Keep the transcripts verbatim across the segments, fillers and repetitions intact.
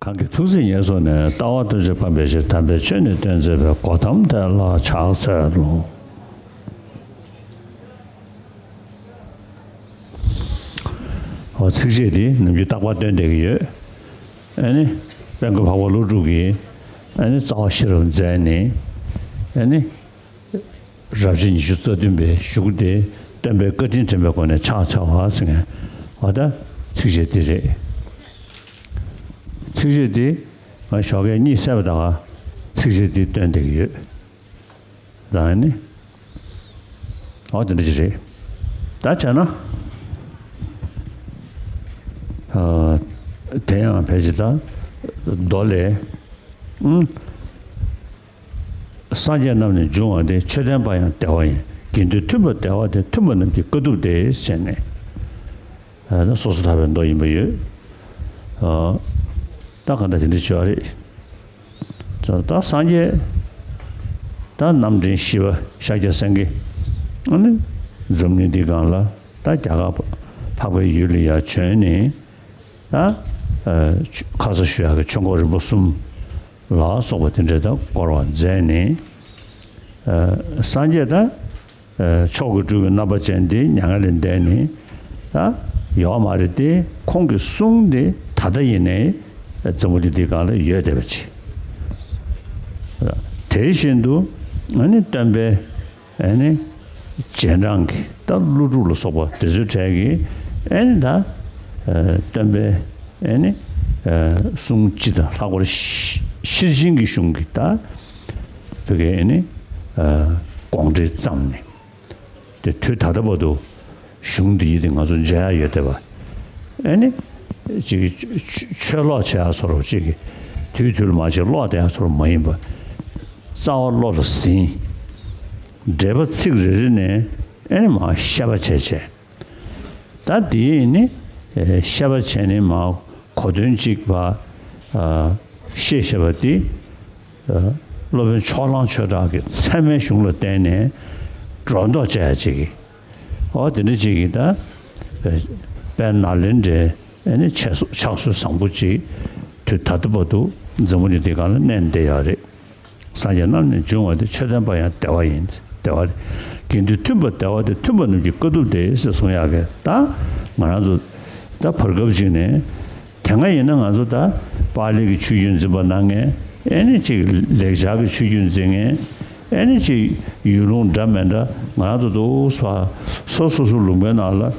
གང་གི་ཐུགས་བརྩེ་ཉེར་བཟུང་ནས། ལྟ་བ་ཐམས་ཅད་ཕམ་པའི་ཕྱིར། དམ་པའི་ཆོས་ནི་སྟོན་མཛད་པའི། གོ་ཏམ་དེ་ལ་ཕྱག་འཚལ་ལོ། འོ་ཚིགས་བཅད་འདི་ནམ་རྒྱུན་རྟག་པར་བཏོན་བསྡད་ཀྱི་ཡོད། ཨ་ནི་དཔལ་མགོན་འཕགས་པ་ཀླུ་སྒྲུབ་ཀྱིས་ཨ་ནི་རྩ་བ་ཤེས་རབ་མཛད་ནས། ཨ་ནི་རབ་བྱེད་ཉི་ཤུ་རྩ་བདུན་པའི་གཞུག་གུ་དེ་སྟོན་པའི་བཀའ་དྲིན་དྲན་པའི་སྒོ་ནས་ཕྱག་འཚལ་བ་ཟེར་མཁན། འོ་ད་ཚིགས་བཅད་འདི་རེད། ཚིགས་བཅད་འདི་ང་ཞོགས་ཀས་གཉིད་སད་པ་ད་ག་ཚིགས་བཅད་འདི་བཏོན་བསྡད་ཀྱི་ཡོད། ད་ནི། འོ་དེ་འདྲ་ཅིག་རེད། ད་བྱས་ན། ཨ། དེ་ཡང་ཕལ་ཆེར་ད། མདོ་ལས། ཨང་། སངས་རྒྱས་རྣམས་ནི་འབྱུང་བ་སྟེ། ཆོས་སྟོན་པ་ཡང་བདེ་བ་ཡིན། དགེ་འདུན་མཐུན་པར་བདེ་བ་སྟེ། མཐུན་པ་རྣམས་ཀྱི་དཀའ་ཐུབ་སྟེ། ཞེས་ནས། ཨ་ནི་སོ་སོ་ཐར་པའི་མདོ་ཡིན་པ་ཡོད། ཨ། ད་གང་ལྟར་དེ་འདྲ་བྱས་པ་རེད། ད་སངས་རྒྱས་ད་རྣམ་འདྲེན་བཞི་པ་ཤཱཀྱ་སེང་གེ། ཨ་ནི་འཛམ་གླིང་འདི་སྒང་ལ་ད་རྒྱ་གར་འཕགས་པའི་ཡུལ་ལ་ཡར་བྱོན་ནས། ད་ཨ་ཁ་སང་ཞུ་ཡག་གི་ཆོས་འཁོར་རིམ་པ་གསུམ་ལ་སོགས་པ་དེ་འདྲ་ད་བསྐོར་བ་མཛད་ནས། ཨ་སངས་རྒྱས་ད་ཨ་མཆོག་གི་སྤྲུལ་པའི་རྣམ་པ་ཅན་དེ་མྱ་ངན་ལས་འདས་ནས་ད་ཡོད་མ་རེད་དེ། ཁོང་གི་གསུང་དེ་ད་ལྟ་ཡིན་ནའི་འཛམ་བུ་གླིང་འདི་སྒང་ལ་ཡོད་བསྡད་པ་ཅིག། དེ་བཞིན་དུ་ཨ་ནི་སྟོན་པའི་ཨ་ནི་རྗེས་འབྲང་གི་ད་ཀླུ་སྒྲུབ་ལ་སོགས་པ་དེ་ཚོའི་གྲས་ཀྱིས་ཨ་ནི་ད་ཨ་སྟོན་པའི་ཨ་ནི་ཨ་གསུང་སྤྱི་དང་། ལྷག་པར་ཤེར་ཕྱིན་གྱི་གཞུང་གི་ད་བོད་ཀྱི་ཨ་ནི་ཨ་དགོངས་འགྲེལ་བརྩམས་ནས། དེ་དུས་ད་ལྟ་བར་དུ་གཞུང་འདི་ཡིས་དེ་ང་ཚོ་མཇལ་ཡ་ཡོད་བསྡད་པ། ཨ་ནི་ཅིག་ཆོས་ཀློག་བྱེད་ཡ་སོགས་ཅིག་དུས་དུས་ལ་མ་ཅིག་ཀློག་བསྡད་ཡ་སོགས་མ་ཡིན་པ། རྩ་བ་བློ་ལ་ཟིན། འགྲེལ་པ་ཚིག་རེ་རེ་ནས་ཨ་ནི་མར་བཤད་པ་བྱས་བྱས། ད་དེ་ནི་བཤད་པ་བྱས་ནས་མར་གོ་དོན་གཅིག་པ་ཤེས་བྱ་བ་དེ། སློབ་དཔོན་ཕྱོགས་གླང་ཆོས་གྲགས་ཀྱི་ཚད་མའི་གཞུང་ལ་བརྟེན་ནས་སྒྲོ་འདོགས་བཅད་ཡ་ཅིག་གི། འོ་དེ་འདྲ་ཅིག་གི་ད་དཔལ་ནཱ་ལེནྡྲའི་ཨ་ནི་ཕྱག་སྲོལ་བཟང་པོ་ཅིག་དུས་ད་ལྟ་བར་དུ་འཛམ་བུ་གླིང་འདི་སྒང་ལ་གནས་བསྡད་ཡོད་རེད། སངས་རྒྱས་རྣམས་ནི་འབྱུང་བ་སྟེ། ཆོས་སྟོན་པ་ཡང་བདེ་བ་ཡིན། བདེ་བ་རེད། དགེ་འདུན་མཐུན་པ་བདེ་བ་སྟེ། མཐུན་པ་རྣམས་ཀྱི་དཀའ་ཐུབ་སྟེ་ཟེར་གསུང་ཡག་གི། ད་ང་རང་ཚོ་ད་བར་སྐབས་ཅིག་ནས་དེ་སྔ་ཡིན་ན་ང་ཚོ་ད་པཱ་ལི་གི་ཆོས་བརྒྱུད་འཛིན་པ་གནང་མཁན། ཨེ་ནི་ཅིག་ལེགས་སྦྱར་གྱི་ཆོས་བརྒྱུད་འཛིན་མཁན། ཨེ་ནི་ཅིག་ཡུལ་ལུང་འདྲ་མི་འདྲ་ང་རང་ཚོ་འདུག་སེ་སོ་སོ་སོ་ལུང་པའི་ནང་ལ་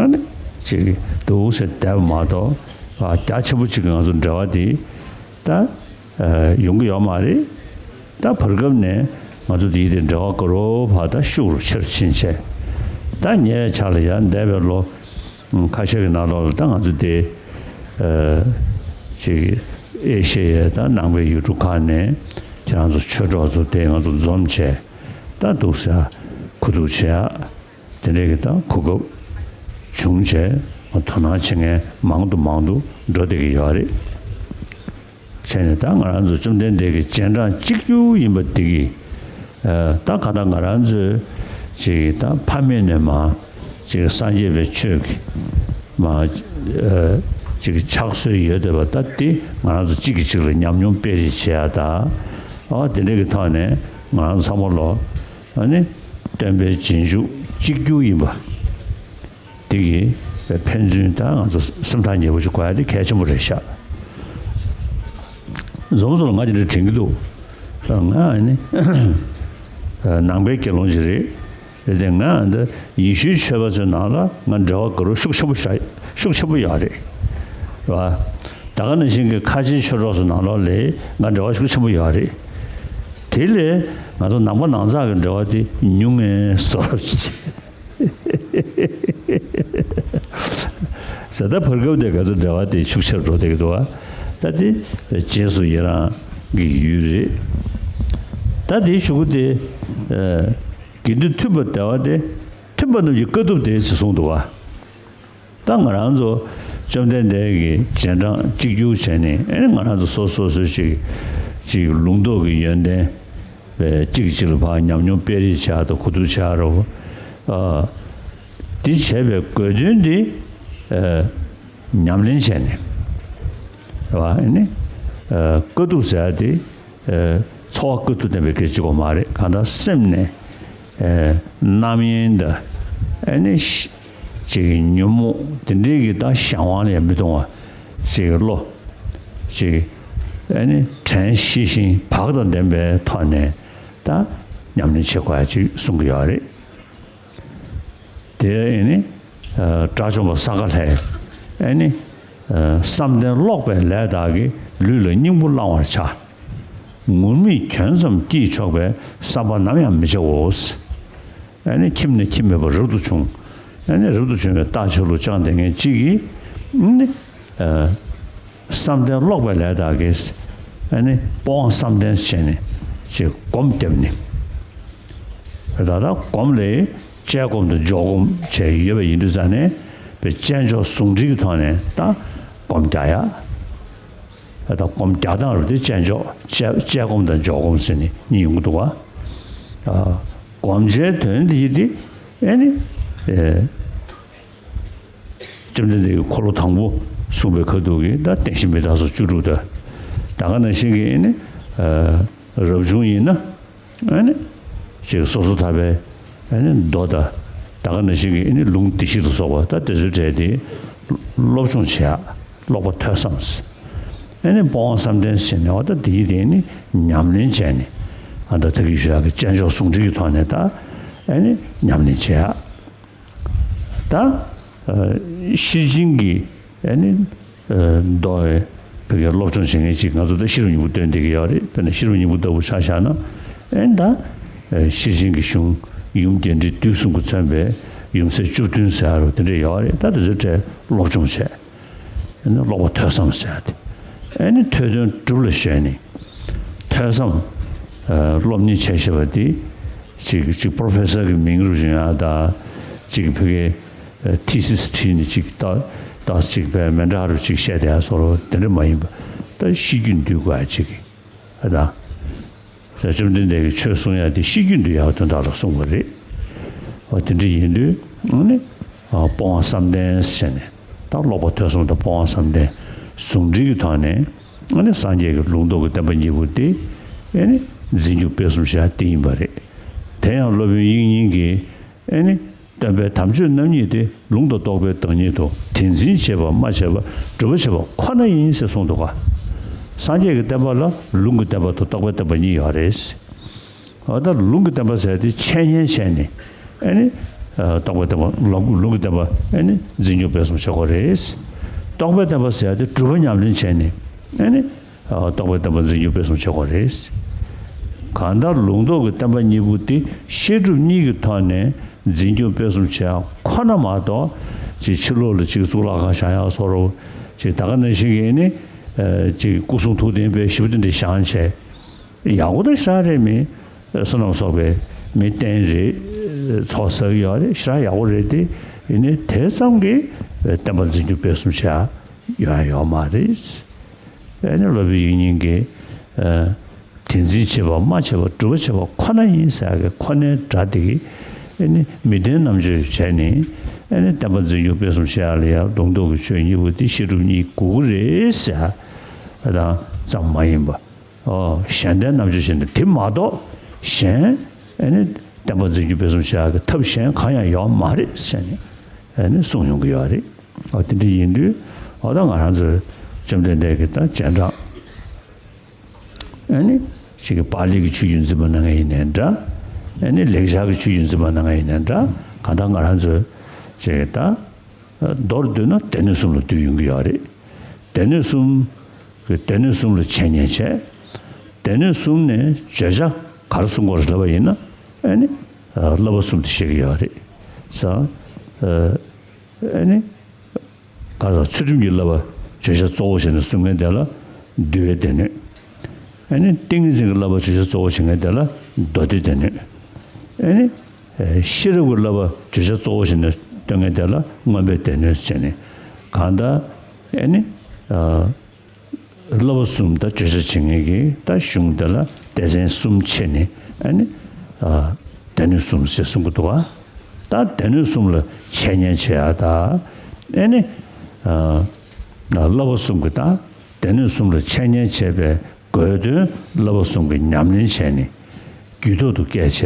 ཨ་ནི་ཅིག་འདུག་སེ་བསྡད་པ་མ་གཏོགས། ཨ་རྒྱ་ཆེན་པོ་ཅིག་གི་ང་ཚོ་འབྲེལ་བ་དེ་ད་ཨ་ཡོང་གི་ཡོད་མ་རེད། ད་བར་སྐབས་ནས་ང་ཚོ་དེའི་དེ་འབྲེལ་བ་དགའ་རབ་ཕར་ད་ཤུགས་རུ་ཆེ་རུ་ཕྱིན་བྱས། ད་ཉེ་བའི་ཆར་ལ་ཡང་འདས་པའི་ལོ་ཁ་ཤས་ཀྱི་ནང་ལོགས་ལ་ད་ང་ཚོ་དེ་ཨ་ཅིག་ཨེ་ཤེ་ཡའི་ད་ནང་པའི་ཡུལ་གྲུ་ཁག་ནས་ཁྱེད་རང་ཚོ་ཆོས་གྲོགས་ཚོ་དེ་ང་ཚོ་འཛོམས་བྱས། ད་འདུག་སེ་གོ་བསྡུར་བྱེད་ཡ། དེ་འདྲའི་གི་ད་གོ་སྐབས་བྱུང་བྱས། དོ་སྣང་བྱེད་མཁན་མང་དུ་མང་དུ་འགྲོ་བསྡད་ཀྱི་ཡོད་རེད། བྱས་ནས་ད་ང་རང་ཚོ་བཅོམ་ལྡན་འདས་ཀྱི་རྗེས་འབྲང་གཅིག་གྱུར་ཡིན་པ་འདི་གིས། ཨ་ད་གང་ལྟར་ང་རང་ཚོས་ཅིག་ད་ཕ་མེས་ནས་མར་ཅིག་སངས་རྒྱས་པའི་ཆོས་ཀྱི་མར་ཨ་ཅིག་ཕྱག་སྲོལ་ཡོད་བསྡད་པ། ད་འདི་ང་རང་ཚོ་གཅིག་གིས་གཅིག་ལ་ཉམས་མྱོང་སྤེལ་རེས་བྱེད་ཡ་ད། ཨ་དེ་འདྲ་གི་ཐོག་ནས་ང་རང་ཚང་མ་ལོ། ཨ་ནི་སྟོན་པའི་རྗེས་འཇུག་གཅིག་གྱུར་ཡིན་པ་འདི་གིས་ཕན་ཚུན་ད་ང་ཚོ་སེམས་ཐག་ཉེ་པོ་ཞིག་དགོས་ཡ་དེ་གལ་ཆེན་པོ་རེད་ཤག། འཛོམས་སོང་ལ་ང་དེ་འདྲ་དྲན་གྱི་འདུག། ང་ཨ་ནི་ནང་པའི་དགེ་སློང་ཞིག་རེད། རེད་དེ་ང་འདི་ཡེ་ཤུའི་ཆོས་པ་ཚོའི་ནང་ལ་ང་འབྲེལ་བ་དགའ་རབ་ཤུགས་ཆེན་པོ་ཤ་ཤུགས་ཆེན་པོ་ཡོད་རེད། རེད་བ། ད་ག་ནང་བཞིན་གྱི་ཁ་ཆེའི་ཆོས་གྲོགས་ཚོའི་ནང་ལོགས་ལ་ང་འབྲེལ་བ་ཤུགས་ཆེན་པོ་ཡོད་རེད། དེ་ལས་ང་ཚོ་ནང་པ་ནང་ཚགས་ཀྱི་འབྲེལ་བ་དེ་ཉུང་ངེ་བཟོ་འདྲ་ཅིག་བྱས། ད་བར་སྐབས་དེ་ག་ཚོད་འབྲེལ་བ་དེ་ཤུགས་ཆེར་འགྲོ་བསྡད་ཀྱི་འདུག་བ། ད་དེ་རྗེས་སུ་ཡི་རང་གི་ཡུལ་རེད། ད་དེའི་གཞུག་གུ་དེ་ཨ་དགེ་འདུན་མཐུན་པ་བདེ་བ་སྟེ། མཐུན་པ་རྣམས་ཀྱི་དཀའ་ཐུབ་སྟེ་ཞེས་གསུངས་འདུག་བ། ད་ང་རང་ཚོ་བཅོམ་ལྡན་འདས་ཀྱི་རྗེས་འབྲང་གཅིག་གྱུར་བྱས་ནས། ཨེ་ང་རང་ཚོ་སོ་སོ་སོ་ཅིག་ཅིག་ལུང་རྟོགས་ཀྱི་ཡོན་ཏན་གཅིག་གཅིག་ལ་ཕར་ཉམས་མྱོང་སྤེལ་རེས་བྱ་དང་གོ་བསྡུར་བྱ་རོགས། ཨ་འདི་བྱས་པའི་དགོས་དོན་འདི་ཨ་ཉམས་ལེན་བྱས་ནས། རེད་བ། ཨ་ནི་ཨ་དཀའ་སྡུག་ཟེར་ཡ་དེ་ཨ་འཚོ་བ་དཀའ་སྡུག་ལྡན་པའི་སྐད་ཆ་གཅིག་པོ་མ་རེད། གང་ལྟར་སེམས་ནས་ཨ་རྣམ་གཡེང་དང་ཨ་ནི་ཤ་ཅིག་ཉོན་མོངས་དེ་འདྲའི་གི་ད་གཞན་དབང་ལ་ཡང་མི་གཏོང་བ་ཅིག་བློ་ཅིག་ཨ་ནི་དྲན་ཤེས་ཤིང་བག་དང་ལྡན་པའི་ཐོག་ནས་ད་ཉམས་ལེན་བྱེད་དགོས་ཡ་ཅིག་གསུང་གི་ཡོད་རེད། དེ་ཨ་ནི་ཨ་དགྲ་བཅོམ་པ་སངྒ་ལྷས་ཨ་ནི་ཨ་བསམ་གཏན་ཀློག་པའི་ལས་དག་གིས། ལུས་ལ་སྙིང་པོ་བླང་བར་བྱ། ངུར་སྨྲིག་གྱོན་ཙམ་སྐྱེས་ཆོག་པའི། བསམ་པ་ནམ་ཡང་མི་བྱའོ། ཨ་ནི་ཁྱིམ་ནས་ཁྱིམ་མེད་པར་རབ་ཏུ་བྱུང་། ཨ་ནི་རབ་ཏུ་བྱུང་བའི་རྟ་ཆ་ལུག་བཅངས་བསྡད་མཁན་གཅིག་གིས་ཨ་ནི་ཨ་བསམ་གཏན་ཀློག་པའི་ལས་དག་གིས་ཨ་ནི་སྤོང་བ་བསམ་གཏན་བྱས་ནས་ཅིག་སྒོམ་བརྒྱབ་ནས། ད་ལྟ་སྒོམ་ལས་དཔྱད་སྒོམ་དང་འཇོག་སྒོམ་བྱས་ཡོད་པ་ཡིན་དུས་ཙང་ནས་པའི་དཔྱད་འཇོག་ཟུང་འབྲེལ་གྱི་ཐོག་ནས་ད་སྒོམ་རྒྱག་ཡ། ད་སྒོམ་རྒྱག་སྟངས་རུ་དེ་དཔྱད་འཇོག་དཔྱད་དཔྱད་སྒོམ་དང་འཇོག་སྒོམ་ཟེར་ནས་གཉིས་ཡོང་གི་འདུག་བ། ཨ་སྒོམ་བྱའི་དོན་དེ་ཡིན་ཏེ་ཨེ་ནི་ཨེ། བཅོམ་ལྡན་འདས་ཀྱིས་འཁོར་ལོ་དང་པོ་གསུངས་པའི་ཁ་ཐུག་གི་ད་བདེན་བཞི་མི་རྟག་སོགས་བཅུ་དྲུག་དང་། ད་ག་ནང་བཞིན་གྱི་ཨེ་ནི་ཨ་རབ་བྱུང་ཡིན་ན་ཨེ་ནི་ཅིག་སོ་སོར་ཐར་པའི་ཨེ་ནི་མདོ་དང་། ད་ག་ནང་བཞིན་གྱི་ཨེ་ནི་ལུང་བདེ་གཤེགས་ལ་སོགས་པ་ད་དེ་ཚོའི་གྲས་དེ་སློབ་སྦྱོང་བྱེད་ཡ། ཀློག་པ་ཐོས་བསམ། ཨེ་ནི་སྤོང་བ་བསམ་གཏན་བྱས་ནས་འོ་ད་དེའི་དེ་ནི་ཉམས་ལེན་བྱས་ནས། ཨ་ད་ད་གི་ཞུ་ཡག་གི་དཔྱད་འཇོག་ཟུང་འབྲེལ་གྱི་ཐོག་ནས་ད་ཨེ་ནི་ཉམས་ལེན་བྱེད་ཡག། ད་ཨ་ཤེར་ཕྱིན་གྱི་ཨེ་ནི་ཨ་མདོ་བའི་བོད་ཀྱི་སློབ་སྦྱོང་བྱེད་མཁན་ཅིག་ང་ཚོ་ད་ཤེས་རབ་སྙིང་པོ་སྟོན་བསྡད་ཀྱི་ཡོད་རེད། དཔེར་ན་ཤེས་རབ་སྙིང་པོ་ལྟ་བུ་ཆ་བཞག་ན་ཨེ་ད་ཨ་ཤེར་ཕྱིན་གྱི་གཞུང་ཡུམ་རྒྱས་འབྲིང་བསྡུས་གསུམ་གྱིས་མཚོན་པའི་ཡུམ་སྲས་བཅུ་བདུན་ཟེར་ཡ་རུ་དེ་འདྲ་ཡོད་རེད། ད་དེ་ཚོའི་གྲས་སློབ་སྦྱོང་བྱས། ཨ་ནི་ཀློག་པ་ཐོས་བསམ་ཟེར་ཡ་དེ། ཨ་ནི་ཐོས་དོན་སྒྲུབ་ལ་གཞོལ་ནས། ཐོས་བསམ་ཨ་སློབ་གཉེར་བྱས་བྱས་པ་དེ། ཅིག་ཅིག་པོ་རོ་ཕེ་སར་གྱི་མིང་རུ་བཞེངས་ཡ་དང་། ཅིག་བོད་ཀྱི་ཨ་ཐི་སིས་བྲིས་ནས་ཅིག་ད་ད་ཅིག་བས་མེ་འདྲ་རུ་ཅིག་བཤད་བསྡད་ཡ་བཟོ་འདྲ་དེ་འདྲ་མ་ཡིན་པ། ད་ཤེས་རྒྱུད་འདུས་དགོས་ཡ་ཅིག་ཨ་དང་། ས་བཅོམ་ལྡན་འདས་ཀྱིས་ཆོས་གསུང་ཡ་དེ་ཤེས་རྒྱུད་འདུས་ཡག་དོན་དག་ལ་གསུངས་པ་རེད། འོ་དེ་འདྲ་ཡིན་དུས་ཨ་ནི་ཨ་སྤོང་བ་བསམ་གཏན་ཟེར་ནས། ད་ཀློག་པ་ཐོས་བསམ་དང་སྤོང་བ་བསམ་གཏན་ཟུང་འབྲེལ་གྱི་ཐོག་ནས་ཨ་ནི་སངས་རྒྱས་ཀྱི་ལུང་རྟོགས་ཀྱི་བསྟན་པ་གཉིས་པོ་དེ་ཨ་ནི་འཛིན་སྐྱོང་སྤེལ་གསུམ་བྱེད་ཡ་དེ་ཡིན་པ་རེད། དེ་ཡང་སློབ་དཔོན་དབྱིག་གཉེན་གྱིས་ཨེ་ནི། སྟོན་པའི་དམ་ཆོས་རྣམ་གཉིས་ཏེ། ལུང་དང་རྟོགས་པའི་བདག་ཉིད་དོ། དེ་འཛིན་བྱེད་པ་སྨྲ་བྱེད་པ། སྒྲུབ་པ་བྱེད་པ་ཁོ་ན་ཡིན་ཞེས་གསུངས་འདུག་ག། སངས་རྒྱས་ཀྱི་བསྟན་པ་ལ་ལུང་གི་བསྟན་པ་དང་རྟོགས་པའི་བསྟན་པ་གཉིས་ཡོད་རེད། འོ་ད་ལུང་གི་བསྟན་པ་ཟེར་ཏེ་འཆད་ཉན་བྱས་ནས་ཨེ་ནི། རྟོགས་པའི་བསྟན་པ་ལུང་ལུང་གི་བསྟན་པ་ཨེ་ནི་འཛིན་སྐྱོང་སྤེལ་གསུམ་བྱེད་དགོས་རེད། རྟོགས་པའི་བསྟན་པ་ཟེར་ཏེ་སྒྲུབ་པ་ཉམས་ལེན་བྱས་ནས་ཨེ་ནི། རྟོགས་པའི་བསྟན་པ་འཛིན་སྐྱོང་སྤེལ་གསུམ་བྱེད་དགོས་རེད། གང་ལྟར་ལུང་རྟོགས་ཀྱི་བསྟན་པ་གཉིས་པོ་དེ་བཤད་སྒྲུབ་གཉིས་ཀྱི་ཐོག་ནས་འཛིན་སྐྱོང་སྤེལ་གསུམ་བྱེད་ཡག་ཁོ་ན་མ་གཏོགས། ཅིག་ཕྱི་ལོགས་ལ་ཅིག་གཙུག་ལག་ཁང་བཞེངས་ཡག་བཟོ་འདྲ། ཅིག་ད་ག་ནང་བཞིན་གྱི་ནི། ཅིག་སྐུ་གསུང་ཐུགས་རྟེན་དཔེ་ཞེ་པོ་དེ་འདྲ་བཞེངས་བྱས། ཡག་པོ་ད་ཞེ་དྲག་རེད། མི་བསོད་ནམས་གསོག་པའི་མི་རྟེན་རེད། ཚོགས་བསགས་ཡོད་རེད། ཞེ་དྲག་ཡག་པོ་རེད་དེ། ཡིན་ནའི་དེ་ཙམ་གྱིས་བསྟན་པ་འཛིན་སྐྱོང་སྤེལ་གསུམ་བྱེད་ཡག་ཡོང་ཡག་ཡོད་མ་རེད། ཨེ་ནི་སློབ་དཔོན་དབྱིག་གཉེན་གྱིས་ཨ་དེ་འཛིན་བྱེད་པ་སྨྲ་བྱེད་པ་སྒྲུབ་པ་བྱེད་པ་ཁོ་ན་ཡིན་ཟེར་ཡག་གི་ཁོ་ནའི་སྒྲ་དེ་གིས་ཨེ་ནི་མི་ལྡན་རྣམ་དཔྱོད་བྱས་ནས་ཨེ་ནི་བསྟན་པ་འཛིན་སྐྱོང་སྤེལ་གསུམ་བྱེད་ཡག་ལ་ཡང་ལུང་རྟོགས་ཀྱི་ཆོས་གཉིས་པོ་དེ་བཤད་སྒྲུབ་གཉིས་དགོས་ཀྱི་རེད་ཟེར་ཡག་དང་ཙམ་མ་ཡིན་པ། ཨོ་གཞན་ལྡན་རྣམ་དཔྱོད་བྱས་ནས་དེ་མ་གཏོགས་གཞན་ཨེ་ནི་བསྟན་པ་འཛིན་སྐྱོང་སྤེལ་གསུམ་བྱེད་ཡག་གི་ཐབས་གཞན་གང་ཡང་ཡོད་མ་རེད་ཟེར་ནས་ཨེ་ནི་གསུངས་ཡོང་གི་ཡོད་རེད། ཨོ་དེ་འདྲ་ཡིན་དུས་ཨོ་ད་ང་རང་ཚོའི་བཅོམ་ལྡན་འདས་ཀྱི་ད་རྗེས་འབྲང་ཨེ་ནི་ཅིག་གི་པཱ་ལི་གི་ཆོས་བརྒྱུད་འཛིན་པ་གནང་མཁན་ཡིན་ནའི་འདྲ། ཨེ་ནི་ལེགས་སྦྱར་གྱི་ཆོས་བརྒྱུད་འཛིན་པ་གནང་མཁན་ཡིན་ནའི་འདྲ། གང་ལྟར་ང་རང་ཚོའི་ཅིག་གི་ད་མདོར་བསྡུས་ན་སྡེ་སྣོད་གསུམ་ལ་འདུས་ཡོང་གི་ཡོད་རེད། སྡེ་སྣོད་གསུམ། སྡེ་སྣོད་གསུམ་ལ་འཆད་ཉན་བྱས། སྡེ་སྣོད་གསུམ་ནས་བརྗོད་བྱ་ག་རེ་གསུང་དགོས་རེད་ལབ་པ་ཡིན་ན། ཨེ་ནི། བསླབ་པ་གསུམ་དེ་བཤད་ཀྱི་ཡོད་རེད། ས། ཨེ་ནི། ག་རེ་ཟེར། ཚུལ་ཁྲིམས་ཀྱི་བསླབ་པ་བརྗོད་བྱ་གཙོ་བོ་བྱས་ནས་གསུང་མཁན་དེ་ལ་འདུལ་བའི་སྡེ་སྣོད། ཨེ་ནི། ཏིང་ངེ་འཛིན་གྱི་བསླབ་པ་བརྗོད་བྱ་གཙོ་བོ་བྱེད་མཁན་དེ་ལ་མདོ་སྡེའི་སྡེ་སྣོད། ཨེ་ནི། ཤེས་རབ་ཀྱི་བསླབ་པ་བརྗོད་བྱ་གཙོ་བོ་བྱས་ནས་སྟོན་མཁན་དེ་ལ་མངོན་པའི་སྡེ་སྣོད་ཟེར་ནས། གང་ལྟར་ཨེ་ནི། བསླབ་པ་གསུམ་དང་བརྗོད་བྱ་བྱེད་མཁན་གྱི་ད་གཞུང་དེ་ལ་སྡེ་ཚན་གསུམ་ཕྱེ་ནས་ཨ་ནི་སྡེ་སྣོད་གསུམ་ཞེས་གསུང་གི་འདུག་ག། ད་སྡེ་སྣོད་གསུམ་ལ་འཆད་ཉན་བྱེད་ཡ་ད་ཨ་ནི་བསླབ་པ་གསུམ་གྱི་ད་ སྡེ་སྣོད་གསུམ་ལ་འཆད་ཉན་བྱས་པའི་དགོས་དོན་བསླབ་པ་གསུམ་གྱི་ཉམས་ལེན་བྱས་ནས་རྒྱུད་ཐོག་ཏུ་བསྐྱལ་བྱས་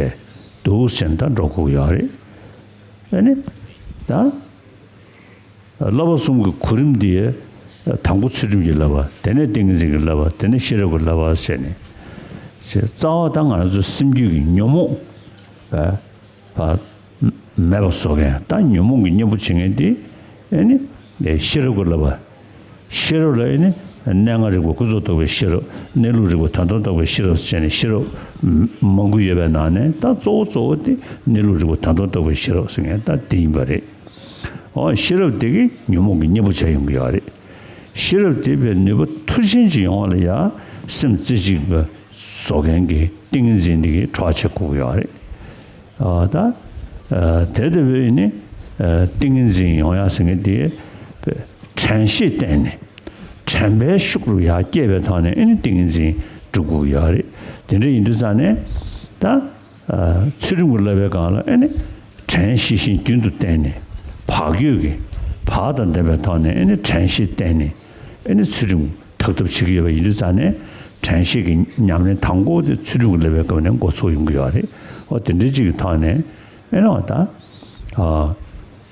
འདུག་ཟེར་ནས་ད་འགྲོ་དགོས་ཀྱི་ཡོད་རེད། ཨ་ནི་ད། བསླབ་པ་གསུམ་གྱི་གོ་རིམ་འདི། དང་པོ་ཚུལ་ཁྲིམས་ཀྱི་བསླབ་པ། དེ་ནས་ཏིང་ངེ་འཛིན་གྱི་བསླབ་པ། དེ་ནས་ཤེས་རབ་ཀྱི་བསླབ་པ་བྱས་ནས། རྩ་བ་དང་ང་ཚོ་སེམས་རྒྱུད་ཀྱི་ཉོན་མོངས་པ་མེད་པ་བཟོ་མཁན། ད་ཉོན་མོངས་ཀྱི་གཉེན་པོ་བྱེད་མཁན་དེ་ཨེ་ནི་ཤེས་རབ་ཀྱི་བསླབ་པ། ཤེས་རབ་ལ་ཨེ་ནི་གནས་ལྔ་རིག་པ་ཀུན་རྫོབ་རྟོགས་པའི་ཤེས་རབ། གནས་ལུགས་རིག་པ་དོན་སྟོང་རྟོགས་པའི་ཤེས་རབ་བྱས་ནས་ཤེས་རབ་མང་པོ་ཡོད་པའི་ནང་ནས་ད་གཙོ་བོ་གཙོ་བོ་དེ་གནས་ལུགས་རིག་པ་དོན་སྟོང་རྟོགས་པའི་ཤེས་རབ་ཟེར་མཁན་ད་དེ་ཡིན་པ་རེད། འོ་ཤེས་རབ་དེ་གིས་ཉོན་མོངས་ཀྱི་གཉེན་པོ་བྱས་ཡོང་གི་ཡོད་རེད། ཤེས་རབ་དེ་བས་ནུས་པ་མཐུ་ཆེན་ཅིག་ཡོང་བ་ལ་ཡང་སེམས་རྩེ་གཅིག་པ་བཟོ་མཁན་གྱི་ཏིང་ངེ་འཛིན་དེ་གིས་གྲོགས་བྱེད་དགོས་ཀྱི་ཡོད་རེད། ཨ་ད་ཨ་དེ་ལྟ་བུའི་ནི་ཨ་ཏིང་ངེ་འཛིན་ཡོང་ཡག་ཟེར་མཁན་དེ་དྲན་ཤེས་བསྟེན་ནས་དྲན་པའི་ཤུགས་རུ་ཡར་བསྐྱེད་པའི་ཐོག་ནས་ཨ་ནི་ཏིང་ངེ་འཛིན་སྒྲུབ་དགོས་ཀྱི་ཡོད་རེད། དེ་འདྲ་ཡིན་དུས་ཙང་ནས་ད། ཚུལ་ཁྲིམས་ཀྱི་བསླབ་པའི་སྒང་ལ་ཨེ་ནི་དྲན་ཤེས་བཞིན་རྒྱུན་དུ་བསྟེན་ནས་བག་ཡོད་ཀྱི་བག་དང་ལྡན་པའི་ཐོག་ནས་ཨེ་ནི་དྲན་ཤེས་བསྟེན་ནས་ཨེ་ནི་ཚུལ་ཁྲིམས་དག་ཐབས་བྱེད་ཀྱི་ཡོད་པ་ཡིན་དུས་ཙང་ནས་དྲན་ཤེས་ཀྱི་ཉམས་ལེན་དང་པོ་དེ་ཚུལ་ཁྲིམས་ཀྱི་བསླབ་པའི་སྐབས་ནས་འགོ་ཚུགས་ཡོང་གི་ཡོད་རེད། འོ་དེ་འདྲའི་ཅིག་གི་ཐོག་ནས་ཨེ་ནི་འོ་ད་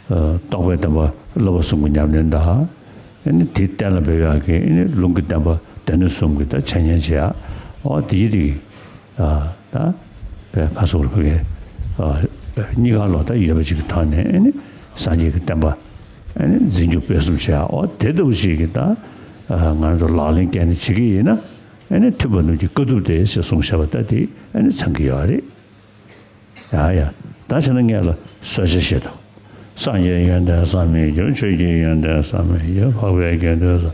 རྟོགས་པའི་བདེན་པ་བསླབ་པ་གསུམ་གྱི་ཉམས་ལེན་དང་ཨེ་ནི་དེ་གཏན་ལ་འབེབས་ཡག་གི་ཨེ་ནི་ལུང་གི་བསྟན་པ་སྡེ་སྣོད་གསུམ་གྱི་ད་འཆད་ཉན་བྱེད་ཡག་འོ་དེ་ཡི་དེ་གི་ད་བའི་ཁ་སོགས་ལ་ཕ་གི་གཉིས་ཀ་ལོ་ད་ཡོད་པ་ཅིག་གི་ཐོག་ནས་ཨེ་ནི་སངས་རྒྱས་ཀྱི་བསྟན་པ་ཨེ་ནི་འཛིན་སྐྱོང་སྤེལ་གསུམ་བྱེད་ཡག་འོ་དེ་ལྟ་བུ་ཞིག་གི་ད་ང་ཚོ་ལག་ལེན་བཀལ་ནས་བྱེད་ཀྱི་ཡིན་ན་ཨེ་ནི་མཐུན་པ་རྣམས་ཀྱི་དཀའ་ཐུབ་སྟེ་ཞེས་གསུངས་བཞག་པ་ད་དེ་ཨེ་ནི་ཚང་གི་ཡོད་རེད། ཡ་ཡ། ད་བྱས་ན་ངས་ལ་གསོལ་ཇ་བཞེས་དང་། སངས་རྒྱས་ཡོན་ཏན་བསམ་མི་ཁྱབ། ཆོས་ཀྱི་ཡོན་ཏན་བསམ་མི་ཁྱབ། འཕགས་པའི་དགེ་འདུན་བསམ།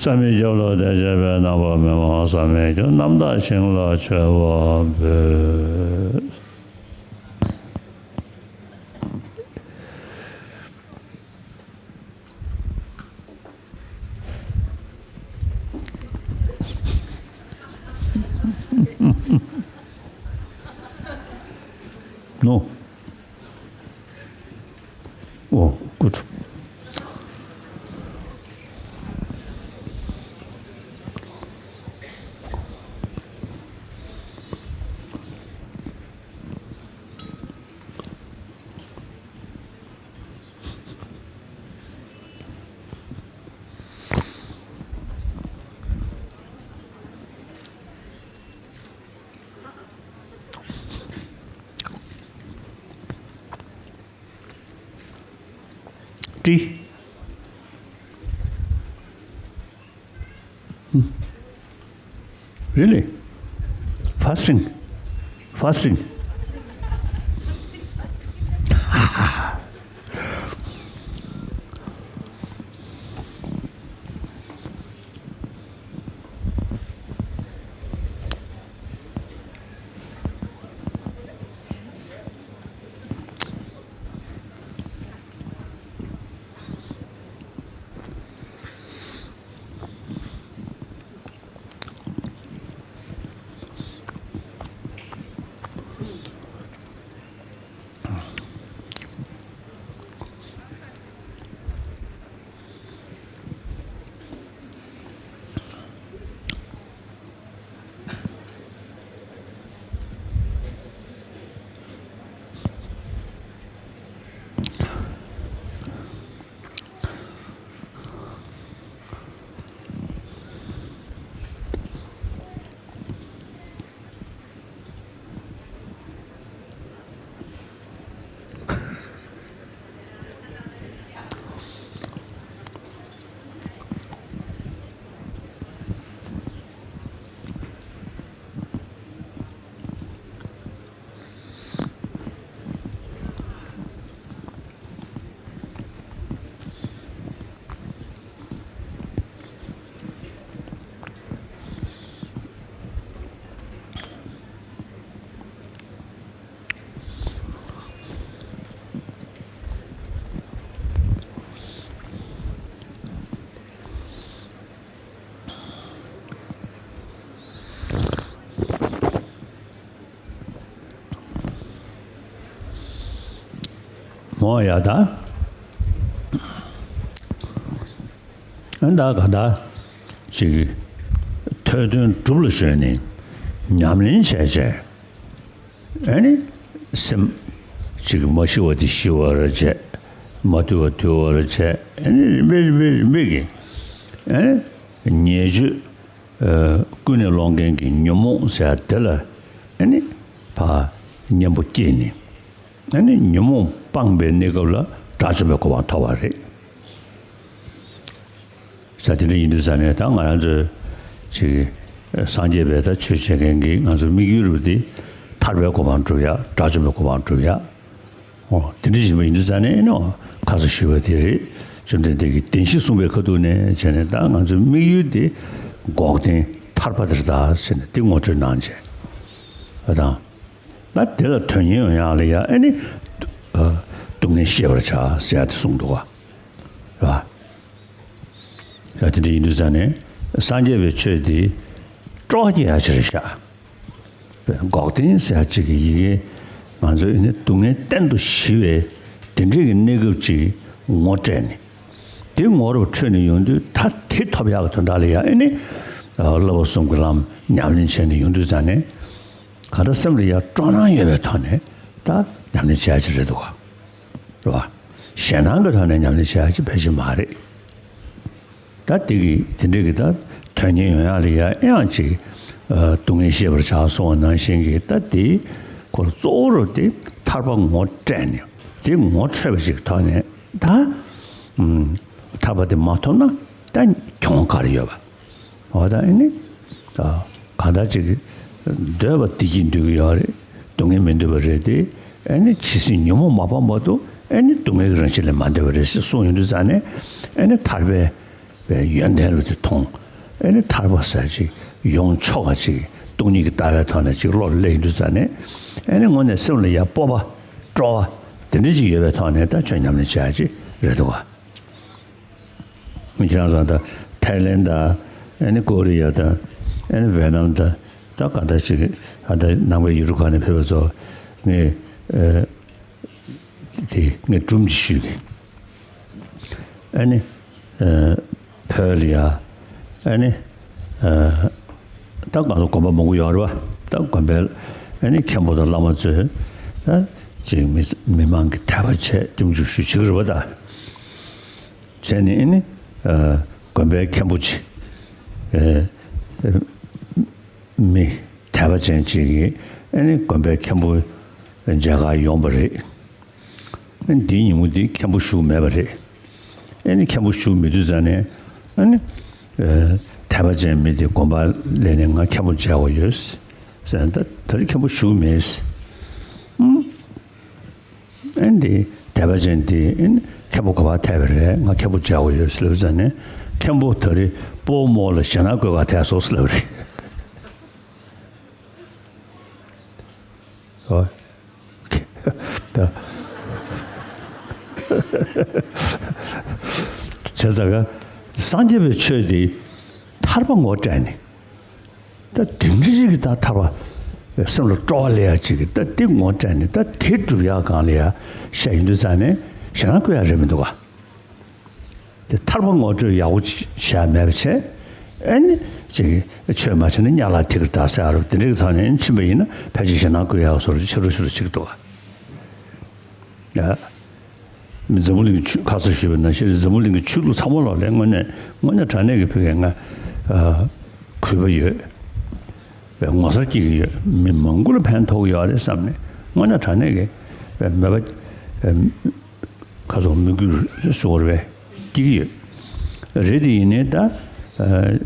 བསམ་མི་ཁྱབ་ལ་དད་བྱས་པས། རྣམ་པར་མི་རྨོངས་བསམ་མི་ཁྱབ། རྣམ་དག་ཞིང་ལ་མཆོད་པ་འབུལ། No. Oh, good. Tea. Hmm. Really? Fasting? Fasting? མོ་ཡ་ད། ཨ་ད་ག་ད། ཅིག་ཐོས་དོན་སྒྲུབ་ལ་ཞོན་ནས་ཉམས་ལེན་བྱས་བྱས། ཨ་ནི་སེམས་ཅིག་མ་ཤི་བ་དེ་ཤི་བར་བྱས། མ་དུལ་བ་དུལ་བར་བྱས། ཨ་ནི་རིམ་པས་རིམ་པས་རིམ་པས་ཀྱིས། ཨ་ནི་ཉེས་སྤྱོད་ཨ་ཀུན་ནས་སློང་མཁན་གྱི་ཉོན་མོངས་ཟེར་དེ་ལ་ཨ་ནི་ཕར་གཉེན་པོ་སྐྱེས་ནས། ཨ་ནི་ཉོན་མོངས་སྤངས་པའི་གནས་སྐབས་ལ་དགྲ་བཅོམ་པའི་གོ་འཕང་ཐོབ་པ་རེད། ས་དེ་འདྲ་ཡིན་དུས་ཙང་ནས། ད་ང་རང་ཚོས་ཅིག་སངས་རྒྱས་པའི་ད་ཆོས་བྱེད་མཁན་གྱི་ང་ཚོའི་དམིགས་ཡུལ་རུ་དེ་ཐར་པའི་གོ་འཕང་སྒྲུབ་ཡ། དགྲ་བཅོམ་པའི་གོ་འཕང་སྒྲུབ་ཡ། ཨོ་དེ་འདྲ་ཡིན་པ་ཡིན་དུས་ཙང་ནས་ནོ། ཁ་སང་ཞུས་པ་དེ་རེད། བཅོམ་ལྡན་འདས་ཀྱིས་བདེན་བཞི་གསུངས་པའི་ཁ་ཐུག་ནས་བྱས་ནས། ད་ང་ཚོའི་དམིགས་ཡུལ་དེ་འགོག་བདེན་ཐར་པ་དེ་རེད་ད་ཟེར་ནས་དེ་ངོ་སྤྲོད་གནང་བྱས། ཨ་དང་། ད་དེ་ལ་དོན་གཉེར་ཡོང་ཡག་ལ་ཡ་ཨ་ནི་ཨ་སྡུག་བསྔལ་ཤེས་པར་བྱ་ཟེར་ཡ་དེ་གསུངས་འདུག་ག། རེད་བ། ཡ་དེ་འདྲ་ཡིན་དུས་ཙང་ནས་སངས་རྒྱས་པའི་ཆོས་འདི་སྤྲོ་བ་སྐྱེ་ཡག་ཅིག་རེད་ཤག། འགོག་བདེན་ཟེར་ཡག་ཅིག་གི་ཡི་གེ། ང་ཚོས་ཨ་ནི་སྡུག་བསྔལ་གཏན་དུ་ཞི་བའི་དེ་འདྲའི་གི་གནས་སྐབས་ཅིག་ངོ་སྤྲད་ནས། དེ་ངོ་རུ་འཕྲོད་ནས་ཡོང་དུས། ད་དེ་ཐོབ་ཡག་གི་དོན་དག་ལ་ཡ་ཨ་ནི་ཨ་བསླབ་པ་གསུམ་གྱི་ལམ་ཉམས་ལེན་བྱས་ནས་ཡོང་དུས་ཙང་ནས། གང་ལྟར་སེམས་ལ་ཡ་སྤྲོ་སྣང་ཡོད་པའི་ཐོག་ནས་ད་ཉམས་ལེན་བྱེད་ཡ་ཅིག་རེད་འདུག་ག། རེད་བ། ཞེད་སྣང་གི་ཐོག་ནས་ཉམས་ལེན་བྱེད་ཡ་ཅིག་ཕལ་ཆེར་མ་རེད། ད་དེ་གི་དེ་འདྲའི་གི་ད་དོན་གཉེར་ཡོང་ཡ་ལ་ཡ་ཨེ་ཡང་ཅིག་ཨ་སྡུག་བསྔལ་ཤེས་པར་བྱ་གསུངས་པ་ནང་བཞིན་གྱི། ད་དེ་ཁོ་གཙོ་བོ་རུ་དེ་ཐར་པ་ངོ་སྤྲད་ནས། དེ་ངོ་འཕྲོད་པ་ཞིག་ཐོག་ནས་ད་ཨུམ་ཐར་པ་དེ་མ་ཐོབ་ན་ད་གྱོང་ག་རེ་ཡོད་པ། འོ་ད་ཨ་ནི་ཨ་གང་ལྟར་ཅིག་འདོད་པ་བདེ་སྐྱིད་འདོད་ཀྱི་ཡོད་རེད། སྡུག་བསྔལ་མི་འདོད་པ་རེད་དེ། ཨ་ནི་ཇི་སྲིད་ཉོན་མོངས་མ་སྤངས་བར་དུ་ཨ་ནི་སྡུག་བསྔལ་གྱི་རང་བཞིན་ལས་མ་འདས་པ་རེད་ཅེས་གསུངས་ཡོང་དུས་ཙང་ནས། ཨ་ནི་ཐར་པའི་པའི་ཡོན་ཏན་རུ་དེ་མཐོང་། ཨ་ནི་ཐར་པ་ཟེར་ཅིག་ཡོང་ཆོག་པ་ཅིག་སྟོང་ཉིད་ཀྱི་ལྟ་བའི་ཐོག་ནས་ཅིག་བློ་ལ་སླེབས་ཡོང་དུས་ཙང་ནས། ཨ་ནི་དངོས་གནས་སེམས་ལ་ཡ་སྤོབས་པ་སྤྲོ་བ་དེ་འདྲ་ཅིག་ཡོད་པའི་ཐོག་ནས་ད་ཁྱོད་ཉམས་ལེན་བྱེད་ཡ་ཅིག་རེད་འདུག་ག། ཁྱེད་རང་ཚོ་ད་ཐའི་ལེན་དང་། ཨ་ནི་ཀོ་རི་ཡ་དང་། ཨ་ནི་ཝེ་ནམ་དང་། ད་ག་འདྲ་ཅིག་ཨ་ད་ནང་པའི་ཡུལ་གྲུ་ཁག་ནས་ཕེབས་པ་ཚོ་ངས་ཨ་དེ་ངས་སྒྲུང་ཅིག་ཞུས་གི། ཨ་ནི་ཨ་བོད་ལ་ཡ་ཨ་ནི་ཨ་ད་ང་ཚོ་དགོན་པ་མང་པོ་ཡོད་རེད་བ། ད་དགོན་པའི་ཨ་ནི་མཁན་པོ་དང་བླ་མ་ཚོས་ད་ཅིག་མི་མི་མང་གི་དད་པ་བྱས་སྐྱབས་འཇུག་ཞུ་བྱེད་ཀྱི་རེད་བ་ད། བྱས་ནས་ཨ་ནི་ཨ་དགོན་པའི་མཁན་པོ་ཅིག་ཨ་མི་དད་པ་ཅན་ཅིག་གིས་ཨ་ནི་དགོན་པའི་མཁན་པོ་མཇལ་ཁ་ཡོང་བ་རེད། ཨ་ནི་དེའི་ཉིན་མོ་དེ་མཁན་པོ་བཞུགས་མེད་པ་རེད། ཨ་ནི་མཁན་པོ་བཞུགས་མེད་དུས་ཙང་ནས་ཨ་ནི་ཨ་དད་པ་ཅན་མི་དེ་དགོན་པ་སླེབས་ནས་ང་མཁན་པོ་མཇལ་དགོས་ཡོད་ཟེར། ད་ད་རེས་མཁན་པོ་བཞུགས་མེད་ཟེར། ཨ་ནི་དེ་དད་པ་ཅན་དེ་ཨ་ནི་མཁན་པོ་ག་པར་ཐད་པ་རེད། ང་མཁན་པོ་མཇལ་དགོས་ཡོད་ཟེར་ལབ་ཙང་ནས། མཁན་པོ་ད་རེས་སྤོ་བོ་མོ་ལ་ཞེད་སྣང་བཀོད་ག་ཐད་སོང་ཟེར་ལབ་རེད། ཨོ། ད། བྱས་ཙང་ག་སངས་རྒྱས་པའི་ཆོས་འདི་ཐར་པ་ངོ་སྤྲད་ནས། ད་དེ་འདྲ་ཞིག་གི་ད་ཐར་པ་སེམས་ལ་སྤྲོ་བ་སླེབས་ཡ་ཅིག་གི་ད་དེ་ངོ་སྤྲད་ནས། ད་དེ་སྒྲུབ་ཡ་སྒང་ལ་ཡ་བཤད་ཡོང་དུས་ཙང་ནས་ཞེད་སྣང་བཀོད་ཡ་རེད་མི་འདུག་ག། དེ་ཐར་པ་ངོ་སྤྲོད་ཡག་པོ་བྱས་མེད་པ་བྱས། ཨ་ནི་ཅིག་ཆོས་མ་བྱས་ན་གཉའ་ལ་ཐིག་གི་ད་ཟེར་ཡ་རུ་དེ་འདྲའི་ཐོག་ནས་ཕྱིན་པ་ཡིན་ན་ཕལ་ཆེར་ཞེད་སྣང་བཀོད་ཡག་བཟོ་འདྲ་ཆེ་རུ་ཆེ་རུ་ཕྱིན་འདུག་ག། ཡ། འཛམ་བུ་གླིང་གི་ཆོས། ཁ་སང་ཞུས་པ་ནང་བཞིན་འཛམ་བུ་གླིང་གི་ཆོས་ལུགས་ཚང་མ་ལོག་ལས་དངོས་གནས་དངོས་གནས་དྲང་གནས་ཀྱི་ཕ་གིར་ང་ཨ་གུས་པ་ཡོད། ངོ་མཚར་སྐྱེ་གི་ཡོད། མི་མང་པོ་ལ་ཕན་ཐོགས་ཀྱི་ཡོད་རེད་བསམ་ནས་དངོས་གནས་དྲང་གནས་ཀྱི་མོས་པ། ཁ་སང་མོས་གུས་སུ་བོར་བས་སྐྱེ་གི་ཡོད་རེད། དེ་ཡིན་ནའི་ད་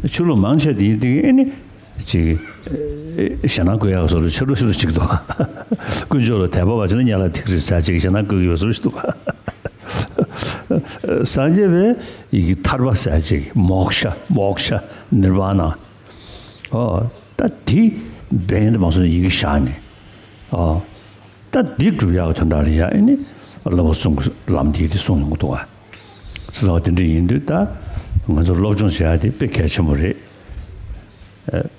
ཆོས་ལུགས་མང་ཆེ་དེ་ཡིན་དེ་གི་ཨ་ནི་ཅིག་ཞེད་སྣང་བཀོད་ཡག་བཟོ་འདྲ་ཆེ་རུ་ཆེ་རུ་ཕྱིན་འདུག། དཀོན་མཆོག་ལ་དད་པ་བྱས་ན་གཉའ་ལ་ཐིག་རེད་ཟེར་ཅིག་ཞེད་སྣང་བཀོད་ཀྱི་ཡོད་བཟོ་ཞིག་འདུག། སངས་རྒྱས་པའི་ཡི་གེ་ཐར་པ་ཟེར་ཅིག་མོཀྵ་མོཀྵ་ནིར་བཱ་ན། ཨོ། ད་དེ་འབེན་དུ་མ་སོང་ཡི་གེ་བཞག་ནས། ཨོ། ད་འདི་སྒྲུབ་ཡག་གི་དོན་དག་ལ་ཡ་ཨ་ནི་བསླབ་པ་གསུམ་གྱི་ལམ་འདི་དེ་གསུངས་ཡོང་གི་འདུག་ག། ཟེར་བ་དེ་འདྲ་ཡིན་དུས་ད་ང་ཚོ་སློབ་སྦྱོང་བྱེད་ཡག་དེ་དཔེ་གལ་ཆེན་པོ་རེད། ཨ།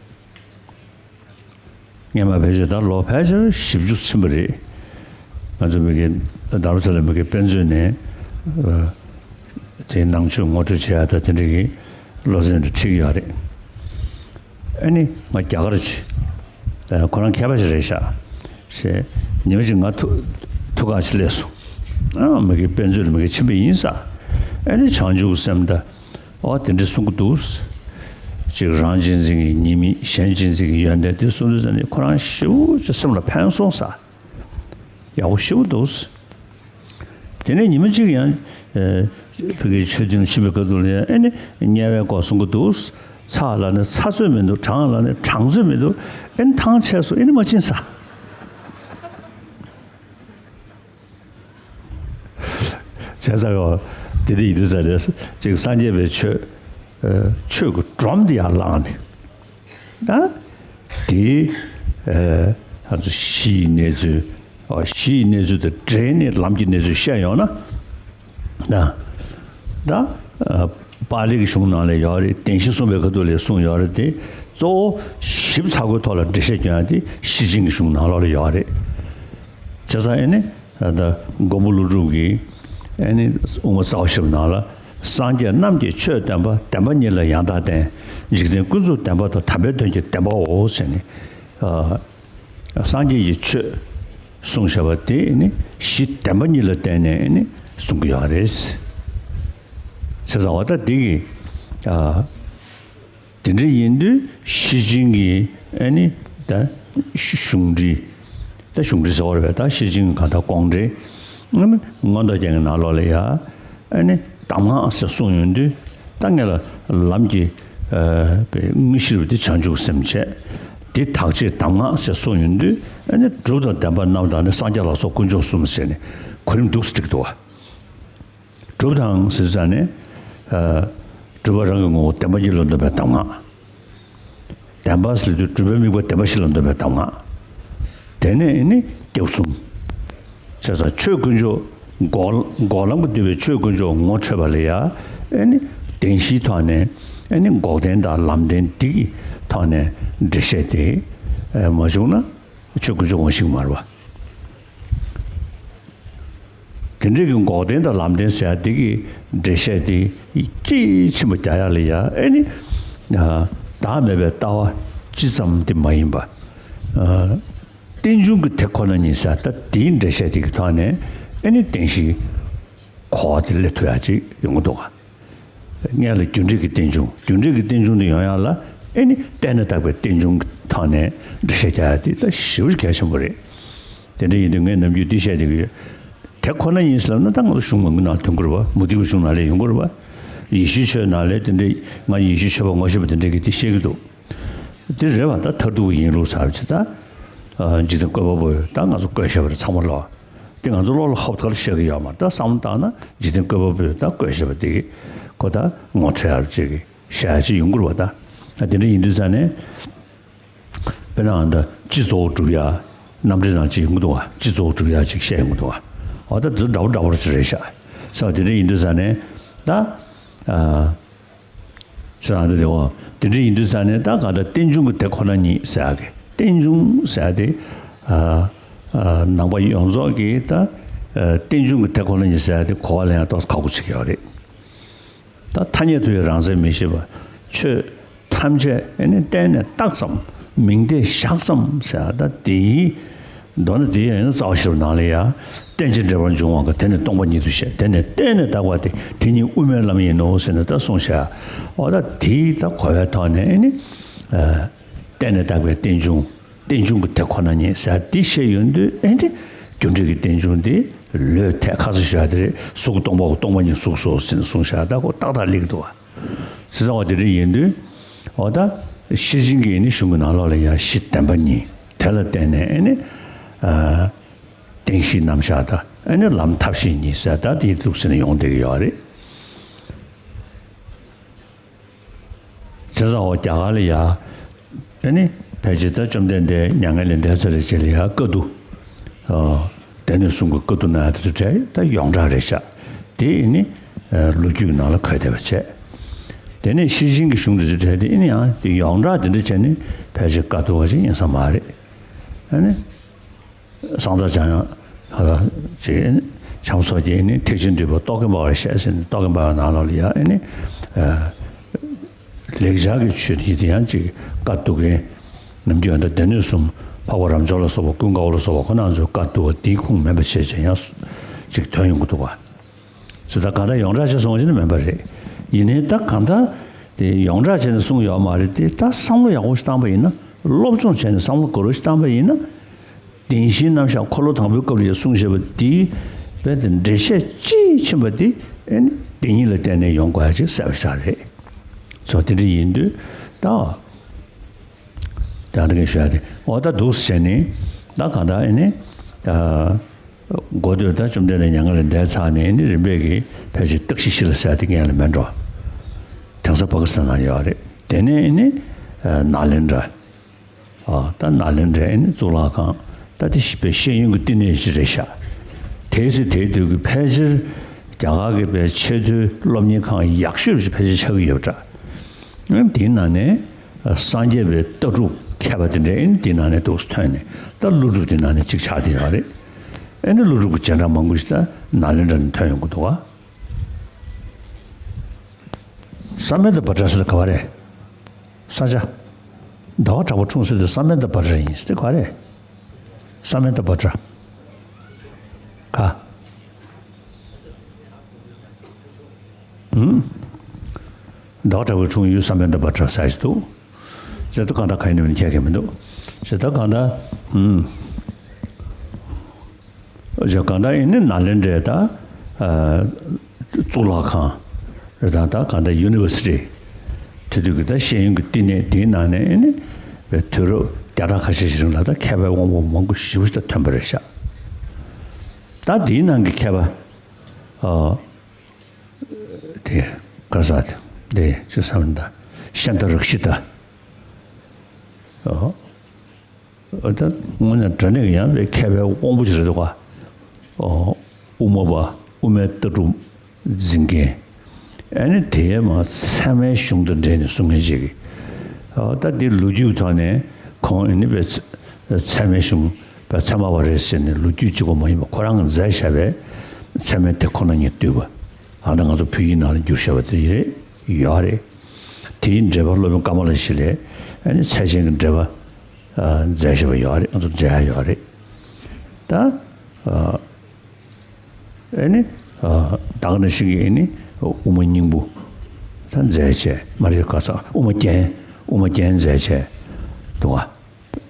སྔས་མ་ཕལ་ཆེར་ད་ལོ་ཕལ་ཆེར་བཞི་བཅུ་ཕྱིན་པ་རེད། ང་ཚོ་མི་གི་རྡ་རམ་ས་ལ་མི་གི་དཔེ་མཛོད་ནས་ཨ་དེ་ནང་ཆོས་ངོ་སྤྲོད་བྱེད་ཡག་ད་དེ་འདྲ་གི་ སློབ་ཚན་དེ་ཁྲིད་ཀྱི་ཡོད་རེད། ཨ་ནི་ང་རྒྱ་གར་ཅིག་ཨ། ཁོ་རང་མཁས་པ་ཞིག་རེད་ཤག་ཞེས་ཉི་མ་ཅིག་ང་ཐུག་ཐུག་ཁ་ཞིག་སླེབས་སོང་། ཨ། མ་གི་དཔེ་མཛོད་ལ་མ་གི་ཕྱིན་པ་ཡིན་ས། ཨ་ནི་བྱང་ཆུབ་སེམས་དང་། ཨོ་དེ་འདྲ་གསུང་གི་འདུག་ཅིག་རང་གཅེས་འཛིན་གྱི་ཉེས་དམིགས། གཞན་གཅེས་འཛིན་གྱི་ཡོན་ཏན་དེ་གསུང་དུས་ཙ་ནས་ཁོ་རང་ཞེ་པོ་ཅིག་སེམས་ལ་ཕན་སོང་ས། ཡག་པོ་ཞེ་པོ་འདུག་དེ་ནས་ཉི་མ་གཅིག་ཡང་ཨ། བོད་ཀྱི་ཆོས་ཐུན་ཕྱིན་པའི་སྐབས་དུ་ལ་ཡང་ཨ་ནི་དམྱལ་བའི་སྐོར་གསུང་གི་འདུག་ཚ་ལ་ནི་ཚ་ཚོད་མི་འདུག་གྲང་ལ་ནི་གྲང་ཚོད་མི་འདུག་ཨ་ནི་ཐང་ཆད་སོང་། ཨ་ནི་མ་ཕྱིན་ས། བྱས་ཙང་ཡང་དེ་འདྲ་ཡིན་དུས་ཙ་ནས་ཅིག་སངས་རྒྱས་པའི་ཆོས་ཨ། ཆོས་ཀྱི་སྒྲོམ་དེ་ཡར་བླངས་ནས། ད་དེ་ཨ། ང་ཚོ་གཞིའི་གནས་ཚུལ། ཨ། གཞིའི་གནས་ཚུལ་དང་འབྲེལ་ནས་ལམ་གྱི་གནས་ཚུལ་བཤད་ཡོང་ན། ད་ད་ཨ། པཱ་ལི་གི་གཞུང་ནང་ལ་ཡོད་རེད། བདེན་བཞི་གསུངས་པའི་ཁ་ཐུག་ལ་གསུངས་ཡོད་རེད་དེ། གཙོ་བོ་ཞིབ་ཚགས་པོའི་ཐོག་ལ་འགྲེལ་བཤད་སྐྱོན་ཡ་དེ་ཤེར་ཕྱིན་གྱི་གཞུང་ནང་ལོགས་ལ་ཡོད་རེད། བྱས་ཙང་ཨ་ནི་ད་མགོན་པོ་ཀླུ་སྒྲུབ་ཀྱིས་ཨ་ནི་དབུ་མ་རྩ་བ་བཞི་པོ་ནང་ལ། སངས་རྒྱས་རྣམས་ཀྱིས་ཆོས་བསྟན་པ། བདེན་པ་གཉིས་ལ་ཡང་དག་བརྟེན། འཇིག་རྟེན་ཀུན་རྫོབ་བདེན་པ་དང་། དམ་པའི་དོན་གྱི་བདེན་པའོ་ཟེར་ནས། ཨ། སངས་རྒྱས་ཀྱི་ཆོས་གསུངས་བཞག་པ་དེ་ནི་གཞི་བདེན་པ་གཉིས་ལ་བརྟེན་ནས་ནི་གསུང་གི་ཡོད་རེད། བྱས་ཙང་འོ་ད་འདི་གི་ཨ། དེ་འདྲ་ཡིན་དུས་ཤེར་ཕྱིན་གྱི་ཨ་ནི་ད་གཞུང་འགྲེལ། ད་གཞུང་འགྲེལ་ཟེར་བ་རེད་པས། ད་ཤེར་ཕྱིན་གྱི་གང་ལྟར་དགོངས་འགྲེལ། ཨ་ནི་མངོན་རྟོགས་རྒྱན་གྱི་ནང་ལོགས་ལ་ཡ། ཨ་ནི་གདམས་ངག་ཟེར་གསུངས་ཡོང་དུས། ད་ངེད་ལ་ལམ་གྱི་ཨ། དངོས་གཞི་རུ་དེ་བྱང་ཆུབ་སེམས་བྱས། དེ་དག་ཕྱིར་གདམས་ངག་ཟེར་གསུངས་ཡོང་དུས། ཨ་ནི་སྒྲུབ་དང་བདེན་པ་རྣམས་དང་ནི། སངས་རྒྱས་ལ་སོགས་དཀོན་མཆོག་གསུམ་ཟེར་ནས་གོ་རིམ་འདུག་སེ་བསྒྲིགས་འདུག་བ། སྒྲུབ་དང་ཟེར་ཙ་ནས། ཨ། སྒྲུབ་པ་རང་གི་ངོ་བོ་བདེན་པ་གཉིས་ལ་འདོམས་པའི་གདམས་ངག་བདེན་པ་ཟེར་དུས་སྒྲུབ་པའི་དམིགས་པ་བདེན་པ་བཞི་ལ་འདོམས་པའི་གདམས་ངག་དེ་ནས་ནི་སྐྱབས་གསུམ། བྱས་ཙང་ཆོས་དཀོན་མཆོག་འགོག་འགོག་ལམ་གྱིས་བསྡུས་པའི་ཆོས་དཀོན་མཆོག་ངོ་འཕྲོད་པ་ལ་ཡ། ཨ་ནི་བདེན་བཞིའི་ཐོག་ནས། ཨ་ནི་འགོག་བདེན་དང་ལམ་བདེན་འདི་གི་ཐོག་ནས་འགྲེལ་བཤད་དེ་ཨ། མ་བྱུང་ན་ཆོས་དཀོན་མཆོག་ངོ་ཤེས་ཀྱི་མ་རེད་པ། དེ་འདྲའི་གི་འགོག་བདེན་དང་ལམ་བདེན་ཟེར་ཡ་དེ་གི་འགྲེལ་བཤད་དེ་དཔྱིས་ཕྱིན་པ་རྒྱག་ཡ་ལ་ཡ། ཨ་ནི་ཨ། བདག་མེད་པའི་ལྟ་བ་སྤྱི་ཙམ་དེ་མ་ཡིན་པ། ཨ། རྟེན་འབྱུང་གི་དེ་ཁོ་ན་ཉིད་ཟེར། ད་དེའི་འགྲེལ་བཤད་དེ་གི་ཐོག་ནས་ཨ་ནི་བདེན་བཞིའི་གོ་བ་དེ་སླེབས་ཐུབ་ཡ་ཅིག་ཡོང་གི་འདུག་ག་སྔོན་ལ་རྒྱུ་འབྲས་ཀྱི་རྟེན་འབྱུང་། རྒྱུ་འབྲས་ཀྱི་རྟེན་འབྱུང་དེ་ཡོང་ཡ་ལ་ཨ་ནི་བརྟེན་ནས་བཏགས་པའི་རྟེན་འབྱུང་གི་ཐོག་ནས་འགྲེལ་བཤད་རྒྱག་ཡ་དེ་ད་ཞེ་པོ་གལ་ཆེན་པོ་རེད། དེ་འདྲ་ཡིན་དུས་ངས་ནམ་རྒྱུན་འདི་བཤད་བསྡད་ཀྱི་ཡོད། དེ་ཁོ་ན་ཡིན་ཟེར་ལབ་ན་ད་ང་ཚོ་གཞུང་མང་པོའི་ནང་ཐོན་གྱི་རེད་པ། མུ་སྟེགས་པའི་གཞུང་ནང་ལ་ཡོང་གི་རེད་པ། ཡེ་ཤུའི་ཆོས་ནང་ལ་དེ་འདྲ། ང་ཡེ་ཤུའི་ཆོས་པ་ངོ་ཤེས་པ་དེ་འདྲ་གིས་དེ་བཤད་ཀྱི་འདུག་དེ་རེད་པ། ད་མཐར་ཐུག་གི་ཡིན་ལུགས་ཟེར་བ་ཅིག་ད་འཇིག་རྟེན་བཀོད་པ་པོས་ད་ང་ཚོ་བཀོད་བཞག་པ་རེད། ཚང་མ་ལོག་དེ་ང་ཚོ་བློ་ལ་ཧོབ་ཐག་ལ་བཤད་ཀྱི་ཡོད་མ་རེད། ད་བསམ་བློ་བཏང་ན་འཇིག་རྟེན་བཀོད་པ་པོས་ད་བཀོད་བཞག་པ་དེ་གིས་ཁོ་ད་ངོ་འཕྲོད་ཡ་ཅིག་གི་བཤད་ཡ་ཅིག་ཡོང་གི་རེད་པ། ད་ད་དེ་འདྲ་ཡིན་དུས་ཙ་ནས། དཔེར་ན་ཨ་ད་སྤྱི་གཙོ་བོ་སྒྲུབ་ཡ། རྣམ་འགྲེལ་ནང་ཅིག་ཡོང་གི་འདུག་ག་སྤྱི་གཙོ་བོ་སྒྲུབ་ཡ་ཅིག་བཤད་ཡོང་གི་འདུག་ག་འོ་ད་འདི་འདྲ་པོ་འདྲ་པོ་ཅིག་རེད་ཤག་ས་དེ་འདྲ་ཡིན་དུས་ཙ་ནས་ད། ཨ། ས་ཨ་ད་དེ་འོ་དེ་འདྲ་ཡིན་དུས་ཙ་ནས་ད་ག་ད་རྟེན་འབྱུང་གི་དེ་ཁོ་ན་ཉིད་ཟེར་ཡ་གི། རྟེན་འབྱུང་ཟེར་ཡ་དེ། ཨ། ཨ། ནང་པ་ཡོངས་རྫོགས་ཀྱི་ད། ཨ། རྟེན་འབྱུང་གི་དེ་ཁོ་ན་ཉིད་ཟེར་ཡ་དེ་གོ་བ་ལེན་ཡ་ཏོག་ཙམ་ཁག་པོ་ཅིག་ཡོད་རེད། ད་ཐ་སྙད་དུ་ཡང་རང་མཚན་མི་བཞེད་པ། ཆོས་ཐམས་ཅད་ཨ་ནི་བརྟེན་ནས་བཏགས་ཙམ། མིང་དེ་བཞག་ཙམ་ཟེར་ཡ། ད་དེའི་མདོར་ན་དེའི་ཡང་རྩ་བ་བཞི་པོ་ནང་ལ་ཡ། རྟེན་ཅིང་འབྲེལ་པར་འབྱུང་བ་གང་། དེ་ནི་སྟོང་པ་ཉིད་དུ་བཤད། དེ་ནི་བརྟེན་ནས་བཏགས་པ་སྟེ། དེ་ཉིད་དབུ་མའི་ལམ་ཡིན་ནོ་ཟེར་ནས་ད་གསུངས་བཞག་འོ་ད་དེའི་ད་གོ་བའི་ཐོག་ནས་ཨ་ནི། ཨ། བརྟེན་ནས་བཏགས་པའི་རྟེན་འབྱུང་། རྟེན་འབྱུང་གི་དེ་ཁོ་ན་ཉིད་ཟེར་འདི་བཤད་ཡོང་དུས་ཨེ་འདི་རྒྱུ་འབྲས་ཀྱི་རྟེན་འབྱུང་འདི་ལོས་ཐད་ཁ་ཚ་ཞུ་ཡ་དེ་རེད། གཟུགས་སྟོང་པའོ། སྟོང་པ་ཉིད་གཟུགས་སོ་ཟེར་ནས་གསུངས་བཞག་ད་ཁོ་ཏག་ཏག་སླེབས་ཀྱི་འདུག་བ། ཟེར་ཙང་བ་དེ་འདྲ་ཡིན་དུས་འོ་ད་ཤེར་ཕྱིན་གྱི་ནི་གཞུང་གི་ནང་ལོགས་ལ་ཡང་གཞི་བདེན་པ་གཉིས་དེ་ལ་བརྟེན་ནས་ཨེ་ནི་ཨ་རྟེན་གཞིའི་རྣམ་གཞག་དང་ཨེ་ནི་ལམ་ཐབས་ཤེས་གཉིས་ཟེར་ད་དེའི་ལུགས་སྲོལ་ནས་ཡོང་བསྡད་ཀྱི་ཡོད་རེད། བྱས་ཙང་འོ་རྒྱ་གར་ལ་ཡ། ཨ་ནི་ཕལ་ཆེར་ད་བཅོམ་ལྡན་འདས་མྱ་ངན་ལས་འདས་ཚར་རེད་ཅེས་ལ་ཡ་བཀའ་བསྡུ། ཨ། དེ་ནས་གསུང་གི་བཀའ་བསྡུ་གནང་ཡ་དེ་ཚོ་གྲས་ད་ཡོངས་གྲགས་རེད་ཤག་དེ་ཨ་ནི་ཨ་ལོ་རྒྱུས་ནང་ལ་འཁོད་བསྡད་པ་བྱས། དེ་ནས་ཤེར་ཕྱིན་གྱི་གཞུང་དེ་ཚོ་གྲས་དེ་ཨ་ནི་ཡང་དེ་ཡོངས་གྲགས་དེ་འདྲ་བྱས་ནས་ཕལ་ཆེར་བཀའ་བསྡུ་བ་ཞིག་ཡིན་ས་མ་རེད། ཨ་ནི། གསང་བདག་འཇམ་དབྱངས་ཧ་ལ་ཅེས་བྱམས་སོགས་ཀྱིས་ནི་ཐེག་ཆེན་འདུས་པ་རྟོག་གེ་འབར་བར་བཤད་ཟེར་ནས་རྟོག་གེ་འབར་བའི་ནང་ལོགས་ལ་ཡ་ཨེ་ནི། ཨ། ལེགས་སྦྱར་གྱི་ཆོས་དེ་དེ་ཡང་ཅིག་བཀའ་བསྡུ་མཁན། ནམ་རྒྱུན་ད་སྡེ་སྣོད་གསུམ་འཕགས་པ་རབ་འབྱོར་ལ་སོགས་པ་ཀུན་དགའ་བོ་ལ་སོགས་པ་ཁོ་རང་ཚོའི་བཀའ་བསྡུ་བ་དེའི་ཁུངས་མིན་པ་བྱས་བྱས་ཡང་ཅིག་ཐོན་ཡོང་གི་འདུག་བ། ཇི་ལྟར་གང་ལྟར་ཡོངས་གྲགས་ཆེ་སོང་བ་ཞིག་ནི་མིན་པ་རེད། ཡིན་ནའི་ད་གང་ལྟར་དེ་ཡོངས་གྲགས་བྱས་ནས་གསུངས་ཡོད་མ་རེད་དེ། ད་བསམ་བློ་ཡག་པོ་ཞིག་བཏང་པ་ཡིན་ན། སློབ་སྦྱོང་བྱས་ནས་བསམ་བློ་གོ་རོ་ཞིག་བཏང་པ་ཡིན་ན། བདེན་བཞིའི་རྣམ་གཞག་འཁོར་ལོ་དང་པོའི་སྐབས་ལ་ཡང་གསུངས་བཞག་པ་དེའི་རྦད་དེ་འགྲེལ་བཤད་དཔྱིས་ཕྱིན་པ་དེ་ཨེ་ནི་དེ་ཉིད་ལ་བརྟེན་ནས་ཡོང་དགོས་ཡ་ཅིག་གསལ་པོ་ཞིག་རེད། སོ་དེ་འདྲ་ཡིན་དུས་ད། ད་ལྟ་གི་ཞུ་ཡ་དེ་འོ་ད་འདུག་སེ་བྱས་ནས་ད་གང་ལྟར་ཨེ་ནི་ད་འགོ་སྟོད་ད་བཅོམ་ལྡན་འདས་མྱ་ངན་ལས་འདས་ཚར་ནས་ཨེ་ནི་རིམ་པས་ཀྱི་ཕལ་ཆེར་སྟག་ཤི་ཤི་ལ་ཟེར་ཡ་དེ་ངས་ལ་མེད་འགྲོ། དེང་སང་པ་ཀི་སི་ཐན་ནང་ཡོད་རེད། དེ་ནས་ཨེ་ནི་ནཱ་ལེནྡྲ། ཨ་ད་ནཱ་ལེནྡྲའི་ཨེ་ནི་གཙུག་ལག་ཁང་ད་དེ་ཞིག་པའི་ཤེས་ཡོན་གྱི་བསྟི་གནས་ཞིག་རེད་ཤག་དེའི་ཚེ་དེའི་དུས་ཀྱི་ཕལ་ཆེར་རྒྱ་གར་གྱི་པའི་ཆེས་མཐོའི་སློབ་གཉེར་ཁང་ཡག་ཤོས་ཞིག་ཕལ་ཆེར་ཆགས་ཀྱི་ཡོད་པ་འདྲ། ཨེ་ནི་དེའི་ནང་ནས་སངས་རྒྱས་པའི་ལྟ་གྲུབ་མཁས་པ་དེ་འདྲ་ཨེ་ནི་དེའི་ནང་ནས་འདུག་སེ་ཐོན་ནས་ད་ཀླུ་སྒྲུབ་དེའི་ནང་ནས་གཅིག་ཆགས་བསྡད་ཡོད་རེད། ཨེ་ནི་ཀླུ་སྒྲུབ་ཀྱི་རྗེས་འབྲང་མང་པོ་ཞིག་ད་ནཱ་ལེནྡྲ་ནས་ཐོན་ཡོང་གི་འདུག་ག་སམ་བྷེ་ཏ་བྷ་དྲ་ཟེར་དེ་ག་བ་རེད། ས་ཆ། ཟླ་བ་གྲགས་པ་འཁྲུངས་ས་དེ་སམ་བྷེ་ཏ་བྷ་དྲ་ཡིན་ཟེར་དེ་ག་བ་རེད། སམ་བྷེ་ཏ་བྷ་དྲ། ག་ཧུམ། ཟླ་བ་གྲགས་པའི་འཁྲུངས་ཡུལ་སམ་བྷེ་ཏ་བྷ་དྲ་ཟེར་ཞིག་འདུག་ཇི་ལྟར་གང་ལྟར་ག་ཡིན་ནམ་ཁྱད་ཀྱང་མི་འདུག་ཇི་ལྟར་གང་ལྟར། ཨུམ། ཇི་ལྟར་གང་ལྟར་ཨེ་ནི་ནཱ་ལེནྡྲའི་ད། ཨ། གཙུག་ལག་ཁང་། རེད་དང་ད་གང་ལྟར་ཡུ་ནི་ཝར་སི་ཊི། དེ་དུས་ཀྱི་ད་ཤེས་ཡོན་གྱི་བསྟི་གནས་དེའི་ནང་ནས་ཨེ་ནི། དུས་རབས་བརྒྱ་ཕྲག་ཁ་ཤས་ཤིག་རིང་ལ་ད་མཁས་པའི་དབང་པོ་མང་པོ་ཞེ་པོ་ཞིག་ད་ཐོན་པ་རེད་ཤག་ད་དེའི་ནང་གི་མཁས་པ། ཨ། དེ། ག་ས་དེ། དེ་ཅི་བསམ་ད། ཤཱནྟ་རཀྵི་ཏ། ཨོ། ཨོ་ད་དངོས་གནས་དྲང་གནས་ཀྱི་ཡང་པའི་མཁས་པའི་དབང་པོ་ཅིག་རེད་འདུག་ག་ཨོ། དབུ་མ་པ་དབུ་མའི་ལྟ་གྲུབ་འཛིན་མཁན། ཨ་ནི་དེའི་མ་ཚད་མའི་གཞུང་དང་འབྲེལ་ནས་གསུང་མཁན་ཅིག་ཨོ་ད་དེ་ལོ་རྒྱུས་ཐོག་ནས་ཁོང་ཨ་ནི་པའི་ཚད་མའི་གཞུང་པའི་ཚད་མ་པ་རེད་ཟེར་ནས་ལོ་རྒྱུས་གཅིག་པོ་མ་ཡིན་པ་ཁོ་རང་གིས་མཛད་བཞག་པའི་ཚད་མའི་དེ་ཁོ་ན་ཉིད་བསྡུས་པ། ཨ་ད་ང་ཚོ་བོད་ཡིག་ནང་ལ་བསྒྱུར་བཞག་པ་དེ་རེད་ཡོད་རེད། དེའི་འགྲེལ་པ་སློབ་དཔོན་ཀ་མ་ལ་ཤཱི་ལས་ཨ་ནི་ཚད་ཆེན་གྱི་འགྲེལ་པ། ཨ། མཛད་བཞག་པ་ཡོད་རེད། ང་ཚོ་མཇལ་ཡ་ཡོད་རེད། ད། ཨ། ཨ་ནི། ཨ། ད་ག་ནང་བཞིན་གྱི་ཨ་ནི་དབུ་མ་སྙིང་པོ་ད་མཛད་བྱས་མ་རེད་ག་ས་དབུ་མ་རྒྱན། དབུ་མ་རྒྱན་མཛད་བྱས་འདུག་ག་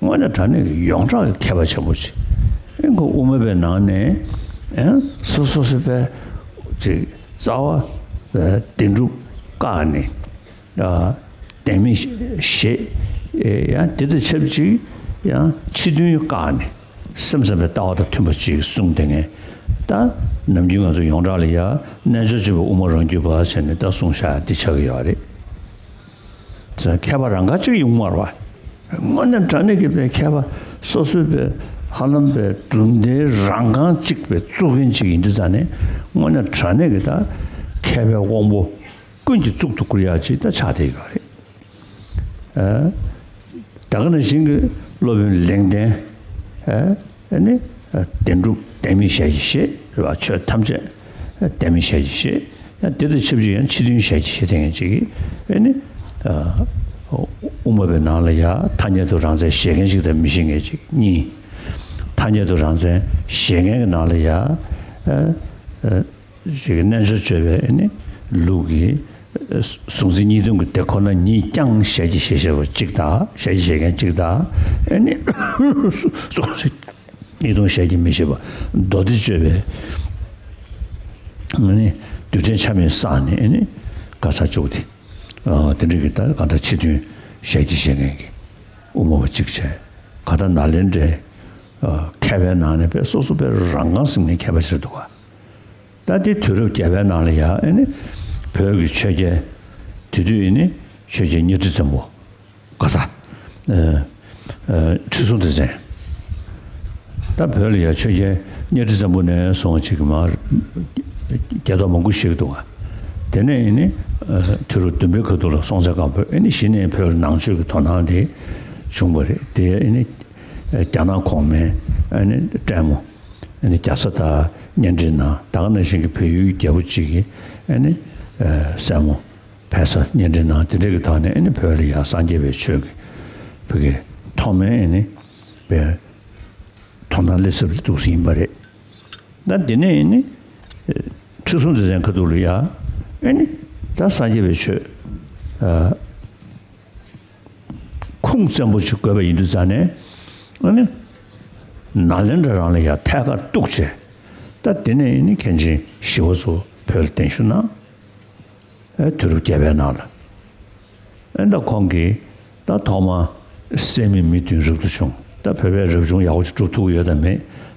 དངོས་གནས་དྲང་གནས་ཀྱི་ཡོངས་གྲགས་ཀྱི་མཁས་པ་ཆེན་པོ་ཅིག་ཨེ་ཁོ་དབུ་མ་པའི་ནང་ནས་ཨེ་སོ་སོ་སོ་པའི་ཅིག་རྩ་བ་བདེན་གྲུབ་བཀག་ནས། ཨ། བདེན་མེད་ཞེས། ཡང་དེ་དང་ཆབས་ཅིག་ཡང་ཕྱི་དོན་བཀག་ནས་སེམས་ཙམ་པའི་ལྟ་བ་དང་མཐུན་པ་ཅིག་གསུངས་བསྡད་མཁན། ད་ནམ་རྒྱུན་ང་ཚོ་ཡོངས་གྲགས་ལ་ཡ་རྣལ་འབྱོར་སྤྱོད་པའི་དབུ་མ་རང་རྒྱུད་པ་བྱས་ནས་ད་གསུངས་བཞག་འདི་ཆགས་ཀྱི་ཡོད་རེད། མཁས་པ་རང་ག་གཅིག་ཡོང་མ་རེད་པ། དངོས་གནས་དྲང་གནས་ཀྱི་པའི་མཁས་པ་སོ་སོའི་པའི་ཧ་ལམ་པའི་གྲུབ་མཐའི་རང་རྐང་གཅིག་པའི་གཙུག་རྒྱན་གཅིག་ཡིན་དུས་ཙང་ནས་དངོས་གནས་དྲང་གནས་ཀྱི་ད་མཁས་པའི་དབང་པོ། ཀུན་གྱིས་གཙུག་ཏུ་བཀུར་ཡག་ཅིག་ད་ཆགས་བསྡད་ཡོད་རེད། ཨ། ད་ག་ནང་བཞིན་གྱི་སློབ་དཔོན་ལེགས་ལྡན། ཨ་ནི་བདེན་གྲུབ་བདེན་མེད་ཞལ་གྱིས་བཞེས་རེད་པ། ཆོས་ཐམས་ཅད་བདེན་མེད་ཞལ་གྱིས་བཞེས། ཡང་དེ་དང་ཆབས་ཅིག་ཡང་ཕྱི་དོན་ཞལ་གྱིས་བཞེས་བསྡད་མཁན་ཅིག་གིས་ཨ་ནི། ཨ། དབུ་མ་པའི་ནང་ལ་ཡ་ཐ་སྙད་དུ་རང་མཚན་བཞེད་མཁན་ཅིག་དང་མི་བཞེད་མཁན་ཅིག་གཉིས། ཐ་སྙད་དུ་རང་མཚན་བཞེད་མཁན་གྱི་ནང་ལ་ཡ། ཨ། ཨ། ཅིག་གི་རྣལ་འབྱོར་སྤྱོད་པའི་ཨ་ནི་ལུགས་ཀྱི་གཟུང་འཛིན་གཉིས་སྟོང་གི་དེ་ཁོ་ན་ཉིད་ཀྱང་ཞལ་གྱིས་བཞེས་བཞེས་པ་གཅིག་དང་ཞལ་གྱིས་བཞེས་མཁན་གཅིག་དང་ཨ་ནི་གཟུང་འཛིན་གཉིས་སྟོང་ཞལ་གྱིས་མི་བཞེས་པ་མདོ་སྡེ་སྤྱོད་པའི་ཨ་ནི་རྡུལ་ཕྲན་ཆ་མེད་བསགས་ནས་ཨ་ནི་ག་ས་བཅུག་སྟེ། ཨ། དེ་འདྲ་གི་ད་ག་ད་ཕྱི་དོན་ཞལ་གྱིས་བཞེས་མཁན་གྱི་དབུ་མ་པ་གཅིག་བྱས། ག་ད་ནཱ་ལེནྡྲའི་མཁས་པའི་ནང་ནས་པའི་སོ་སོ་པའི་རང་རྐང་ཟིན་མཁན་མཁས་པ་ཞིག་འདུག་ག་ད་དེ་དུས་རབས་བརྒྱད་པའི་ནང་ལ་ཡ་ཨ་ནི་བོད་ཀྱི་ཆོས་རྒྱལ། དེ་དུས་ཨ་ནི་ཆོས་རྒྱལ་གཉའ་ཁྲི་བཙན་པོ། ག་ས། ཨ། ཨ། ཁྲི་སྲོང་ལྡེ་བཙན། ད་བོད་ལ་ཡ་ཆོས་རྒྱལ་གཉའ་ཁྲི་བཙན་པོ་ནས་བཟུང་ཅིག་མར་རྒྱལ་དར་མང་པོ་བཞེས་འདུག་ག་དེ་ནས་ཨ་ནི། ཨ། དུས་རབས་བདུན་པའི་ཁ་ཐུག་ལ་སྲོང་བཙན་སྒམ་པོས་ཨ་ནི་གཞི་ནས་བོད་ལ་ནང་ཆོས་ཀྱི་དོ་སྣང་དེ་བྱུང་བ་རེད། དེ་ཨ་ནི་རྒྱ་ནག་གོང་མའི་ཨ་ནི་སྲས་མོ། ཨ་ནི་རྒྱ་བཟའ་དང་གཉེན་སྒྲིག་གནང་། ད་ག་ནང་བཞིན་གྱི་བལ་ཡུལ་རྒྱལ་པོ་གཅིག་གི་ཨ་ནི་སྲས་མོ། ཕེབས་ས་གཉེན་སྒྲིག་གནང་། དེ་འདྲ་གི་ཐོག་ནས་ཨ་ནི་བོད་ལ་ཡ་སངས་རྒྱས་པའི་ཆོས་ཀྱི་བོད་ཀྱི་ཐོག་མའི་ཨ་ནི་པའི་དོ་སྣང་སླེབས་ས་འདུག་སེ་ཡིན་པ་རེད། ད་དེ་ནས་ཨ་ནི་ཁྲི་སྲོང་ལྡེ་བཙན་ཁ་ཐུག་ལ་ཡ་ཨ་ནི་ད་སངས་རྒྱས་པའི་ཆོས་ཨ་ཁུངས་བཙན་པོ་ཅིག་དགོས་པ་ཡིན་དུས་ཙང་ནས་ཨ་ནི་ནཱ་ལེནྡྲ་རང་ལ་ཡ་ཐད་ཀར་གཏུགས་བྱས། ད་དེ་ནས་ཨ་ནི་མཁན་ཆེན་ཞི་བ་འཚོ་བོད་ལ་གདན་ཞུ་གནང་། ཨེ་དུས་རབས་བརྒྱད་པའི་ནང་ལ། ཨེ་ད་ཁོང་གིས་ད་ཐོག་མ་སད་མི་མི་བདུན་རབ་ཏུ་བྱུང་། ད་བོད་པས་རབ་བྱུང་ཡག་པོ་ཅིག་སྒྲུབ་ཐུབ་ཀྱི་ཡོད་དམ་མེད་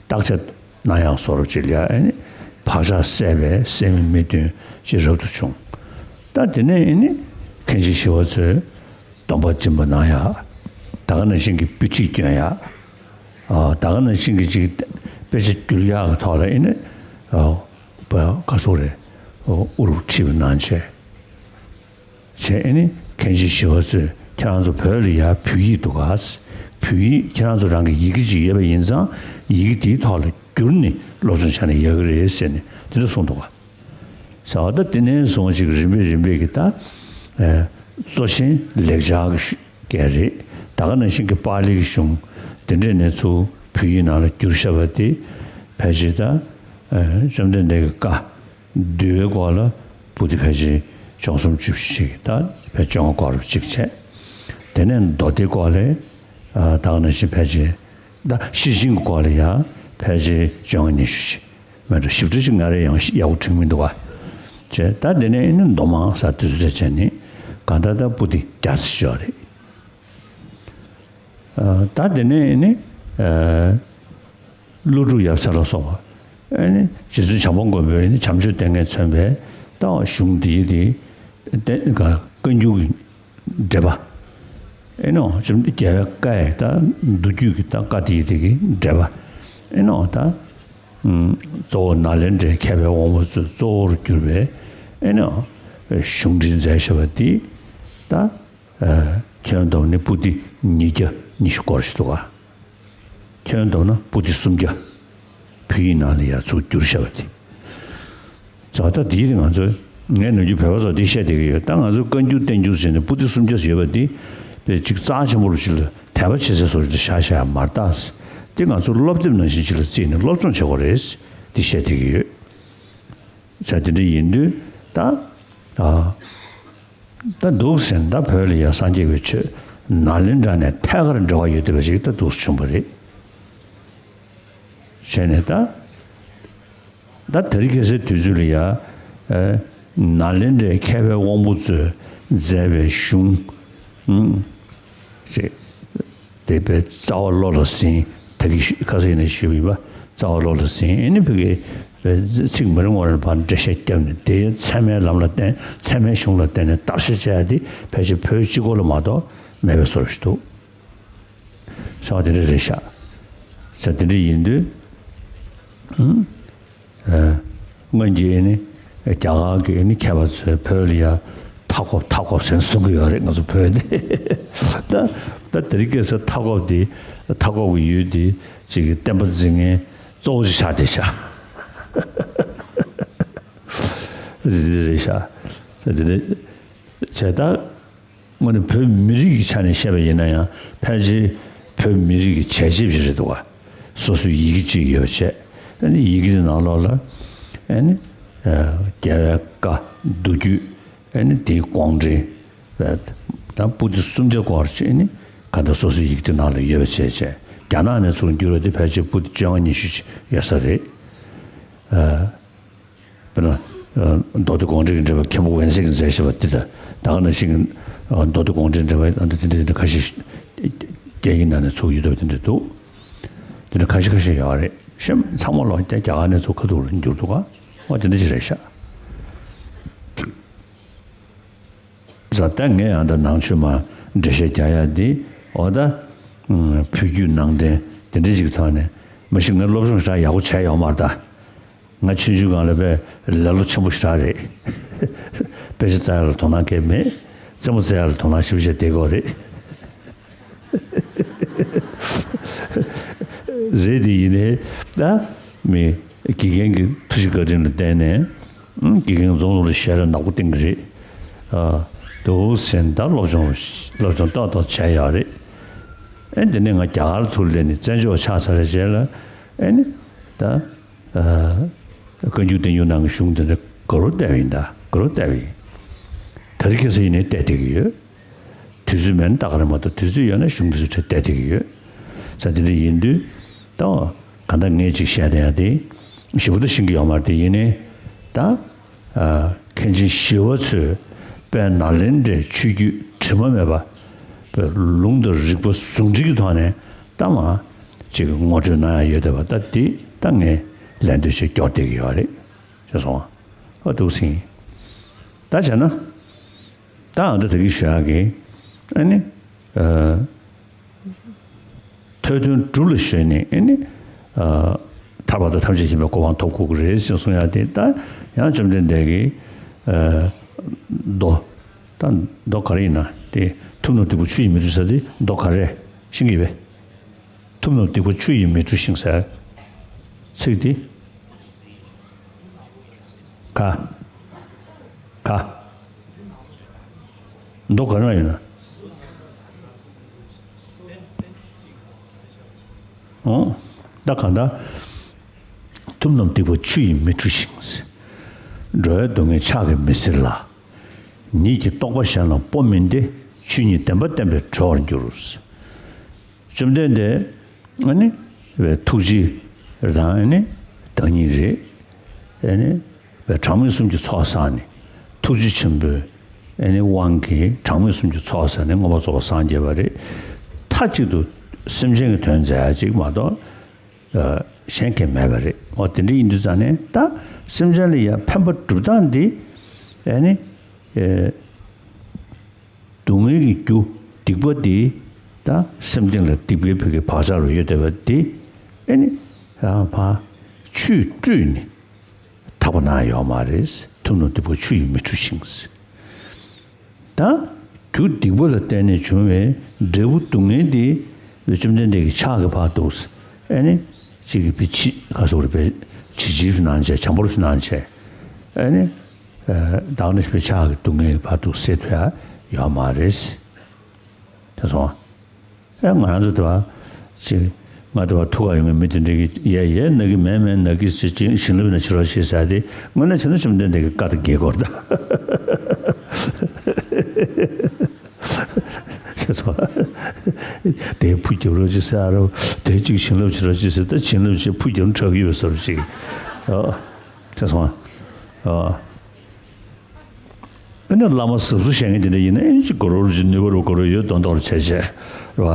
བརྟག་དཔྱད་གནང་ཡག་བཟོ་འདྲ་ཅིག་ལ་ཨེ་ནི་བག་ཆགས་སད་པའི་སད་མི་མི་བདུན་ཅིག་རབ་ཏུ་བྱུང་། ད་དེ་ནས་ཨེ་ནི་མཁན་ཆེན་ཞི་བ་འཚོས་སྡོམ་པ་སྦྱིན་པ་གནང་ཡག། ད་ག་ནང་བཞིན་གྱི་པོད་ཁྲིད་སྐྱོན་ཡག། ཨ་ད་ག་ནང་བཞིན་གྱི་ཅིག་དཔེ་ཆ་བསྒྱུར་ཡག་གི་ཐོག་ལ་ཨེ་ནི་ཨ་བ་ག་སོག་རེད། ཨུ་རུ་ཁྲིད་པ་གནང་བྱས། བྱས་ཨེ་ནི་མཁན་ཆེན་ཞི་བ་འཚོས་ཁྱེད་རང་ཚོ་བོད་ལ་ཡ་བོད་ཡིག་འདུག་ག། བོད་ཡིག་ཁྱེད་རང་ཚོ་རང་གི་ཡི་གེ་ཅིག་ཡོད་པ་ཡིན་ཙང་ཡི་གེ་དེའི་ཐོག་ལ་བསྒྱུར་ནས་སློབ་སྦྱོང་བྱས་ན་ཡག་གི་རེད་ཟེར་ནས་དེ་འདྲ་གསུངས་འདུག་ག། ཟེར་བ་ད་དེ་ནས་བཟུང་ཅིག་རིམ་པས་རིམ་པས་ཀྱི་ད་ཨེ་གཙོ་ཆེན་ལེགས་སྦྱར་གྱི་ཤུ་སྐད་རེད། ད་ག་ནང་བཞིན་གྱི་པཱ་ལི་གི་གཞུང་དེ་འདྲས་ནས་ཚུར་བོད་ཡིག་ནང་ལ་བསྒྱུར་བཞག་པ་དེ་ཕལ་ཆེར་ད་ཨེ་བཅོམ་ལྡན་འདས་ཀྱི་བཀའ། འདུལ་བའི་སྐོར་ལ་པོ་ཏི་ཕལ་ཆེར་བཅུ་གསུམ་བཅུ་བཞི་ཅིག་ད་ཕལ་བཅོ་ལྔ་སྐོར་གཅིག་བྱས། དེ་ནས་མདོ་སྡེ་སྐོར་ལ་ཨ་ད་ག་ནང་བཞིན་ཕལ་ཆེར་ད་ཤེར་ཕྱིན་གྱི་སྐོར་ལ་ཡང་ཕལ་ཆེར་བཅོ་ལྔ་ཉི་ཤུ་ཅིག་མེད་འགྲོ། ཞིབ་ཕྲ་ཅིག་ང་རས་ཡང་ཡག་པོ་དྲན་མི་འདུག་ག། བྱས་ད་དེ་ནས་ཨེ་ནི་མདོ་མང་ཟེར་དུས་ཚོད་བྱས་ནས་གང་ལྟར་ད་པོ་ཏི་བརྒྱ་ཙམ་ཅིག་ཡོད་རེད། ཨ་ད་དེ་ནས་ཨེ་ནི་ཨ་ཀླུ་སྒྲུབ་ཡབ་སྲས་ལ་སོགས་པ་ཨེ་ནི་རྗེ་བཙུན་བྱམས་པ་མགོན་པོས་ཨེ་ནི་བྱམས་ཆོས་ལྟས་ངན་མཚོན་པའི་ད་གཞུང་འདི་ཡི་དེ་བཀའ་འགྱུར་གྱི་འགྲེལ་པ། ཨེ་ནོ་རྒྱལ་བའི་བཀའ་ཡི་ད་མདོ་རྒྱུད་ཀྱི་ད་བཀའ་དེ་ཡི་དེ་གི་འགྲེལ་པ། ཨེ་ནོ་ད་གཙོ་བོ་ནཱ་ལེནྡྲའི་མཁས་པའི་དབང་པོ་ཚོས་གཙོ་བོར་གྱུར་པའི་ཨེ་ནོ་གཞུང་འགྲེལ་མཛད་བཞག་པ་དེ་ད། ཨ་ཁྱོན་བསྡོམས་ནི་པོ་ཏི་ཉིས་བརྒྱ་ཉི་ཤུ་སྐོར་ཞིག་འདུག་ག། ཁྱོན་བསྡོམས་ན་པོ་ཏི་སུམ་བརྒྱ་བོད་ཡིག་ནང་ལ་ཡར་ཚུར་བསྒྱུར་བཞག་པ་དེ། ད་ལྟ་དེའི་རིང་ང་ཚོས་ངས་ནམ་རྒྱུན་བོད་པ་ཚོར་འདི་བཤད་བསྡད་ཀྱི་ཡོད། ད་ང་ཚོས་བཀའ་འགྱུར་བསྟན་འགྱུར་བྱས་ནས་པོ་ཏི་སུམ་བརྒྱ་ཡོད་པ་འདི་དཔེ་ཅིག་རྩ་ཆེན་པོ་ལ་ཅིག་ལ་དད་པ་བྱེད་སའི་བཟོ་འདྲ་བཞག་བཞག་ཡ་མ་རེད་ད། དེ་ང་ཚོ་སློབ་དེབ་ནང་བཞིན་ཅིག་ལ་བརྩིས་ནས་སློབ་སྦྱོང་བྱེད་དགོས་རེད། འདི་བཤད་བསྡད་ཀྱི་ཡོད། བྱས་དེ་འདྲ་ཡིན་དུས་ད་ཨ་ད་འདུག་ཟེར་ན་ད་བོད་ལ་ཡ་སངས་རྒྱས་པའི་ཆོས་ནཱ་ལེནྡྲ་ནས་ཐད་ཀར་འབྲེལ་བ་ཡོད་བསྡད་པ་ཞིག་ད་འདུག་སེ་བྱུང་བ་རེད། བྱས་ནས་ད་ད་དེ་རིང་ཁ་སང་དུས་ཚོད་ལ་ཡ་ཨ་ནཱ་ལེནྡྲའི་མཁས་པའི་དབང་པོ་ཚོས་མཛད་པའི་གཞུང་ཨུམ་ཅེས། དེ་དཔེ་རྩ་བ་བློ་ལ་ཟིན། ད་གིན་ཁ་སང་ནས་ཞུས་པ་ཡིན་པ། རྩ་བ་བློ་ལ་ཟིན། ཨེ་ནི་ཕ་གི་ཚིག་མི་རིང་བ་རེ་ཕར་འགྲེལ་བཤད་བརྒྱབ་ནས་དེ་ཚད་མའི་ལམ་ལ་བརྟེན། ཚད་མའི་གཞུང་ལ་བརྟེན་ནས་བརྟག་དཔྱད་བྱས་ཏེ་ཕལ་ཆེར་བོད་སྤྱི་སྒོ་ལ་མ་གཏོགས་མེད་པའི་བཟོ་འདྲ་ཞིག་འདུག། བྱས་པ་དེ་འདྲ་རེད་ཤག། བྱས་དེ་འདྲ་ཡིན་དུས་ཨུ། ཨ་སྔོན་གྱི་ཨེ་ནི་རྒྱ་གར་གྱི་ཨེ་ནི་མཁས་པ་ཚོས་བོད་ལ་ཡ་མཐའ་འཁོབ་མཐའ་འཁོབ་ཟེར་ནས་གསུང་གི་ཡོད་རེད། ང་ཚོ་བོད་འདི་ད་ད་དེ་རིང་ཁ་སང་མཐའ་འཁོབ་འདི་མཐའ་འཁོབ་ཀྱི་ཡུལ་འདི་ཅིག་གི་བསྟན་པ་འཛིན་མཁན་གཙོ་བོ་ཅིག་ཆགས་བསྡད་ཤག་རེད་རེད་ཤག། ད་དེ་འདྲ་བྱས་ད། དངོས་གནས་བོད་མི་རིགས་ཀྱི་ཆ་ནས་བཤད་པ་ཡིན་ན་ཡང་ཕལ་ཆེར་བོད་མི་རིགས་ཀྱི་བྱས་རྗེས་ཅིག་རེད་འདུག་ག། སོ་སོའི་ཡི་གེ་གཅིག་ཡོད་པ་བྱས། ཨ་ནི་ཡི་གེ་དེ་ནང་ལོགས་ལ་ཨ་ནི་ཨ་རྒྱལ་བའི་བཀའ། མདོ་རྒྱུད། ཨ་ནི་དེའི་དགོངས་འགྲེལ། ད་པོ་ཏི་སུམ་བརྒྱ་སྐོར་ཅིག་ཨ་ནི་ག་འདྲ་སོ་སོའི་ཡི་གེ་དེ་ནང་ལ་ཡོད་པ་བྱས་བྱས། རྒྱ་ནག་ནས་ཚུར་བསྒྱུར་བ་དེ་ཕལ་ཆེར་པོ་ཏི་བཅོ་ལྔ་ཉི་ཤུ་ཅིག་ཡོད་ས་རེད། ཨ། དཔེར་ན། ཨ་མདོ་སྡེ་དགོངས་འགྲེལ་གྱི་འགྲེལ་པ་མཁན་པོ་ཝན་སེ་གིས་མཛད་བཞག་པ་འདི་དང་། ད་ག་ནང་བཞིན་གྱི་ཨ་མདོ་སྡེ་དགོངས་འགྲེལ་འགྲེལ་པ་ཨ་འདི་འདི་འདི་འདི་ཁ་ཤས་རྒྱ་ཡིག་ནང་ནས་ཚུར་ཡོད་པ་དེ་འདྲ་འདུག། དེ་འདྲ་ཁ་ཤས་ཁ་ཤས་ཡོད་རེད། གཞན་ཚང་མ་ལོག་རྒྱ་རྒྱ་གར་ནས་ཚུར་ཁ་ཐུག་ལ་འགྱུར་འདུག་ག། འོ་དེ་འདྲ་ཞིག་རེད་ཤག། ཟ་ད་ངས་ཡང་ད་ནང་ཆོས་མ་འགྲེལ་བཤད་རྒྱག་ཡ་འདི་འོ་ད་ཨུམ་བོད་བརྒྱུད་ནང་བསྟན་དེ་འདྲ་ཞིག་ཐོག་ནས་མ་གཞི་ངས་སློབ་སྦྱོང་ཞེ་དྲག་ཡག་པོ་བྱས་ཡོད་མ་རེད་ད། ང་ཆུང་ཆུང་སྒང་ལ་དཔེ་ལེ་ལོ་ཆེན་པོ་ཞེ་དྲག་རེད། དཔེ་ཆ་བཙལ་ཡ་ལ་དོ་སྣང་གང་ཡང་མེད། རྩེད་མོ་རྩེ་ཡ་ལ་དོ་སྣང་ཞེ་པོ་བྱས་བསྡད་ཀྱི་ཡོད་རེད། རེད་དེ་ཡིན་ནའི་ད་མི་དགེ་རྒན་གྱི་ཐུགས་རྗེ་བཀའ་དྲིན་ལ་བརྟེན་ནས་ཨང་དགེ་རྒན་འཛོམས་ལགས་ལ་ཞལ་རས་ནག་པོ་བསྟན་གྱི་རེད། འདུག་ཟེར་ད་སློབ་སྦྱོང་སློབ་སྦྱོང་ཏག་ཏག་བྱས་ཡོད་རེད། ཨེ་འདི་ནས་ང་རྒྱ་གར་ཚུར་སླེབས་ནས་བཙན་བྱོལ་ཆགས་ཚར་རྗེས་ལ་ཨེ་ནི་ད་བཀའ་འགྱུར་བསྟན་འགྱུར་ནང་གི་གཞུང་དེ་འདྲ་ག་རུ་བལྟས་པ་ཡིན། ད་ག་རུ་བལྟས་པ་ཡིན། དེ་རིང་ཁ་སང་ཡིན་ནའི་བལྟས་བསྡད་ཀྱི་ཡོད། དུས་ཚོད་མེད་ན་ལྟ་ག་རེ་མ་གཏོགས་དུས་ཚོད་ཡོད་ན་གཞུང་དེ་ཚོ་ཁྲིད་བསྡད་བསྡད་ཀྱི་ཡོད། ས་དེ་འདྲ་ཡིན་དུས་ད་གང་ལྟར་ངས་ཅིག་བཤད་བསྡད་ཡ་དེ་ཞིབ་པོ་ད་ཤེས་ཀྱི་ཡོད་མ་རེད། དེ་ཡིན་ནའི་ད་མཁན་ཆེན་ཞི་བ་འཚོས་དཔལ་ནཱ་ལེནྡྲའི་ཆོས་བརྒྱུད་དྲི་མ་མེད་པ་ལུང་དང་རིགས་པ་ཟུང་འབྲེལ་གྱི་ཐོག་ནས་ད་མ་ཅིག་ངོ་སྤྲོད་གནང་ཡ་ཡོད་བསྡད་པ་ད་དེ་ད་ངས་ལན་འདེབས་ཤིག་སྐྱོར་བསྡད་ཀྱི་ཡོད་རེད། ཤེས་སོང་ཨ། འདུག་ཟིན། ད་བྱས་ན། ད་ཨ་ད་དེ་གི་ཞུ་ཡག་གི་ཨ་ནི་ཨ། ཐོས་དོན་སྒྲུབ་ལ་ཞོན་ནས་ཨ་ནི་ཨ། ཐར་པ་དང་ཐམས་ཅད་མཁྱེན་པའི་གོ་འཕང་ཐོབ་དགོས་ཀྱི་རེད་ཅེས་གསུང་ཡག་དེ་ད་ཡང་བཅོམ་ལྡན་འདས་ཀྱི་ཨ། མདོ་ད་མདོ་ག་རེ་ཡིན་ན་དེ་ཐུབ་རྣམས་སྡིག་པ་ཆུ་ཡིས་མི་འཁྲུ་ཟེར་དེ་མདོ་ག་རེ་ཤེས་ཀྱི་ཡོད་པས། ཐུབ་རྣམས་སྡིག་པ་ཆུ་ཡིས་མི་འཁྲུ་ཞིང་ཟེར། ཚིག་འདི། ག་ག་མདོ་ག་ན་ཡོད་ན། ཨོ། ད་གང་ལྟར། ཐུབ་རྣམས་སྡིག་པ་ཆུ་ཡིས་མི་འཁྲུ་ཞིང་། འགྲོ་བའི་སྡུག་བསྔལ་ཕྱག་གིས་མི་སེལ་ལ། ཉིད་ཀྱི་རྟོགས་པ་གཞན་ལ་སྤོ་མིན་ཏེ། ཆོས་ཉིད་བདེན་པ་བསྟན་པས་གྲོལ་བར་འགྱུར། བཅོམ་ལྡན་འདས་ཨ་ནི་བའི་ཐུགས་རྗེ་དང་ཨ་ནི་བདག་ཉིད་རེད། ཨ་ནི་བའི་གྲངས་མེད་གསུམ་གྱི་ཚོགས་བསགས་ནས་ཐུགས་རྗེ་ཆེན་པོའི་ཨ་ནི་དབང་གིས་གྲངས་མེད་གསུམ་གྱི་ཚོགས་བསགས་ནས་མངོན་པར་རྫོགས་པར་སངས་རྒྱས་པ་རེད། མཐའ་གཅིག་ཏུ་སེམས་ཅན་གྱི་དོན་མཛད་ཡ་གཅིག་མ་གཏོགས་གཞན་གང་མེད་པ་རེད། འོ་དེ་འདྲ་ཡིན་དུས་ཙང་ནས་ད་སེམས་ཅན་ལ་ཡ་ཕན་པ་སྒྲུབ་སྟངས་འདི་ཨ་ནི། སྡུག་བསྔལ་གྱི་རྒྱུ་སྡིག་པ་དེ་ད་སེམས་གཏིང་ལ་སྡིག་པའི་བུ་གའི་བག་ཆགས་རུ་ཡོད་བསྡད་པ་དེ་ཨེ་ནི་ཡང་ཕར་ཆུས་བཀྲུས་ནས་དག་པ་གནང་ཡོད་མ་རེད། ཐུབ་རྣམས་སྡིག་པ་ཆུ་ཡིས་མི་འཁྲུ་ཞིང་། ད་རྒྱུ་སྡིག་པ་ལ་བརྟེན་ནས་བྱུང་བའི་འབྲས་བུ་སྡུག་བསྔལ་དེ་བཅོམ་ལྡན་འདས་ཀྱི་ཕྱག་གིས་ཕར་འདུག་ཨེ་ནི་གཅིག་གིས་ཕྱི་ག་སོགས་རེ་བའི་ཇི་ཇི་སུ་གནང་བྱས་བྱམས་པོ་སུ་གནང་བྱས་ཨེ་ནི། བདག་ནི་ཞི་བའི་ཕྱག་གིས་སྡུག་བསྔལ་བར་དུ་སེལ་ཐུབ་ཡ་ཡོད་མ་རེད། དེ་སོང་། ཨེ་ང་རང་ཚོ་དེ་བ་ཅིག་ང་དེ་བ་ཐུག་ག་ཡོང་མཁན་མི་དེ་འདྲ་གི་ཡས་ཡས་ན་གི་མེད་མེད་ན་གི་ཅིག་ཅིག་བྱིན་རླབས་ན་བྱེད་རོགས་ཞེས་ཟེར་ཏེ་དངོས་གནས་བྱས་ན་བཅོམ་ལྡན་འདས་ཀྱི་བཀའ་དང་འགལ་སྐོར་དང་། ཞེས་སོ། དེ་ཕུ་རྒྱབ་རོགས་ཅིག་ཟེར་རོ། དེ་ཅིག་བྱིན་རླབས་བྱེད་རོགས་ཅིག་ཟེར་ད་བྱིན་རླབས་ཅིག་ཕུ་རྒྱབ་ཁྲག་གི་ཡོད་བཟོ་རོགས་ཅིག་ཨོ། ཅེས་སོང་། ཨོ། ཨ་ནི་བླ་མ་གཟབ་གཟབ་བྱེད་མཁན་དེ་འདྲ་ཡིན་ན་ཨེ་ཅིག་དགོས་རོགས་ཅིག་ནུས་པ་རུ་དགོས་རོགས་ཡོད་མདོག་མདོག་རུ་བྱས་བྱས་རེད་བ།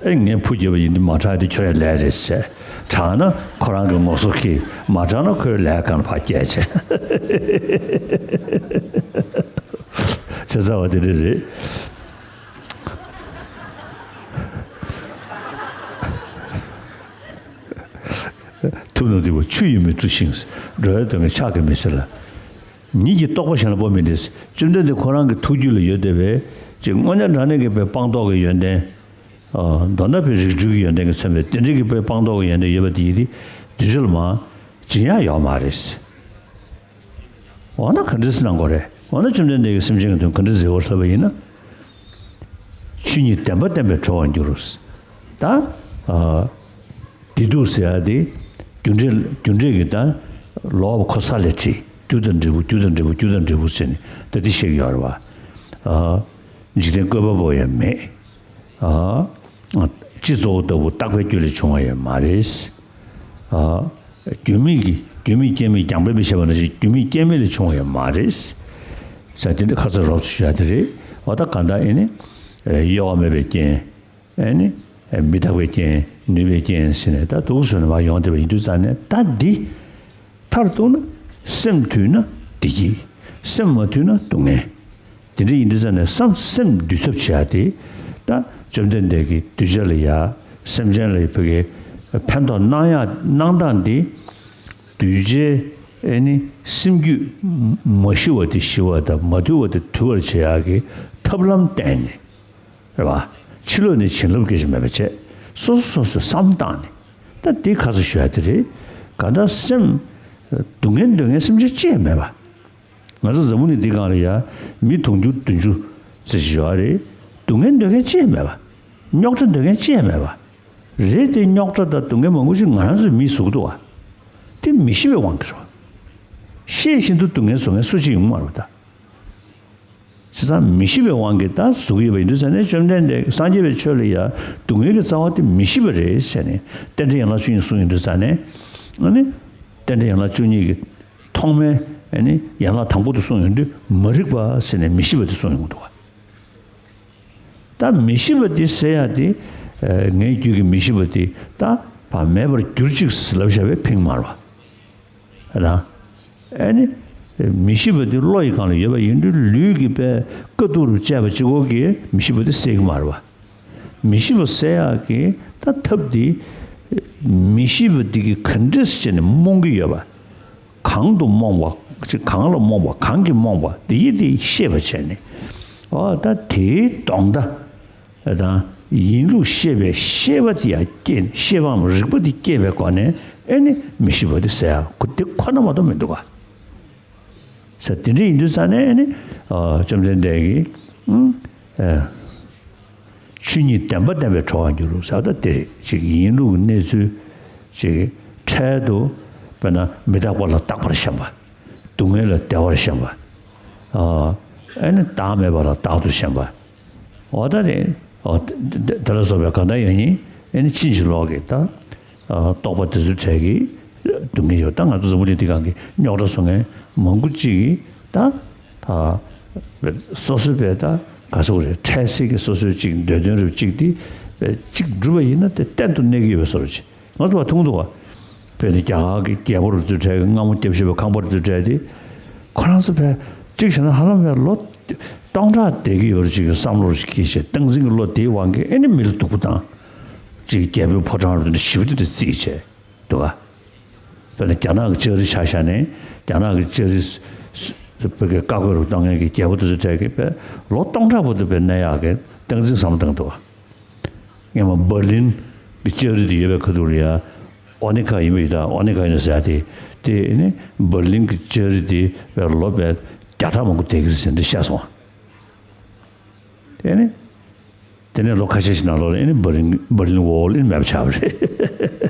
ཨེ་ངས་ཕུ་རྒྱབ་པ་ཡིན་དུས་མ་དྲག་དེ་ཁྱོད་ཡ་ལས་རེད་ཟེར། དྲག་ན་ཁོ་རང་གི་ངོ་སོ་ཁྱི། མ་དྲག་ན་ཁོའི་ལས་གང་ཕར་སྐྱེལ་བྱས། བྱས་ཚར་བ་དེ་འདྲ་རེད། ཐུབ་རྣམས་སྡིག་པ་ཆུ་ཡིས་མི་འཁྲུ་ཞིང་། འགྲོ་བའི་སྡུག་བསྔལ་ཕྱག་གིས་མི་སེལ་ལ། ཉིད་ཀྱི་རྟོགས་པ་གཞན་ལ་སྤོ་མིན་ཏེ། བཅོམ་ལྡན་འདས་ཁོ་རང་གི་ཐུགས་རྒྱུད་ལ་ཡོད་བསྡད་པའི་ཅིག་དངོས་གནས་དྲང་གནས་ཀྱི་དཔེ་སྤངས་རྟོགས་ཀྱི་ཡོན་ཏན། མདོར་ན་དཔེ་རིགས་རུས་ཀྱི་ཡོན་ཏན་གྱིས་མཚོན་པའི་དེ་འདྲ་གི་དཔེ་སྤངས་རྟོགས་ཀྱི་ཡོན་ཏན་ཡོད་པ་དེ་ཡིན་ཏེ། དུས་ཚོད་ལ་མ་བྱིན་ཡག་ཡོད་མ་རེད། འོ་ན་ག་འདྲས་གནང་དགོས་རེད། འོ་ན་བཅོམ་ལྡན་འདས་ཀྱིས་སེམས་ཅན་གྱི་དོན་ག་འདྲས་མཛད་པ་ལབ་པ་ཡིན་ན། ཆོས་ཉིད་བདེན་པ་བསྟན་པས་གྲོལ་བར་འགྱུར། ད། བདེ་སྡུག་ཟེར་ཡ་དེ། རྒྱུ་འབྲས་རྒྱུ་འབྲས་ཀྱི་ད། ལོག་ཁོ་ས་ལས་ཁྲིད། རྒྱུ་དང་འབྲས་བུ་རྒྱུ་དང་འབྲས་བུ་རྒྱུ་དང་འབྲས་བུ་ཟེར་ནས་ད་འདི་བཤད་ཀྱི་ཡོད་རེད་བ། འཇིག་རྟེན་བཀོད་པ་པོ་ཡང་མེད། སྤྱི་གཙོ་བོ་ལྟ་བུ་རྟག་པའི་རྒྱུ་ལས་བྱུང་བ་ཡང་མ་རེད། རྒྱུ་མེད་ཀྱི་རྒྱུ་མེད་རྐྱེན་མེད་རྒྱང་འཕེན་པའི་བཤད་པ་ནང་བཞིན་རྒྱུ་མེད་རྐྱེན་མེད་ལས་བྱུང་བ་ཡང་མ་རེད། ས་དེ་འདྲ་ཁ་ཚ་རོབ་ཙམ་ཞུ་ཡ་དེ་རེད། འོ་ད་གང་ལྟར་ཨེ་ནི། གཡོ་བ་མེད་པའི་རྐྱེན། ཨེ་ནི། མི་རྟག་པའི་རྐྱེན། ནུས་པའི་རྐྱེན་ཟེར་ནས་ད་འདུག་ཟེར་ནས་མར་ཡོང་བསྡད་པ་ཡིན་དུས་ཙང་ནས་ད་འདི། མཐར་གཏུགས་ན་སེམས་མཐུན་ན་བདེ་སྐྱིད། སེམས་མ་མཐུན་ན་སྡུག་བསྔལ། དེ་འདྲ་ཡིན་དུས་ཙང་ནས་བསམ་སེམས་འདུལ་ཐབས་བྱེད་ཡ་དེ་ད་བཅོམ་ལྡན་འདས་ཀྱིས་གདུལ་བྱ་ལ་ཡ་སེམས་ཅན་ལ་ཡ་ཕ་གིའི་ཕན་ཐོགས་གནང་ཡ་གནང་སྟངས་དེ་གདུལ་བྱའི་ཨེ་ནི་སེམས་རྒྱུད་མ་ཞི་བ་དེ་ཞི་བ་དང་མ་དུལ་བ་དེ་དུལ་བར་བྱེད་ཡ་གི་ཐབས་ལམ་བསྟན་ནས། རེད་བ། ཕྱི་ལོགས་ནས་བྱིན་རླབས་སྐྱེ་ཞིང་མེད་པ་བྱས། སོ་སོ་སོ་སོའི་བསམ་བཏང་ནས། ད་འདི་ཁ་ཚ་ཞུ་ཡ་དེ་རེད། གང་ལྟར་སེམས། སྡུག་བསྔལ་འདོད་མཁན་སེམས་ཅན་ཅི་ཡང་མེད་པ། ང་ཚོ་འཛམ་བུ་གླིང་འདི་སྒང་ལ་ཡ་མི་དུང་ཕྱུར་བདུན་ཅུ་ཙམ་ཞིག་ཡོད་རེད། སྡུག་བསྔལ་འདོད་མཁན་ཅི་ཡང་མེད་པ། རྙོག་དྲ་འདོད་མཁན་ཅི་ཡང་མེད་པ། རེད་དེ། རྙོག་དྲ་དང་སྡུག་བསྔལ་མང་པོ་ཞིག་ང་རང་ཚོའི་མིས་བཟོ་གི་འདུག་བ། དེ་མི་ཤེས་པའི་དབང་གིས་རེད་བ། ཤེས་བཞིན་དུ་སྡུག་བསྔལ་བཟོ་མཁན་སུ་གཅིག་ཡོང་གི་མ་རེད་བ་ད། བྱས་ཙང་མི་ཤེས་པའི་དབང་གིས་ད་བཟོ་གི་ཡོད་པ་ཡིན་དུས་ཙང་ནས། བཅོམ་ལྡན་འདས་སངས་རྒྱས་པའི་ཆོས་ལ་ཡ་སྡུག་བསྔལ་གྱི་རྩ་བ་དེ་མི་ཤེས་པ་རེད་ཟེར་ནས། རྟེན་འབྲེལ་ཡན་ལག་བཅུ་གཉིས་གསུངས་ཡོང་དུས་ཙང་ནས། ཨ་ནི་རྟེན་འབྲེལ་ཡན་ལག་བཅུ་གཉིས་ཀྱི་ཐོག་མའི། ཨ་ནི་ཡན་ལག་དང་པོ་དེ་གསུངས་ཡོང་དུས། མ་རིག་པ་ཟེར་ནས་མི་ཤེས་པ་དེ་གསུངས་ཡོང་གི་འདུག་བ། ད་མི་ཤེས་པ་དེ་ཟེར་ཡ་དེ། ཨ། ངའི་རྒྱུད་ཀྱི་མི་ཤེས་པ་དེ་ད་ཕར་མེད་པར་གྱུར་ཅིག་ལབ་བཞག་པས་ཕན་གྱི་མ་རེད་བ། རེད་དང་། ཨ་ནི་མི་ཤེས་པ་དེ་བློ་ཡི་སྒང་ལ་ཡོད་པ་ཡིན་དུས། ལུས་ཀྱི་པའི་དཀའ་སྡུག་རུ་བཅད་པ་གཅིག་པོ་གིས་མི་ཤེས་པ་དེ་སེལ་གྱི་མ་རེད་བ། མི་ཤེས་པ་སེལ་ཡག་གི་ད་ཐབས་དེ། མི་ཤེས་པ་དེ་གིས་ག་འདྲས་བྱས་ནས་རྨོངས་ཀྱི་ཡོད་པ། གང་དུ་རྨོངས་པ། ཅིག་གང་ལ་རྨོངས་པ། གང་གིས་རྨོངས་པ། དེ་ཡི་དེ་ཤེས་པ་བྱས་ནས། འོ་ད་དེའི་དོན་དག་དང་། ཡིན་ལུགས་ཤེས་པའི་ཤེས་པ་དེ་ཡང་སྐྱེས། ཤེས་པའམ་རིག་པ་དེ་སྐྱེས་པའི་སྒོ་ནས། ཨེ་ནི་མི་ཤེས་པ་དེ་སེལ་ཡག་ཁོ་དེ་ཁོ་ན་མ་གཏོགས་མི་འདུག་ག། ས་དེ་འདྲ་ཡིན་དུས་ཙང་ནས་ནི། ཨ། བཅོམ་ལྡན་འདས་ཀྱིས། ཨ། ཆོས་ཉིད་བདེན་པ་བདེན་པར་གྲོལ་བར་འགྱུར་ཟེར་བ་དེ་རེད། ཅིག་ཡིན་ལུགས་གནས་ཚུལ་ཅིག་འཕྲལ་དུ། དཔེར་ན་མི་རྟག་པ་ལ་རྟག་པར་ཞེན་པ། སྡུག་བསྔལ་ལ་བདེ་བར་ཞེན་པ། ཨ། ཨེ་ནི་བདག་མེད་པ་ལ་བདག་ཏུ་ཞེན་པ། འོ་ད་རེད། འོ་དེ་དེ་དེ་ལ་སོགས་པའི་གང་ལྟར་ཡང་ཡིན། ཨེ་ནི་ཕྱིན་ཅི་ལོག་གི་ད། ཨ། རྟོག་པ་དེ་ཚོའི་གྲས་ཀྱི་སྡུག་བསྔལ་ཡོད། ད་ང་ཚོ་འཛམ་བུ་གླིང་འདི་སྒང་གི་རྙོག་དྲ་བཟོ་མཁན་མང་པོ་ཅིག་གིས་ད། ད་སོ་སོའི་པའི་ད་ག་ཟེར་དགོས་རེད། འཕྲལ་སེལ་གྱི་སོ་སོའི་ཅིག་འདོད་དོན་རུ་ཅིག་དེ། ཅིག་འགྲུབ་པ་ཡིན་ན་དེ་གཏན་དུ་གནས་ཀྱི་ཡོད་པའི་བཟོ་འདྲ་ཅིག་ང་ཚོ་བ་མཐོང་འདུག་བ། དཔེར་ན་རྒྱ་གར་གྱི་རྒྱལ་པོ་རུ་ཚོའི་གྲས་ཀྱི། སྔ་མོ་སྐྱབས་ཞུ་བའི་ཁང་པ་རུ་ཚོའི་གྲས་དེ། ཁོ་རང་ཚོ་ཕལ་ཅིག་བྱས་ན་ཧ་ལམ་ཕལ་ལོ་སྟོང་ཕྲག་བསྡད་ཀྱི་ཡོད་རེད། ཅིག་གི་བསམ་བློ་ཞིག་སྐྱེས་བྱས། སྟངས་འཛིན་གྱི་བློ་དེའི་དབང་གིས་ཨེ་ནི་མི་ལ་སྡུག་པོ་བཏང་། ཅིག་རྒྱལ་པོའི་ཕོ་བྲང་རུ་དེ་འདྲ་ཞེ་པོ་དེ་འདྲ་བརྩིགས་བྱས་འདུག་ག། དཔེར་ན་རྒྱ་ནག་གི་ལྕགས་རི་ཆ་བཞག་ནས། རྒྱ་ནག་གི་ལྕགས་རི་བོད་ཀྱི་བཀའ་བཀོད་རུ་གཏོང་མཁན་གྱི་རྒྱལ་པོ་དེ་ཚོའི་གྲས་ཀྱིས་ཕལ་ལོ་སྟོང་ཕྲག་བར་དུ་ཕལ་གནས་ཡག་གི་སྟངས་འཛིན་བཟང་པོ་བཏང་འདུག་ག། སྔོན་མ་འབར་ལིན་གྱི་ལྕགས་རི་དེ་ཡོད་པའི་ཁ་ཐུག་ལ་ཡ། ཨོ་ནི་ཁ་ཡིན་པ་ཡིན་ད། ཨོ་ནི་ཁ་ཡིན་ཟེར་ཡ་དེ། དེ་ནི་འབར་ལིན་གྱི་ལྕགས་རི་དེ་ཕལ་ལོ་ཕལ་བརྒྱ་ཕྲག་མང་པོ་བསྡད་ཀྱི་རེད་ཟེར་འདི་བཤད་སོང་། དེ་ནི། དེ་ནས་ལོ་ཁ་ཤས་ཤིག་ནང་ལོགས་ལ་ཨེ་ནི་འབར་ལིན། འབར་ལིན་ཝོལ་ཨེ་ནི་མེད་པ་ཆགས་པ་རེད།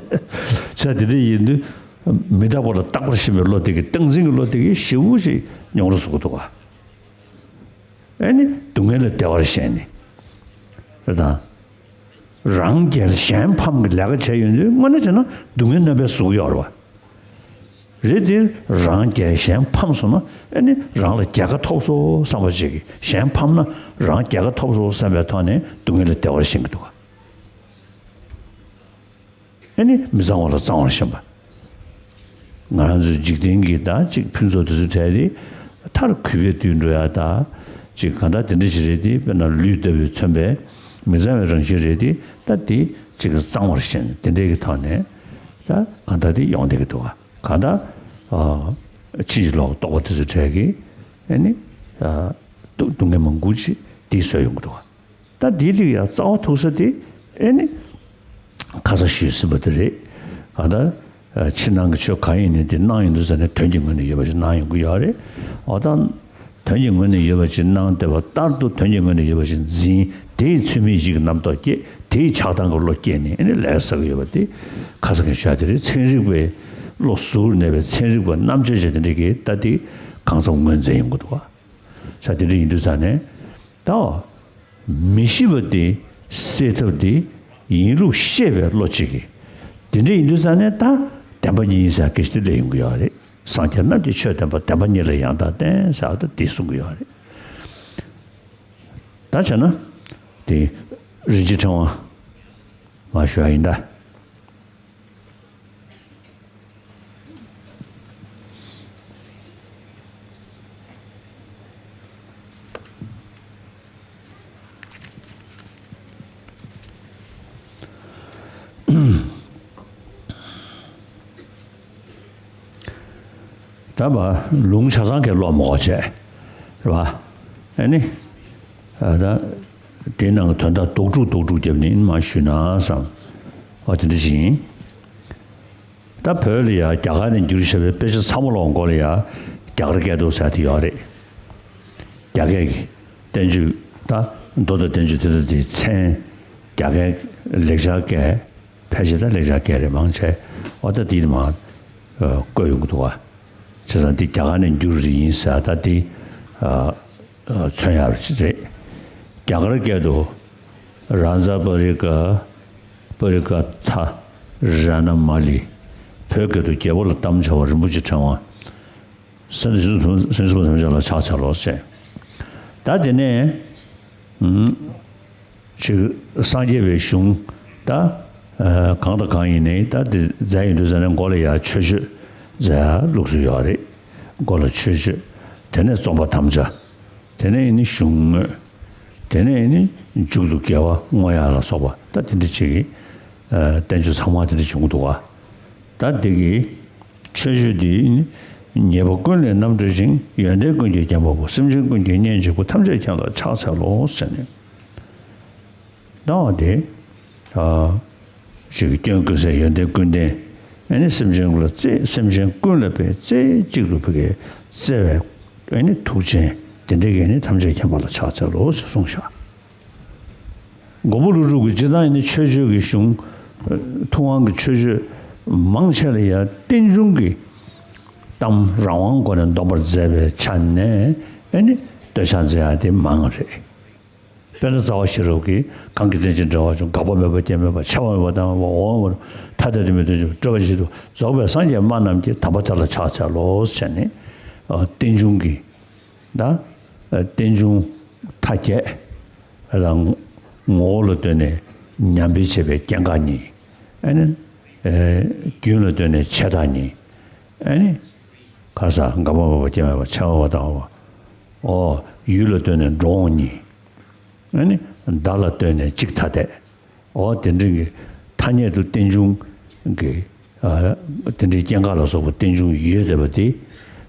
ས་དེ་འདྲ་ཡིན་དུས། མི་རྟག་པ་ལ་རྟག་པར་ཞེན་པའི་བློ་དེ་གིས། སྟངས་འཛིན་གྱི་བློ་དེ་གིས་ཞེ་པོ་ཞིག་རྙོག་དྲ་བཟོ་གི་འདུག་ག། ཨེ་ནི་སྡུག་བསྔལ་ལ་བདེ་བར་ཞེན་ནས། རེད་དང་། རང་རྒྱལ་གཞན་ཕམ་གྱི་ལས་ཀ་བྱས་ཡོང་དུས། དངོས་གནས་བྱས་ན་སྡུག་བསྔལ་རྣམ་པས་བཟུང་གི་ཡོད་རེད་བ། རེད་དེ། རང་རྒྱལ་གཞན་ཕམ་སོང་ན། ཨེ་ནི་རང་ལ་རྒྱལ་ཁ་ཐོབ་སོང་བསམ་པ་ཅིག་གིས། གཞན་ཕམ་ན་རང་རྒྱལ་ཁ་ཐོབ་སོང་བསམ་པའི་ཐོག་ནས་སྡུག་བསྔལ་ལ་བདེ་བར་ཞེན་གྱི་འདུག་ག། ཨེ་ནི་མི་གཙང་བ་ལ་གཙང་བར་ཞེན་པ། ང་རང་ཚོའི་འཇིག་རྟེན་གྱི་ད་ཅིག་ཕུན་ཚོགས་དེ་ཚོའི་གྲས་དེ་མཐར་གུད་པས་བསྡུས་འགྲོ་ཡ། ད་ཅིག་གང་ལྟར་དེ་འདྲ་ཞིག་རེད་དེ། དཔེར་ན་ལུས་ལྟ་བུས་མཚོན་པའི་མི་གཙང་བའི་རང་བཞིན་རེད་དེ། ད་དེ་ཅིག་གཙང་བར་ཞེན། དེ་འདྲའི་གི་ཐོག་ནས་ད་གང་ལྟར་དེ་ཡོང་བསྡད་ཀྱི་འདུག་ག། གང་ལྟར། ཨ། ཕྱིན་ཅི་ལོག་རྟོག་པ་དེ་ཚོའི་གྲས་ཀྱིས་ཨེ་ནི། ཨ། སྡུག་སྡུག་བསྔལ་མང་པོ་ཅིག་དེ་བཟོས་ཡོང་གི་འདུག་ག། ད་འདིའི་རིགས་ཡང་རྩ་བ་ཐུག་ས་དེ་ཨེ་ནི་ཁ་སང་ཞུས་ཟིན་པ་དེ་རེད། གང་ལྟར་ཕྱི་ནང་གི་ཆོས་གང་ཡིན་ནའི་དེ་སྣང་ཡོང་དུས་ཙ་ནས་དོན་གྱི་ངོས་ནས་ཡོད་པ་ཞིག་སྣང་ཡོང་གི་ཡོད་རེད། འོ་ད་དོན་གྱི་ངོས་ནས་ཡོད་པ་ཞིག་སྣང་བསྡད་པ་ལྟར་དུ་དོན་གྱི་ངོས་ནས་ཡོད་པ་ཞིག་འཛིན། དེ་ཡི་ཚུལ་མིན་བཞི་གི་རྣམ་རྟོག་སྐྱེས། དེ་ཡི་ཆགས་སྡང་གི་བློ་སྐྱེས་ནས་ཨེ་ནི་ལས་བསགས་ཀྱི་ཡོད་པ་དེ་ཁ་སང་གི་ཞུ་ཡ་དེ་རེད། ཚན་རིག་པའི་བློ་གཟུར་གནས་པའི་ཚན་རིག་པ་རྣམ་དཔྱོད་ཅན་དེ་འདྲ་གིས་ད་དེ་གང་འཚམ་ངོས་འཛིན་ཡོང་གི་འདུག་ག། ས་དེ་འདྲ་ཡིན་དུས་ཙ་ནས་ད། མི་ཤེས་པ་དེ་སེལ་ཐབས་དེ་ཡིན་ལུགས་ཤེས་པའི་བློ་གཅིག་གིས། དེ་འདྲ་ཡིན་དུས་ཙང་ནས་ད་བདེན་པ་གཉིས་ཡིན་ཟེར་སྐད་ཆ་དེ་སླེབས་ཡོང་གི་ཡོད་རེད། སངས་རྒྱས་རྣམས་ཀྱི་ཆོས་བདེན་པ། བདེན་པ་གཉིས་ལ་ཡང་དག་བརྟེན་ཟེར་བ་ད་དེ་གསུང་གི་ཡོད་རེད། ད་བྱས་ན་དེ་རིན་ཆེན་ཕྲེང་བ་མར་ཞུ་བ་ཡིན་ད། ད་བ་ལུང་ཆ་ཚང་གི་ཀློག་མ་དགོས་བྱས་རེད་བ། ཨ་ནི། ཨ་ད་དེའི་ནང་གི་དོན་དག་རྡོག་ཕྲུག་རྡོག་ཕྲུག་བརྒྱབ་ནས་མར་ཞུས་ན་བསམ། ཨ་དེ་འདྲ་ཞིག་ཡིན། ད་བོད་ལ་ཡ་རྒྱ་གར་ནས་བསྒྱུར་བཞག་པའི་དཔེ་ཆ་ཚང་མ་ལོག་མགོ་ལ་ཡ། རྒྱ་གར་སྐད་དུ་ཟེར་དེ་ཡོད་རེད། རྒྱ་སྐད་ཀྱི་བསྟན་བཅོས་ད་མདོ་དང་བསྟན་བཅོས་དེ་དག་དེའི་མཚན་རྒྱ་སྐད་ལེགས་སྦྱར་སྐད། ཕལ་ཆེར་ད་ལེགས་སྦྱར་སྐད་རེད་མང་ཆེ། འོ་ད་དེ་མ་བཀོད་ཡོང་གི་འདུག་བ། བྱས་ཙང་འདི་རྒྱ་གར་ནས་འགྱུར་རེ་ཡིན་ཟེར་ད་འདི་མཚོན་ཡག་རེད། རྒྱ་གར་སྐད་དུ་རཱ་ཛ་པ་རི་ཀ་པ་རི་ཀ་ཐ་ར་ཎ་མ་ལི། བོད་སྐད་དུ་རྒྱལ་པོ་ལ་གཏམ་བྱ་བ་རིན་པོ་ཆེ་ཕྲེང་བ། སེམས་སེམས་སུ་ཐམས་ཅད་ལ་ཕྱག་འཚལ་ལོ་ཞེས། ད་དེ་ནས་ཅིག་སངས་རྒྱས་པའི་གཞུང་ད་གང་དང་གང་ཡིན་ནའི་ད་དེ་མཛད་ཡོང་དུས་ཙ་ནས་མགོ་ལ་ཡ་མཆོད་བརྗོད་མཛད་ཡ་ལུགས་སྲོལ་ཡོད་རེད། མགོ་ལ་མཆོད་བརྗོད། དེ་ནས་རྩོམ་པ་དམ་བཅའ། དེ་ནས་ཡིན་ནི་གཞུང་དངོས། དེ་ནས་ཡིན་ནི་མཇུག་ཏུ་དགེ་བ་བསྔོ་ཡ་ལ་སོགས་པ་ད་དེ་འདྲ་ཅིག་གི་བསྟན་བཅོས་ཚང་མ་དེ་འདྲ་བྱུང་འདུག་བ། ད་འདི་གི་མཆོད་བརྗོད་འདི་ཉེས་པ་ཀུན་ལས་རྣམ་གྲོལ་ཞིང་། ཡོན་ཏན་ཀུན་གྱིས་བརྒྱན་པ་པོ། སེམས་ཅན་ཀུན་གྱི་གཉེན་གཅིག་པུ། ཐམས་ཅད་མཁྱེན་ལ་ཕྱག་འཚལ་ལོ་ཟེར་ནས། ད་འོ་དེ་ཨ་ཞིག་གི་སྐྱོན་ཀུན་ཟད་ཡོན་ཏན་ཀུན་ལྡན། ཨ་ནི་སེམས་ཅན་ཀུན་ལ་བརྩེ་སེམས་ཅན་ཀུན་ལ་བརྩེ་གཅིག་ཏུ་ཕ་གིར་བརྩེ་བའི་ཨ་ནི་ཐུགས་ཅན་དེ་འདྲ་གི་ཨ་ནི་ཐམས་ཅད་མཁྱེན་པ་ལ་ཕྱག་འཚལ་ལོ་ཞེས་གསུངས་བཞག། མགོན་པོ་ཀླུ་སྒྲུབ་ཀྱི་སྤྱིར་བཏང་ཡིན་ན་མཆོད་བརྗོད་ཀྱི་གཞུང་། ཐུབ་དབང་གི་མཆོད་བརྗོད་མང་ཆེ་ལ་ཡང་རྟེན་འབྱུང་གི་གཏམ་རང་དབང་སྒོ་ནས་འདོན་པར་མཛད་པའི་ཆ་ནས་ཨེ་ནི་བསྟོད་ཕྱག་མཛད་ཡ་དེ་མང་བ་རེད། དཔེར་ན་རྩ་བ་ཤེས་རབ་ཀྱིས། གང་གིས་རྟེན་ཅིང་འབྲེལ་བར་འབྱུང་། འགག་པ་མེད་པ་སྐྱེ་མེད་པ། འཆི་བ་མེད་པ་དང་འོང་བ་ཐ་དད་དུ་མི་མཐུན་ཕྱིར། སྤྲོས་པ་ཞིག་ཏུ་རྫོགས་པའི་སངས་རྒྱས་སྨྲ་རྣམས་ཀྱི། དམ་པ་དེ་ལ་ཕྱག་འཚལ་ལོ་ཞེས་ནས་རྟེན་འབྱུང་གི་ད་རྟེན་འབྱུང་མཐའ་བརྒྱད་རང་ངོ་བོ་ལ་ལྟོས་ནས་ཉམས་སྤེལ་བྱེད་པའི་སྐྱེ་འགག་གཉིས། ཨ་ནི་རྒྱུན་ལ་ལྟོས་ནས་བྱེ་བྲག་གཉིས། ཨ་ནི་ཁ་ས་འགག་པ་མེད་པ་སྐྱེ་མེད་པ། འཆི་བ་དང་འོ་ཡུལ་ལ་ལྟོས་ནས་འགྲོ་འོང་གཉིས། ཨ་ནི་བརྡ་ལ་ལྟོས་ནས་གཅིག་ཐ་དད། འོ་དེ་འདྲ་གི་ཐ་སྙད་དུ་རྟེན་འབྱུང་གི་ཨ་དེ་འདྲའི་སྐྱེ་འགག་ལ་སོགས་པ་རྟེན་འབྱུང་ཡོད་བསྡད་པ་དེ།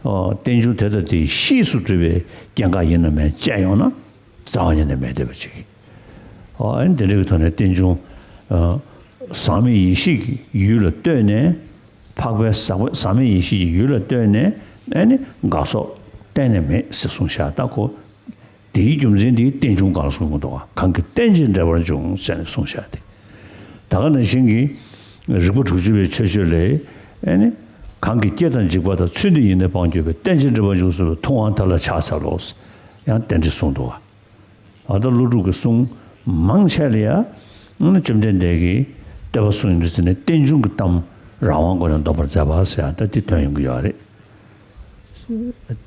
ཨ་རྟེན་འབྱུང་དེ་དང་དེའི་གཤིས་སུ་གྲུབ་པའི་སྐྱེ་འགག་ཡིན་ན་མིན་དཔྱད་ཡོང་ན་རྩ་བ་ཉིད་ནས་མེད་བསྡད་པ་ཅིག། ཨ་ནི་དེ་འདྲ་གི་ཐོག་ནས་རྟེན་འབྱུང་ཨ་ཟག་མེད་ཡེ་ཤེས་ཀྱི་ཡུལ་ལ་ལྟོས་ནས། འཕགས་པའི་ཟག་པ་ཟག་མེད་ཡེ་ཤེས་ཀྱི་ཡུལ་ལ་ལྟོས་ནས་ཨ་ནི་འགག་སོགས་གཏན་ནས་མེད་ཟེར་གསུངས་བཞག། ད་ཁོ་དེའི་རྒྱུ་མཚན་དེའི་རྟེན་འབྱུང་གང་ལ་གསུངས་ཀྱི་འདུག་ག། གང་གིས་རྟེན་ཅིང་འབྲེལ་བར་འབྱུང་ཟེར་ནས་གསུངས་བཞག་སྟེ། ད་ག་ནང་བཞིན་གྱི་རིག་པ་དྲུག་ཅུ་པའི་མཆོད་བརྗོད་ལས། ཨ་ནི་གང་གིས་སྐྱེ་དང་འཇིག་པ་དང་། ཚུལ་འདི་ཡིས་ནི་སྤང་གྱུར་པའི། རྟེན་ཅིང་འབྲེལ་བར་འབྱུང་གསུངས་པས། ཐུབ་དབང་དེ་ལ་ཕྱག་འཚལ་ལོ། ཡང་དེ་འདྲ་གསུངས་འདུག་ག། ཨ་ད་ཀླུ་སྒྲུབ་ཀྱི་གསུང་མང་ཆེ་ལ་ཡང་བཅོམ་ལྡན་འདས་ཀྱིས་བསྟོད་པ་གསུངས་ཡོང་དུས་ཙམ་ནས་རྟེན་འབྱུང་གི་གཏམ་རང་དབང་སྒོ་ནས་འདོན་པར་མཛད་པ་ཟེར་ཡང་ད་འདི་ཐོན་ཡོང་གི་ཡོད་རེད།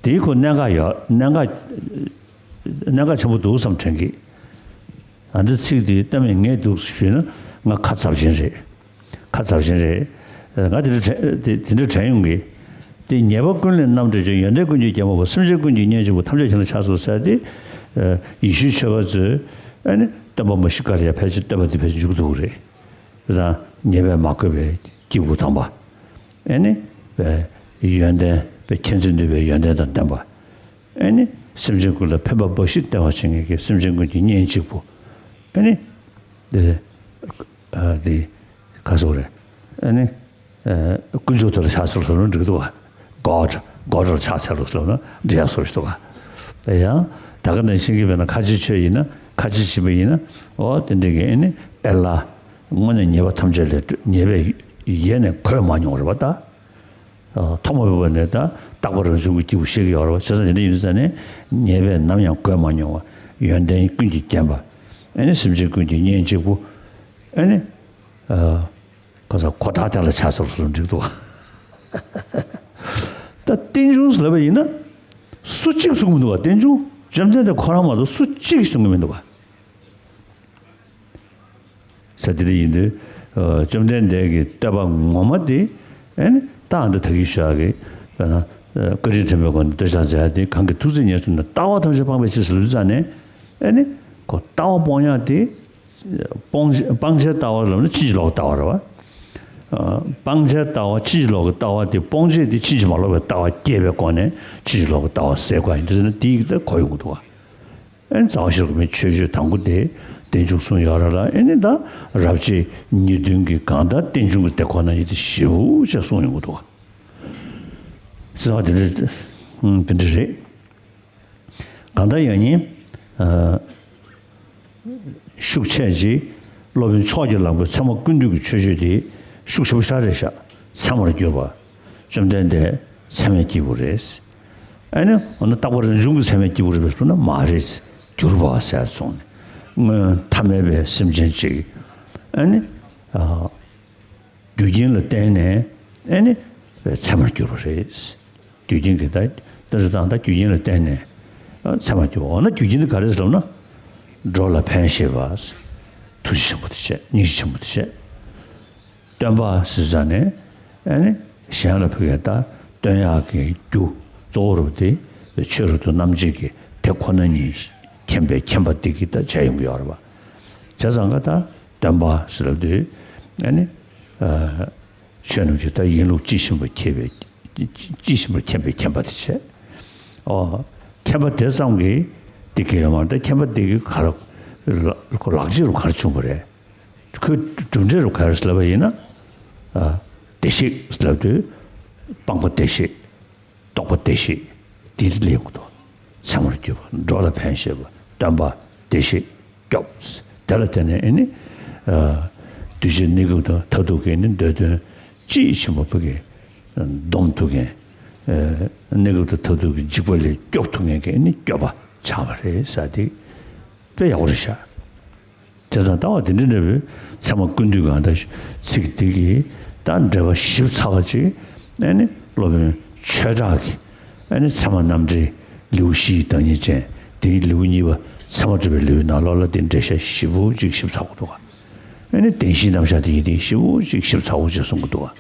དེའི་ཁོ་གནད་འགག་ཡོད། གནད་འགག་གནད་འགག་ཆེན་པོ་འདུག་བསམ་དྲན་གི། ཨ་འདི་ཚིག་འདི་གཏམ་ངས་འདུག་ཞུས་ན་ང་ཁ་ཚབ་ཅན་རེད། ཁ་ཚབ་ཅན་རེད། ང་དེ་འདྲ་དྲན་དེ་དེ་འདྲ་དྲན་ཡོང་གི། དེ་ཉེས་པ་ཀུན་ལས་རྣམ་གྲོལ་ཞིང་། ཡོན་ཏན་ཀུན་གྱིས་བརྒྱན་པ་པོ། སེམས་ཅན་ཀུན་གྱི་གཉེན་གཅིག་པུ། ཐམས་ཅད་མཁྱེན་ལ་ཕྱག་འཚལ་ལོ་ཟེར་དེ། ཡེ་ཤུའི་ཆོས་པ་ཚོས་ཨ་ནི་སྟོན་པ་མོ་ཤི་ཀ་ལ་ཡ་ཕལ་ཆེར་བསྟོད་པ་དེ་ཕལ་ཆེར་མཇུག་བསྡུ་གི་རེད། དེ་དང་ཉེས་པས་མ་གོས་པའི་སྐྱེས་བུ་དམ་པ། ཨ་ནི་ཡོན་ཏན་པའི་མཁྱེན་བརྩེ་ནུས་པའི་ཡོན་ཏན་དང་ལྡན་པ། ཨ་ནི་སེམས་ཅན་ཀུན་ལ་ཕན་པ་འབའ་ཞིག་སྟེར་བར་བྱེད་མཁན་གྱི་སེམས་ཅན་ཀུན་གྱི་གཉེན་གཅིག་པུ། ཨ་ནི་དེ་ཨ་དེ་ག་སོགས་རེད། ཨ་ནི་ཨ་དཀོན་མཆོག་དེ་ལ་ཕྱག་འཚལ་ལོ་ཟེར་ན་འགྲིག་འདུག་ག། God God ལ་ཕྱག་འཚལ་ལོ་ཟེར་ན་འགྲིག་ཡ་བཟོ་ཞིག་འདུག་ག། དེ་ཡང་ད་ག་ནང་བཞིན་གྱི་བས་ན་ཁ་ཆེ་ཆོས་ཡིན་ན་ཁ་ཆེ་ཆེན་པོ་ཡིན་ན་འོ་དེ་འདྲ་གི་ཨ་ནི་ཨེ་ལ་དངོས་གནས་ཉེས་པ་ཐམས་ཅད་ལས་ཉེས་པའི་ཡེ་ནས་གོས་མ་མྱོང་རེད་པ་ད། ཐོག་མ་མེད་པ་ནས་ད་རྟག་པ་རང་བྱུང་གི་སྐྱེས་བུ་ཤེས་ཀྱི་ཡོད་རེད་བ། བྱས་ཙང་དེ་འདྲ་ཡིན་དུས་ཙང་ནས་ཉེས་པས་ནམ་ཡང་གོས་མ་མྱོང་བ། ཡོན་ཏན་ཀུན་གྱིས་བརྒྱན་པ། ཨ་ནི་སེམས་ཅན་ཀུན་གྱི་གཉེན་གཅིག་པུ། ཨ་ནི་ཁོ་ཚོ་ཁོ་ཐག་དེ་ལ་ཕྱག་འཚལ་ལོ་ཟེར་ན་འགྲིག་འདུག་བ། ད་རྟེན་འབྱུང་ཟེར་ལབ་པ་ཡིན་ན་སུ་གཅིག་གསུང་གི་མི་འདུག་བ། རྟེན་འབྱུང་བཅོམ་ལྡན་འདས་ཁོ་རང་མ་གཏོགས་སུ་གཅིག་གསུང་གི་མི་འདུག་བ། ས་དེ་འདྲ་ཡིན་དུས་བཅོམ་ལྡན་འདས་ཀྱི་བསྟོད་པ་ངོ་མ་དེ་ཨེ་ནི་ད་ཨ་འདྲ་ད་གི་ཤག་གི་དཔེར་ན་བཀའ་དྲིན་དྲན་པའི་སྒོ་ནས་བསྟོད་ཕྱག་མཛད་དེ། གང་གིས་ཐུགས་བརྩེ་ཉེར་བཟུང་ནས། ལྟ་བ་ཐམས་ཅད་སྤང་བའི་ཕྱིར་ཟེར་ལབ་དུས་ཙང་ནས་ཨེ་ནི་ཁོ་ལྟ་བ་སྤོང་ཡག་དེ་སྤོང་སྤང་བྱའི་ལྟ་བ་ལབ་ན་ཕྱིན་ཅི་ལོག་གི་ལྟ་བ་རེད་བ། སྤང་བྱའི་ལྟ་བ་ཕྱིན་ཅི་ལོག་གི་ལྟ་བ་དེ་སྤོང་བྱེད་དེ་ཕྱིན་ཅི་མ་ལོག་པའི་ལྟ་བ་སྐྱེས་པའི་སྒོ་ནས་ཕྱིན་ཅི་ལོག་གི་ལྟ་བ་ཟེར་དགོས་ཡིན་དུས་ཙང་ནས་དེའི་ད་གོ་ཡོང་གི་འདུག་བ། ཨན་རྩ་བ་ཤེས་རབ་ཀྱི་མཆོད་བརྗོད་དང་པོ་དེ་རྟེན་འབྱུང་གསུངས་ཡོད་རེད་ལ། ཨ་ནི་ད་རབ་བྱེད་ཉེར་བདུན་གྱི་གང་ལྟར་རྟེན་འབྱུང་གི་དེ་ཁོ་ན་ཉིད་དེ་ཞེ་པོ་ཅིག་གསུངས་ཡོང་གི་འདུག་བ། རྩ་བ་དེ་འདྲ་ ཨུམ། དེ་འདྲ་རེད། གང་ལྟར་ཡང་ནི། ཨ། ཤུགས་ཆེ་ཅིག་སློབ་དཔོན་ཕྱོགས་ཀྱི་ལམ་གྱི་ཚད་མ་ཀུན་བཏུས་ཀྱི་མཆོད་བརྗོད་དེ་ཤུགས་ཆེ་པོ་ཞིག་རེད་ཤག་ཚད་མར་གྱུར་པ། བཅོམ་ལྡན་འདས་ཚད་མའི་སྐྱེས་བུ་རེད། ཨ་ནི་འོ་ན་རྟག་པ་རང་བྱུང་གི་ཚད་མའི་སྐྱེས་བུ་རེད་པས་ཟེར་ན་མ་རེད། གྱུར་པ་ཟེར་སོང་ནས་སྔོན་ཐ་མལ་པའི་སེམས་ཅན་ཅིག་ཨ་ནི། ཨ། རྒྱུ་རྐྱེན་ལ་བརྟེན་ནས་ཨ་ནི་ཚད་མར་གྱུར་པ་རེད། རྒྱུ་རྐྱེན་གྱི་ད་ལྟ་རེ་དང་ད་རྒྱུ་རྐྱེན་ལ་བརྟེན་ནས་ཚད་མར་གྱུར་པ། འོ་ན་རྒྱུ་རྐྱེན་དེ་ག་རེ་ཟེར་ལབ་ན། འགྲོ་ལ་ཕན་བཞེད་པ། ཐུགས་རྗེ་ཆེན་པོ་དེ་བྱས། སྙིང་རྗེ་ཆེན་པོ་དེ་བྱས། སྟོན་པ་ཟེར་ས་ནས་ཨ་ནི་གཞན་ལ་ཕུལ་བའི་ད་སྟོན་ཡག་གི་རྒྱུ་གཙོ་བོ་རུ་དེ་ཆོས་རབ་ཏུ་རྣམ་འབྱེད་ཀྱི་དེ་ཁོ་ན་ཉིད་མཁྱེན་པའི་མཁྱེན་པ་དེ་གིས་ད་བྱས་ཡོང་གི་ཡོད་རེད་པ། བྱས་ཙང་ཀ་ད་སྟོན་པ་ཟེར་ལབ་དུས་ཨ་ནི། ཆོས་རྣམས་ཀྱི་ད་ཡིན་ལུགས་ཇི་བཞིན་པར་མཁྱེན་པའི། ཇི་བཞིན་པར་མཁྱེན་པའི་མཁྱེན་པ་དེ་བྱས། ཨོ། མཁྱེན་པ་དེ་ཙམ་གྱིས་དེ་གས་ཡོད་མ་རེད། ད་མཁྱེན་པ་དེ་གིས་ག་རེ། ལག་རྗེས་རུ་ག་རེ་བྱུང་བ་རེད། ཁོའི་གྲུབ་འབྲས་རུ་ག་རེ་ལབ་པ་ཡིན་ན། ཨ། བདེ་གཤེགས་ལབ་དུས། སྤངས་པ་བདེ་གཤེགས། རྟོགས་པ་བདེ་གཤེགས། དེ་ལས་ཡོང་གི་འདུག་ཚད་མར་གྱུར་པ། འགྲོ་ལ་ཕན་བཞེད་པ། སྟོན་པ་བདེ་གཤེགས་སྐྱོབ། དེ་ལ་བརྟེན་ནས་ཨ་ནི། ཨ། གདུལ་བྱའི་གནས་སྐབས་དང་མཐར་ཐུག་གི་ནི་འདོད་དོན་ཅི་ཡིན་པ་ཕ་གི་སྡོམ་ཐུབ་མཁན། ཨ། གནས་སྐབས་དང་མཐར་ཐུག་གི་འཇིགས་པ་ལས་སྐྱོབ་ཐུབ་མཁན་གྱི་ནི་སྐྱོབ་པ་ཆགས་པ་རེད་ཟེར་དེ་དཔེ་ཡག་པོ་རེད་ཤག་དེ་ཙང་ལྟ་བ་དེ་འདྲ་འདྲ་བོའི་ཚད་མ་ཀུན་བཏུས་གང་ལྟར་ཚིག་འདི་གིས་ད་འགྲེལ་པ་ཞིབ་ཚགས་པ་ཅིག་ཨ་ནི་སློབ་དཔོན་ཆོས་གྲགས་ཀྱི་ཨ་ནི་ཚད་མ་རྣམ་འགྲེལ་ལེའུ་བཞི་ཡི་བདག་ཉིད་ཅན། དེའི་ལེའུ་གཉིས་པ་ཚད་མ་སྒྲུབ་པའི་ལེའུའི་ནང་ལོགས་ལ་དེ་འགྲེལ་བཤད་ཞིབ་པོ་ཅིག་ཞིབ་ཚགས་པོ་འདུག་ག་ཨ་ནི་བདེན་བཞིའི་རྣམ་གཞག་དེ་ཡིན་དེ་ཞིབ་པོ་ཅིག་ཞིབ་ཚགས་པོ་ཅིག་གསུང་གི་འདུག་ག་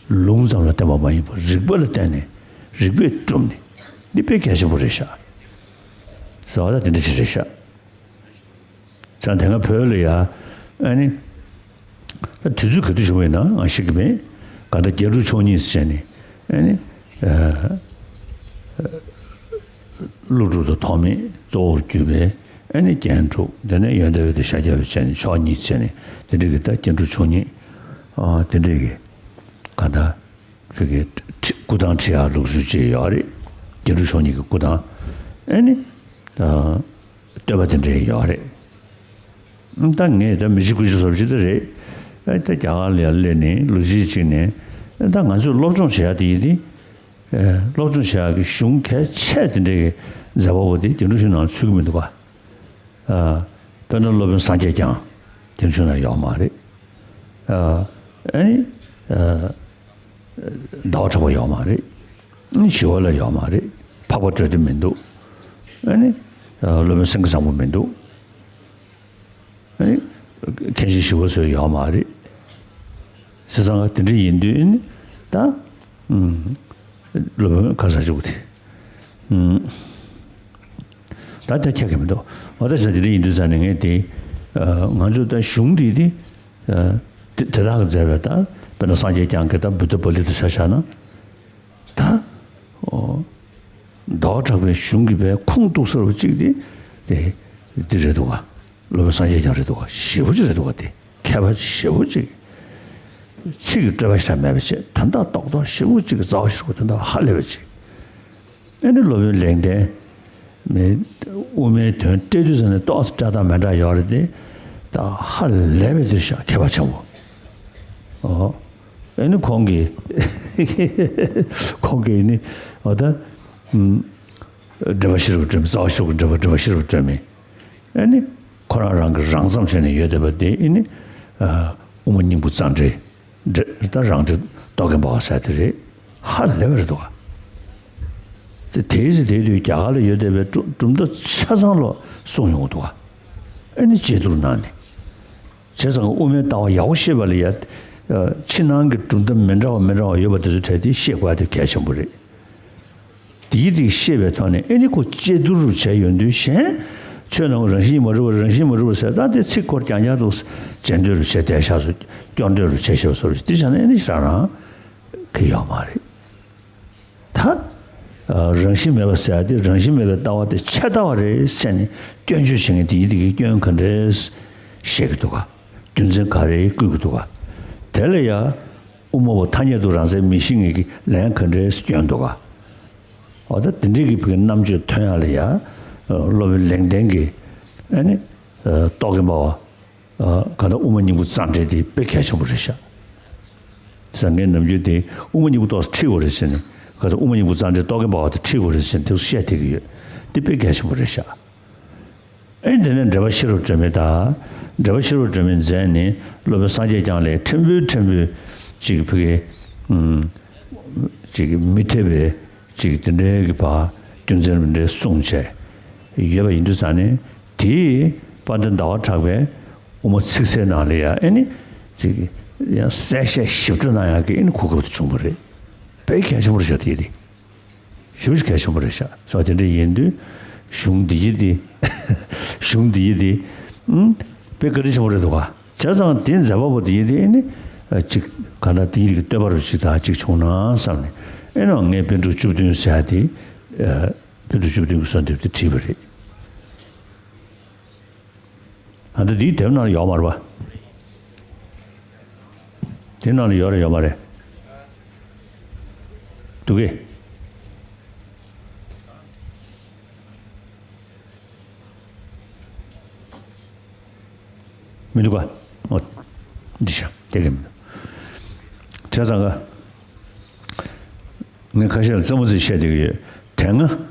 ལུང་ཙམ་ལ་བརྟེན་པ་མ་ཡིན་པར་རིགས་པ་ལ་བརྟེན་ནས་རིགས་པས་བསྒྲུབས་ནས་འདི་དཔེ་གལ་ཆེན་པོ་རེད་ཤག་ཟེར་བ་ལ་དེ་འདྲ་ཞིག་རེད་ཤག་ཙང་དེ་སྔ་བོད་ལ་ཡ། ཨ་ནི། ད་དུས་ཚོད་ག་དུས་བྱུང་བ་ཡིན་ན་ང་ཤེས་ཀྱི་མེད། གང་ལྟར་རྒྱན་དྲུག་མཆོག་གཉིས་ཟེར་ནས། ཨ་ནི། ཀླུ་སྒྲུབ་དང་ཐོགས་མེད་གཙོ་བོར་གྱུར་པའི་ཨ་ནི་རྒྱན་དྲུག་དེ་ནས་ཡོན་ཏན་འོད་དང་ཤཱཀྱ་འོད་བྱས་ནས་མཆོག་གཉིས་བྱས་ནས་དེ་འདྲ་གི་ད་རྒྱན་དྲུག་མཆོག་གཉིས། ཨ། དེ་འདྲ་གི། གང་ལྟར། ཁྱོད་ཀྱི་ཁྲི་སྐུ་ཐང་ཁྲི་ཡག་ལུགས་སྲོལ་ཅིག་ཡོད་རེད། རྒྱན་དྲུག་མཆོག་གཉིས་ཀྱི་སྐུ་ཐང་། ཨ་ནི། ཨ། བསྟོད་པ་དེ་འདྲ་ཡོད་རེད། ད་ངས་ད་མི་ཤི་ཀུ་ཤི་བཟོ་བྱེད་དེ་རེད། ཨ། ད་རྒྱ་གར་ལ་ཡར་སླེབས་ནས་ལོ་གཅིག་ཅིག་ནས་ད་ང་ཚོས་སློབ་སྦྱོང་བྱེད་ཡག་དེ་ཡིན་ཏེ། ཨ། སློབ་སྦྱོང་བྱེད་ཡག་གི་གཞུང་གལ་ཆེ་དེ་འདྲའི་མཛད་པ་པོ་དེ་རྒྱན་དྲུག་མཆོག་ནང་ཚུད་ཀྱི་མི་འདུག་ག་ཨ། དཔེར་ན་སློབ་དཔོན་སངས་རྒྱས་བསྐྱངས་དེ་ཚོའི་ནང་ཡོད་མ་རེད། ཨ། ཨ་ནི། ཨ། ཟླ་བ་གྲགས་པ་ཡོད་མ་རེད། ཨ་ནི་ཞི་བ་ལྷ་ཡོད་མ་རེད། འཕགས་པ་སྤྲོས་བདེ་མི་འདུག་ཨ་ནི། ཨ། སློབ་དཔོན་སེང་གེ་བཟང་པོ་མི་འདུག་ཨ་ནི། མཁན་ཆེན་ཞི་བ་འཚོ་ཡོད་མ་རེད། བྱས་ཙང་དེ་འདྲ་ཡིན་དུས་ཨ་ནི། ད། ཨུམ། སློབ་དཔོན་ག་ས་བཅུག་དེ། ཨུམ། ད་ལྟ་ཁྱད་ཀྱི་མི་འདུག་འོ་ད་བྱས་དེ་འདྲ་ཡིན་དུས་ཙང་ནས་ངས་དེ། ཨ། ང་ཚོ་ད་གཞུང་འདི་དེ། ཨ། དེ་དེ་དག་གིས་མཛད་པའི་ད་དཔེར་ན་སངས་རྒྱས་བསྐྱངས་ཀྱི་ད་བུདྡྷ་པཱ་ལི་ཏ་ཆ་བཞག་ན། ད། ཨོ། ཟླ་བ་གྲགས་པའི་གཞུང་གི་པའི་ཁུངས་གཏུགས་ས་རུ་གཅིག་དེ། དེ། དེ་རེད་འདུག་ག་སློབ་དཔོན་སངས་རྒྱས་བསྐྱངས་རེད་འདུག་ག་ཞེ་པོ་ཅིག་རེད་འདུག་ག་དེ་མཁས་པ་ཞེ་པོ་ཅིག་ཚིག་གི་སྤྲོས་པ་ཞིག་མེད་པ་བྱས་དོན་དག་རྡོག་རྡོག་ཞེ་པོ་ཅིག་གི་རྩ་བ་ཞིག་གི་དོན་དག་ཧ་ལས་པ་ཅིག་ཨ་ནི་སློབ་དཔོན་ལེགས་ལྡན། མི། དབུ་མའི་དོན་བཀྲལ་དུས་ཙམ་ནས་ཏོག་ཙམ་བཀྲལ་སྟངས་མི་འདྲ་ཡོད་རེད་དེ། ད་ཧ་ལས་པའི་ཚུལ་ཤག་མཁས་པ་ཆེན་པོ། ཨོ། ཨ་ནི་ཁོང་གིས། ཁོང་གིས་ནི། འོ་ད། ཨུམ། འགྲེལ་པ་ཤེས་རབ་སྒྲོན་མེ། རྩ་བ་ཤོག་གི་འགྲེལ་པ་འགྲེལ་པ་ཤེས་རབ་སྒྲོན་མེ། ཨ་ནི། ཁོ་རང་རང་གིས་རང་ཙམ་བྱས་ནས་ཡོད་བསྡད་པ་དེ་ཨ་ནི། ཨ། དབུ་མ་སྙིང་པོ་རྩ་འགྲེལ། འགྲེལ། ད་རང་འགྲེལ་རྟོག་གེ་འབར་བ་ཟེར་དེ་རེད། ཧ་ལས་པ་རེད་འདུག་ག་དེ་དེའི་ཚེ་དེའི་དུས་རྒྱ་གར་ལ་ཡོད་བསྡད་པའི་གྲུབ་གྲུབ་མཐའ་ཆ་ཚང་ལོ་གསུངས་ཡོང་གི་འདུག་ག་ཨ་ནི་དཔྱད་བསྡུར་གནང་ནས། བྱས་ཙང་དབུ་མའི་ལྟ་བ་ཡག་པོ་ཤེས་པ་ལ་ཡ། ཕྱི་ནང་གི་གྲུབ་མཐའ་མི་འདྲ་བ་མི་འདྲ་བ་ཡོད་པ་དེ་ཚོའི་གྲས་དེ་ཤེས་དགོས་ཡ་དེ་གལ་ཆེན་པོ་རེད། དེའི་རིགས་ཤེས་པའི་ཐོག་ནས་ཨེ་ནི་ཁོ་དཔྱད་བསྡུར་རུ་བྱས་ཡོང་དུས་གཞན། ཆོས་རྣམས་རང་བཞིན་མ་གྲུབ་པ་རང་བཞིན་མ་གྲུབ་པ་ཟེར་ད་དེ་ཚིག་སྐོར་རྐྱང་རྐྱང་དུ་བྱེད་འདོད་རུ་བྱས་བསྡད་ཤག་སོ། སྐྱོར་འདོད་རུ་བྱས་ཤག་སོ་དེ་བྱས་ན་ཨེ་ནི་ཞེ་དྲག་རང་གི་ཡོད་མ་རེད། ད། རང་བཞིན་མེད་པ་ཟེར་ཡ་དེ་རང་བཞིན་མེད་པའི་ལྟ་བ་དེ་ཆད་ལྟ་བ་རེད་ཟེར་ནས་སྐྱོན་བརྗོད་བྱེད་མཁན་དེ་ཡི་དེ་གི་སྐྱོན་ག་འདྲས་བཤད་ཀྱི་འདུག་ག་རྒྱུ་མཚན་ག་རེ་བསྐུལ་གྱི་འདུག་ག་དེ་ལ་ཡ། དབུ་མ་པོ་ཐ་སྙད་དུ་རང་མཚན་མི་ཤེས་མཁན་གྱི་ལན་ག་འདྲས་སྐྱོན་འདུག་ག་འོ་ད་དེ་འདྲའི་གི་བོད་ཀྱི་རྣམ་དཔྱོད་ཐོན་ཡག་ལ་ཡ། སློབ་དཔོན་ལེགས་ལྡན་གྱི་ཨ་ནི་རྟོག་གེ་འབར་བ། གང་ལྟར་དབུ་མ་སྙིང་པོ་རྩ་འགྲེལ་དེ་དཔེ་གལ་ཆེན་པོ་རེད་ཤག་ཟེར། ངས་ནམ་རྒྱུན་དེ་དབུ་མ་སྙིང་པོ་ཏོག་ཙམ་ཁྲིད་དགོས་རེད་ཟེར་ནས། གང་ལྟར་དབུ་མ་སྙིང་པོ་རྩ་འགྲེལ་རྟོག་གེ་འབར་བ་དེ་ཁྲིད་དགོས་རེད་ཟེར་ནས་དེ་ཚོ་བཤད་བསྡད་ཀྱི་ཡོད། དེ་དཔེ་གལ་ཆེན་པོ་རེད་ཤག་ཨེ་དེ་ནས་འགྲེལ་པ་ཤེས་རབ་སྒྲོན་མེ་དང་། འགྲེལ་པ་ཤེས་རབ་སྒྲོན་མེ་མཛད་ནས་སློབ་དཔོན་སངས་རྒྱས་བསྐྱངས་ལ་ཕྲན་བུ་ཕྲན་བུ་ཅིག་ཕ་གི་ཨུམ། ཅིག་མི་ཐེབས་པའི་ཅིག་དེ་འདྲའི་གི་བ་རྒྱུ་མཚན་རེ་འདྲ་གསུངས་བྱས་ཡོད་པ་ཡིན་དུས་ཙང་ནས། དེས་དཔལ་ལྡན་ཟླ་བ་གྲགས་པའི་དབུ་མ་ཚིག་གསལ་ནང་ལ་ཡང་ཨེ་ནི་ཅིག་ཡང་གསལ་བཤད་ཞིབ་ཕྲ་གནང་ཡག་གི་ཨེ་ནི་གོ་སྐབས་དེ་བྱུང་བ་རེད། དཔེ་གལ་ཆེན་པོ་རེད་ཤག་དེ་དེ། ཞེ་པོ་ཞིག་གལ་ཆེན་པོ་རེད་ཤག་སོ་དེ་འདྲ་ཡིན་དུས་གཞུང་འདི་ཡི་དེ། གཞུང་འདི་ཡི་དེ། ཨུམ། དཔེ་བཀའ་དྲིན་ཆེན་པོ་རེད་འདུག་ག་བྱས་ཙང་དེ་མཛད་པ་པོ་དེ་ཡི་དེ་ཨེ་ནི་ཅིག་ག་ད་དེ་ཡི་གི་བསྟོད་པ་རུ་ཅིག་དང་ཅིག་བྱུང་ན་བསམ་ནས། ཨེ་ནོ་ངས་པཎ་གྲུབ་བཅུ་བདུན་ཟེར་ཡ་དེ། པཎ་གྲུབ་བཅུ་བདུན་གྱི་གསོལ་འདེབས་དེ་བྲིས་པ་རེད། ཨ་ད་འདིའི་དེབ་ནང་ལ་ཡོད་མ་རེད་པ། དེ་ནང་ལ་ཡོད་རེད་ཡོད་མ་རེད། འདུག་གས། མི་འདུག་ག་འོ། འདི་ཤ་དེ་གས་མི་འདུག་བྱས་ཙང་ག་ངས་ཁ་ཤས་ལ་རྩེད་མོ་རྩེ་བཤད་བསྡད་ཀྱི་ཡོད། དེ་སྔ་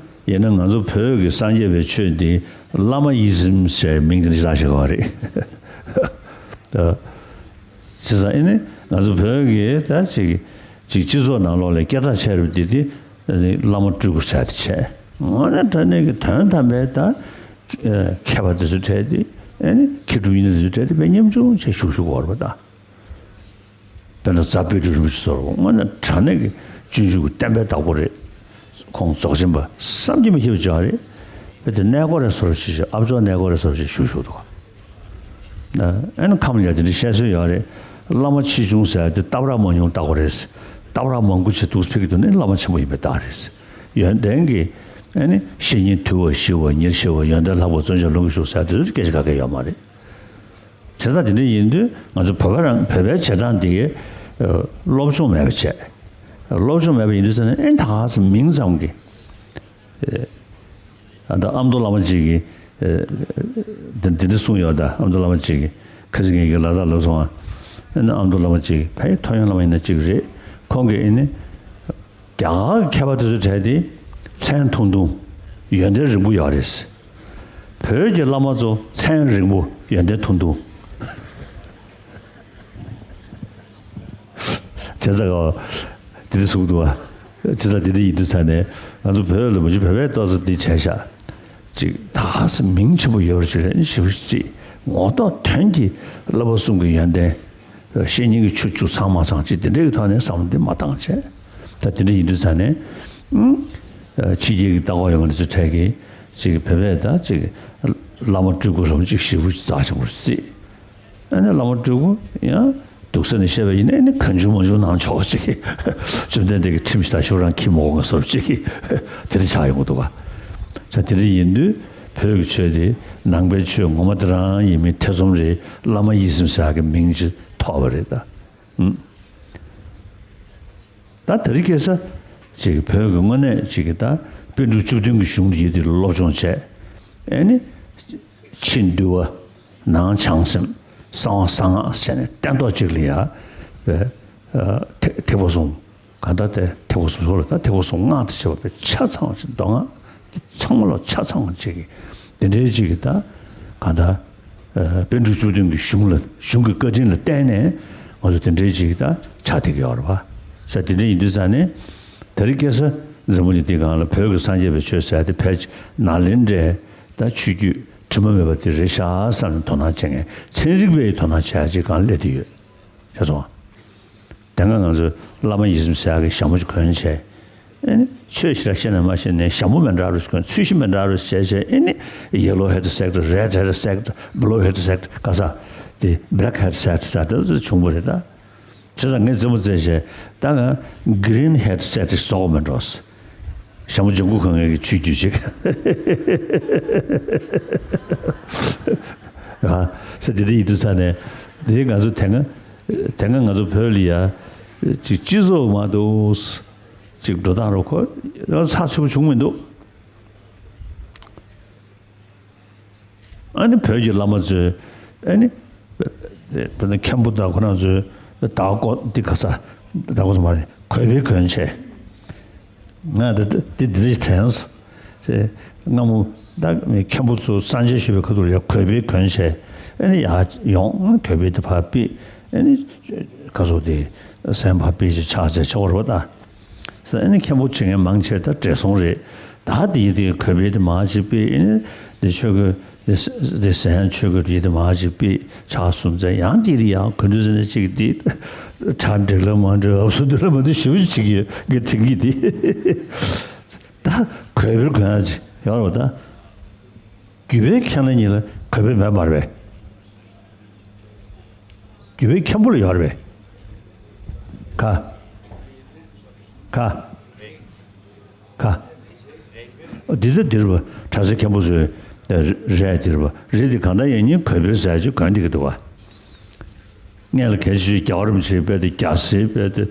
ཡིན་ན་ང་ཚོ་བོད་ཀྱི་སངས་རྒྱས་པའི་ཆོས་འདི་བླ་མ་ཨི་ཛིམ་ཟེར་མིང་དེ་འདྲ་བཏགས་བཞག་པ་རེད། ད། བྱས་ཙང་ཨེ་ནི་ང་ཚོ་བོད་ཀྱི་ད་ཅིག་ཅིག་སྤྱི་ཚོགས་ནང་ལོགས་ལ་སྐད་གྲགས་ཆེ་རུ་དེ་དེ་ཨ་ནི་བླ་མ་སྤྲུལ་སྐུ་ཟེར་དེ་བྱས། དངོས་གནས་དྲང་གནས་ཀྱི་དོན་དམ་པའི་ད་མཁས་པ་དེ་ཚོ་གྲས་དེ། ཨེ་ནི་མཁས་གྲུབ་ཡིན་ན་དེ་ཚོ་གྲས་དེ་དཔེ་ཉམ་ཆུང་བྱས་བཞུགས་བཞུགས་པ་རེད་པ་ད། དཔེར་ན་རྫ་དཔལ་སྤྲུལ་རིན་པོ་ཆེ་ཚོར་དངོས་གནས་དྲང་གནས་ཀྱི་སྤྱོད་འཇུག་གི་བསྟན་པའི་བདག་པོ་རེད། ཁོང་རྫོགས་ཆེན་པ་བསམ་གྱིས་མི་ཁྱབ་པ་ཅིག་རེད། དཔེ་དེ་གནས་སྐོར་རེ་སོར་ཞིག་ཞིག་ཨ་ཅོ་གནས་སྐོར་རེ་སོར་ཞིག་བཞུགས་བཞུགས་འདུག་ཨ་ནི་ཁམས་ལ་དེ་འདྲའི་བཤད་སྲོལ་ཡོད་རེད། བླ་མ་ཆེ་ཆུང་ཟེར་ཡ་དེ་སྟབས་ར་མ་ཉུང་བཏགས་པ་རེད། སྟབས་ར་མང་པོ་ཅིག་འདུག་ཕེབས་ཀྱི་འདུག་ནི་བླ་མ་ཆེན་པོ་ཡིན་པའི་རྟགས་རེད། ཡོན་ཏན་གྱི་ཨ་ནི་བཤེས་གཉེན་དུལ་བ་ཞི་བ་ཉེར་ཞི་བ་ཡོན་ཏན་ལྷག་པ་བརྩོན་བྱེད་ལོངས་སྐུ་ཞུགས་ཟེར་ཡ་དེ་ཚོ་སྐད་ཆ་ག་གེ་ཡོད་མ་རེད། བྱས་ཙང་དེ་འདྲ་ཡིན་དུས་ང་ཚོ་བོད་པ་རང་བོད་པའི་བྱེད་སྟངས་འདི་གི་སློབ་སྦྱོང་མེད་པ་བྱས། སློབ་སྦྱོང་མེད་པ་ཡིན་དུས་ཙང་ནས་ཨེ་ད་ག་ས་མིང་ཙམ་གྱི། ཨ་ད་ཨ་མདོ་བླ་མ་གཅིག་གིས་འདི་འདི་འདྲ་གསུངས་ཡོད། ད་ཨ་མདོ་བླ་མ་གཅིག་གིས་ཁ་སང་ངེད་ཀྱི་ལ་དྭགས་ལ་སོང་ཨ། ཨ་ནི་ཨ་མདོ་བླ་མ་གཅིག་གིས་ཕ་ཡི་ཐོ་ཡོན་བླ་མ་ཡིན་ན་གཅིག་རེད། ཁོང་གིས་ཨེ་ནི། རྒྱ་གར་གྱི་མཁས་པ་དེ་ཚོ་གྲས་དེ་མཚན་ཐུང་ཐུང་། ཡོན་ཏན་རིང་པོ་ཡོད་རེད། བོད་ཀྱི་བླ་མ་ཚོ་མཚན་རིང་པོ་ཡོན་ཏན་ཐུང་ཐུང་། བྱས་ཙང་ག་དེ་འདྲ་གསུངས་འདུག་བ། བྱས་ཙང་དེ་འདྲ་ཡིན་དུས་ཙང་ནས་ང་ཚོ་བོད་ལ་མ་གཞི་བོད་པའི་ཏོག་ཙམ་འདི་བྱས་ཤག་ཅིག་ད་ག་ས་མིང་ཆེན་པོ་ཡོད་རེད་ཅེས་ཞིབ་ཅིག་ངོ་ཐོག་དོན་གྱི་བསླབ་པ་གསུམ་གྱི་ཡོན་ཏན། བཤེས་གཉེན་གྱི་ཆོས་བཅུ་ཚང་མ་ཚང་ཅིག་དེ་འདྲའི་ཐོག་ནས་བསམ་བློ་འདི་མ་བཏང་བྱས། ད་དེ་འདྲ་ཡིན་དུས་ཙང་ནས། ཕྱི་རྒྱལ་གྱི་ལྟ་སྐོར་ཡོང་མཁན་ཚོ་གྲས་ཀྱིས་ཅིག་བོད་པས་ད་ཅིག་བླ་མ་སྤྲུལ་སྐུ་རང་ཅིག་ཞེ་པོ་ཅིག་རྩ་ཆེན་པོ་རེད་སྲིད། ཨ་ནི་བླ་མ་སྤྲུལ་སྐུ་ཡང་སྡུག་ས་ནས་བཤད་པ་ཡིན་ན་ཨ་ནི་གང་བྱུང་མང་བྱུང་གནང་ཆོག་ཅིག་བཅོམ་ལྡན་འདས་ཀྱི་ཁྲིམས་ཤིག་ད་ཞུ་རང་ཁྱི་མོ་གོ་ང་སོར་ཅིག་དེ་འདྲ་ཆགས་ཡོང་གི་འདུག་ག་ད་དེ་འདྲ་ཡིན་དུས་བོད་ཀྱི་ཆོས་དེ་ནང་པའི་ཆོས་ངོ་མ་དེ་རང་ཡིན་མིན་ཐེ་ཚོམ་རེད། བླ་མ་ཡིད་སེམས་ཟེར་ཡག་གི་མིང་ཅིག་ཐོགས་པ་རེད་ད། ད་དེ་རིང་ཁ་སང་ཅིག་བོད་ཀྱི་དངོས་གནས་ཅིག་གི་ད་པཎ་གྲུབ་བཅུ་བདུན་གྱི་གཞུང་ཡིན་དེ་སློབ་སྦྱོང་བྱས། ཨེ་ནི། ཕྱི་འདུལ་བ། ནང་བྱང་སེམས། གསང་བ་གསང་སྔགས་བྱས་ནས་སྟན་ཐོག་གཅིག་ལ་ཡ། བའི། ཐེག་པ་གསུམ། གང་ལྟར་དེ་ཐེག་པ་གསུམ་ཞོར་ལ་ད་ཐེག་པ་གསུམ་སྔགས་དང་བཅས་པ་དེ་ཆ་ཚང་བ་ཞིག་མདོ་སྔགས་ཚང་མ་ལ་ཆ་ཚང་བ་ཅིག་གི་དེ་འདྲའི་ཅིག་གི་ད་གང་ལྟར། པཎ་གྲུབ་བཅུ་བདུན་གྱི་གཞུང་ལ་གཞུང་གི་བཀའ་དྲིན་ལ་བརྟེན་ནས་ང་ཚོ་དེ་འདྲའི་ཅིག་ད་ཆགས་བསྡད་ཀྱི་ཡོད་རེད་པ། ས་དེ་འདྲ་ཡིན་དུས་ཙང་ནས་དེ་རིང་ཁ་སང་འཛམ་བུ་གླིང་འདིའི་སྒང་ལ་བོད་ཀྱི་སངས་རྒྱས་པའི་ཆོས་ཟེར་ཡ་དེ་ཕལ་ཆེར་ནཱ་ལེནྡྲའི་ད་ཆོས་བརྒྱུད་དྲི་མ་མེད་པ་དེ་རེད་ཤག་བསམ་ནས་དོ་སྣང་བྱེད་མཁན་ཚན་རིག་པས་དོ་སྣང་བྱེད་ཡ་ཅིག་སྒང་སླེབས་བསྡད་ཡོད། ཤེས་སོང་ང་། དེ་སྔ་ང་ཚོས་བླ་མ་ཡིད་སེམས་ཟེར་ཡག་གི་ཞྭ་མོ་ཅིག་གོན་བྱས། ཨེ་ནི་ཆོས་ཞེ་དྲག་ཤེས་ན་མ་ཤེས་ནའི་ཞྭ་མོ་མི་འདྲ་རུ་ཞིག་གོན། ཚོས་གཞི་མི་འདྲ་རུ་ཞིག་བྱས་བྱས། ཨེ་ནི་ཡེ་ལོ་ཧེ་ཌི་སེག་ཊར། རེཌ་ཧེ་ཌི་སེག་ཊར། བྷུ་ལུ་ཧེ་ཌི་སེག་ཊར། ག་ས་དེ་བྷེ་ལེག་ཧེ་ཌི་སེག་ཊར་ཟེར་དེ་ཚོ་བྱུང་བ་རེད་ད། བྱས་ཙང་ངས་རྩེད་མོ་རྩེ་བྱས་ད་ང་གྷི་རིན་ཧེ་ཌི་སེག་ཊར་ཞིག་བཟོ་དགོས་མེད་འགྲོ། ཞྭ་མོ་ལྗང་གུ་གོན་མཁན་གྱི་ཆོས་བརྒྱུད་ཅིག་ཨ་ས་དེ་འདྲ་ཡིན་དུས་ཙང་ནས་དེ་ང་ཚོ་དེ་སྔ་དེ་སྔ་ང་ཚོ་བོད་ལ་ཡ་ཅིག་སྤྱི་ཚོགས་མ་གཏོགས། ཅིག་འགྲོ་སྟངས་རུ་ཁོ་ཚགས་ཚུད་པོ་བྱུང་མི་འདུག་ཨ་ནི་བོད་ཀྱི་བླ་མ་ཚོས་ཨ་ནི་བོད་ནི་མཁན་པོ་དང་ཁོ་རང་ཚོས་བདག་པོ་འདི་ག་ས་བདག་པོ་ཚོ་མ་རེད། གུས་པས་གོན་བྱས། ང་ད་འདི་འདི་འདྲ་ཞིག་དྲན་སོང་། སྔ་མོ་ད་མཁན་པོ་ཚོ་སངས་རྒྱས་ཞུས་པའི་ཁ་ཐུག་ལ་ཡ་གུས་པས་གོན་བྱས། ཨ་ནི་ཡར་ཡོང་། གུས་པས་དེ་ཕར་ཕུད། ཨ་ནི་ཁ་སོགས་དེ་སེམས་ཕར་ཕུད་ཅིག་ཕྱག་འཚལ་ཆོག་རེད་པ་ད། ཟེར། ཨ་ནི་མཁན་པོ་བྱེད་མཁན་མང་ཆེ་ད་བགྲེས་སོང་རེད། ད་དེ་ཡི་དེ་གུས་པས་དེ་མར་ཅིག་ཕུད། ཨ་ནི་དེ་ཆོས་གོས་དེ་ཟན་ཆོས་གོས་དེ་དེ་མར་ཅིག་ཕུད། ཕྱག་གསུམ་འཚལ། ཡང་དེ་རེད། ཡང་གོས་འདྲ་ཟེར་ནས་ཅིག་དེ་གྲ་འགྲིག་ལ་མ་འགྲིག་ཨབ་སུ་འདུག་ལ་མ་འདུག་ཞེ་པོ་ཅིག་གི་གི་དྲན་གི་དེ། ད་གུས་པས་གོན་ཡག་ཅིག་ཡོད་རེད་པ་ད། གུས་པས་མཁྱེན་ལ་ཉིད་ལ་གུས་པས་མེད་མ་རེད་པས། གུས་པས་མཁན་པོ་ལ་ཡོད་རེད་པས། ག་ག་ག་འདི་ཚོ་འདིར་བ་གྲྭ་སའི་མཁན་པོ་ཚོས་རས་འདིར་བ་རས་འདི་གང་ལྟར་ཡང་ཉིན་གུས་པས་ཟས་ཅིག་གོན་བསྡད་ཀྱི་འདུག་བ། སྔོན་ལ་གལ་ཆེ་ཤོས་རྒྱལ་བ་རིན་པོ་ཆེའི་དཔེ་དེ་རྒྱལ་སྲས་དཔེ་དེ་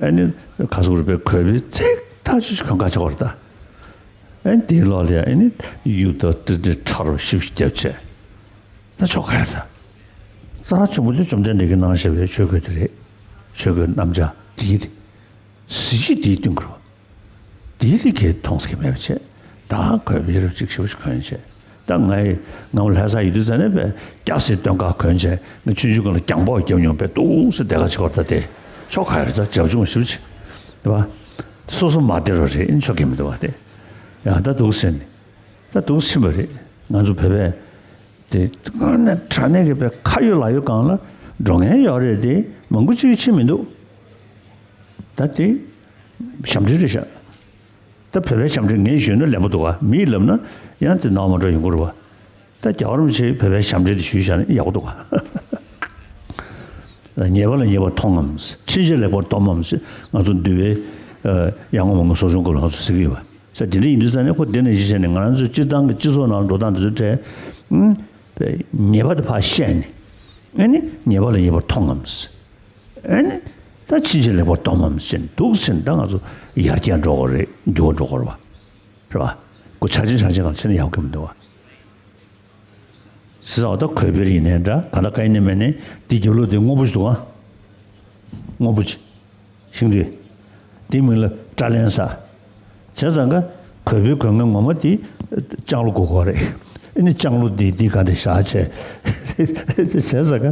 ཨ་ནི་ཁ་སོག་རུ་དཔེ་གུས་པས་ཚིག་ཐག་ཆོད་གང་ག་ཆགས་པ་རེད་ད། ཨ་ནི་དེའི་ལོག་ལ་ཡ་ཨ་ནི་གཡུ་དང་ཏི་ཏི་ཁྲ་རུ་ཞིབ་ཞིབ་བརྒྱབ་བྱས། ད་ཆོ་ག་ཡར་ད། རྩ་ཆེན་པོ་དེ་བཅོམ་ལྡན་འདས་ཀྱིས་གནང་བཞག་པའི་ཆོས་གོས་དེ་རེད། ཆོས་གོས་རྣམ་གཞག་དེའི་དེ། གཟི་བརྗིད་དེའི་སྟེང་གི་རོ། དེའི་དེ་གས་མཐོང་ས་གི་མེད་པ་བྱས། ད་གོས་པའི་རབ་ཅིག་ཞིབ་ཞིབ་གོན་བྱས། ད་ང་ཡི་ང་ལྷ་ས་ཡོད་དུས་ཙ་ནས་པས་སྐྱ་སེར་སྟོན་ཁ་གོན་བྱས། ང་ཆུང་ཆུང་སྒང་ལ་རྒྱང་ཕོག་རྒྱབ་མྱོང་པས་འདུག་སེ་དེ་ག་ཅིག་བར་ད་དེ་ཆོ་ག་ཡར་ད་འཇབ་ཆུང་ཞིབ་ཅིག་རེད་པ། སོ་སོ་མ་བདེ་རོ་རེད། ཨིན་ཆོ་ག་མི་འདུག་བ་དེ། ཡང་ད་འདུག་སེ་ནི། ད་འདུག་ཕྱིན་པ་རེད། ང་ཚོ་བོད་པས་དེ་དངོས་གནས་དྲང་གནས་ཀྱི་པའི་ཁ་ཡོད་ལག་ཡོད་སྒང་ལ་འགྲོ་མཁན་ཡོད་རེད་དེ། མང་པོ་ཅིག་ཕྱིན་མི་འདུག་ད་དེ་ཞབས་འདྲེན་རེད་ཤག་ད་བོད་པའི་ཞབས་འདྲེན་ངས་ཞུས་ན་ལན་པོ་འདུག་ག་མིས་ལབ་ན་ཡང་དེ་ནང་མ་འགྲོ་ཡོང་གི་རེད་བ། ད་རྒྱལ་བ་རིན་པོ་ཆེས་བོད་པའི་ཞབས་འདྲེན་དེ་ཞུས་བཞག་ན་ཡག་པོ་འདུག་ག་ཉེས་པ་ལ་ཉེས་པར་མཐོང་ངམ། ཕྱིན་ཆད་ལེགས་པར་རྟོགས་སྨོ་ཞེས་ང་ཚོ་འདུལ་བའི་ཡར་ངོ་མར་ངོ་གསོ་སྦྱོང་སྐབས་ལ་ང་ཚོ་ཟེར་གྱི་ཡོད་པ། ས་དེ་འདྲ་ཡིན་དུས་ཙ་ནས་ཁོ་དེ་ནས་གཞི་བྱས་ནས་ང་རང་ཚོའི་སྤྱིར་བཏང་གི་སྤྱི་ཚོགས་ནང་འགྲོ་སྟངས་དེ་ཚོ་གྲས་ཉེས་པ་དེ་ཕར་བཤད་ནས། ཨ་ནི་ཉེས་པ་ལ་ཉེས་པར་མཐོང་ངམ། ཨ་ནི་ད་ཕྱིན་ཆད་ལེགས་པར་རྟོགས་སྨོ་ཟེར་འདུག་ཟེར་ན་ད་ང་ཚོ་ཡར་རྒྱས་འགྲོ་གི་རེད། འགྱུར་བ་འགྲོ་གི་རེད་བ། རེད་བ། ཁོ་ཆ་ཆེན་ཆ་ཆེན་གང་ཕྱིན་ན་ཡག་གི་མི་འདུག་བ། ཟེར་བ་ད་གུས་པས་ཡིན་ནའི་འདྲ་ག་ད་ག་ཡིན་ནའི་མིན་ནའི་འདི་རྒྱབ་ལོགས་དེ་སྔོན་པོ་ཞིག་འདུག་ཨ། སྔོན་པོ་ཅིག་ཤིང་དུས། དེའི་མིང་ལ་སྐྲ་ལེན་ས། བྱས་ཙང་ཀ་གུས་པས་གོན་མཁན་ངོ་མ་དེ་ལྕང་ལོ་དགོས་ཀྱི་རེད། ཨ་ནི་ལྕང་ལོ་དེ་དེ་ག་དེ་བཞག་བྱས། བྱས་ཙང་ཀ་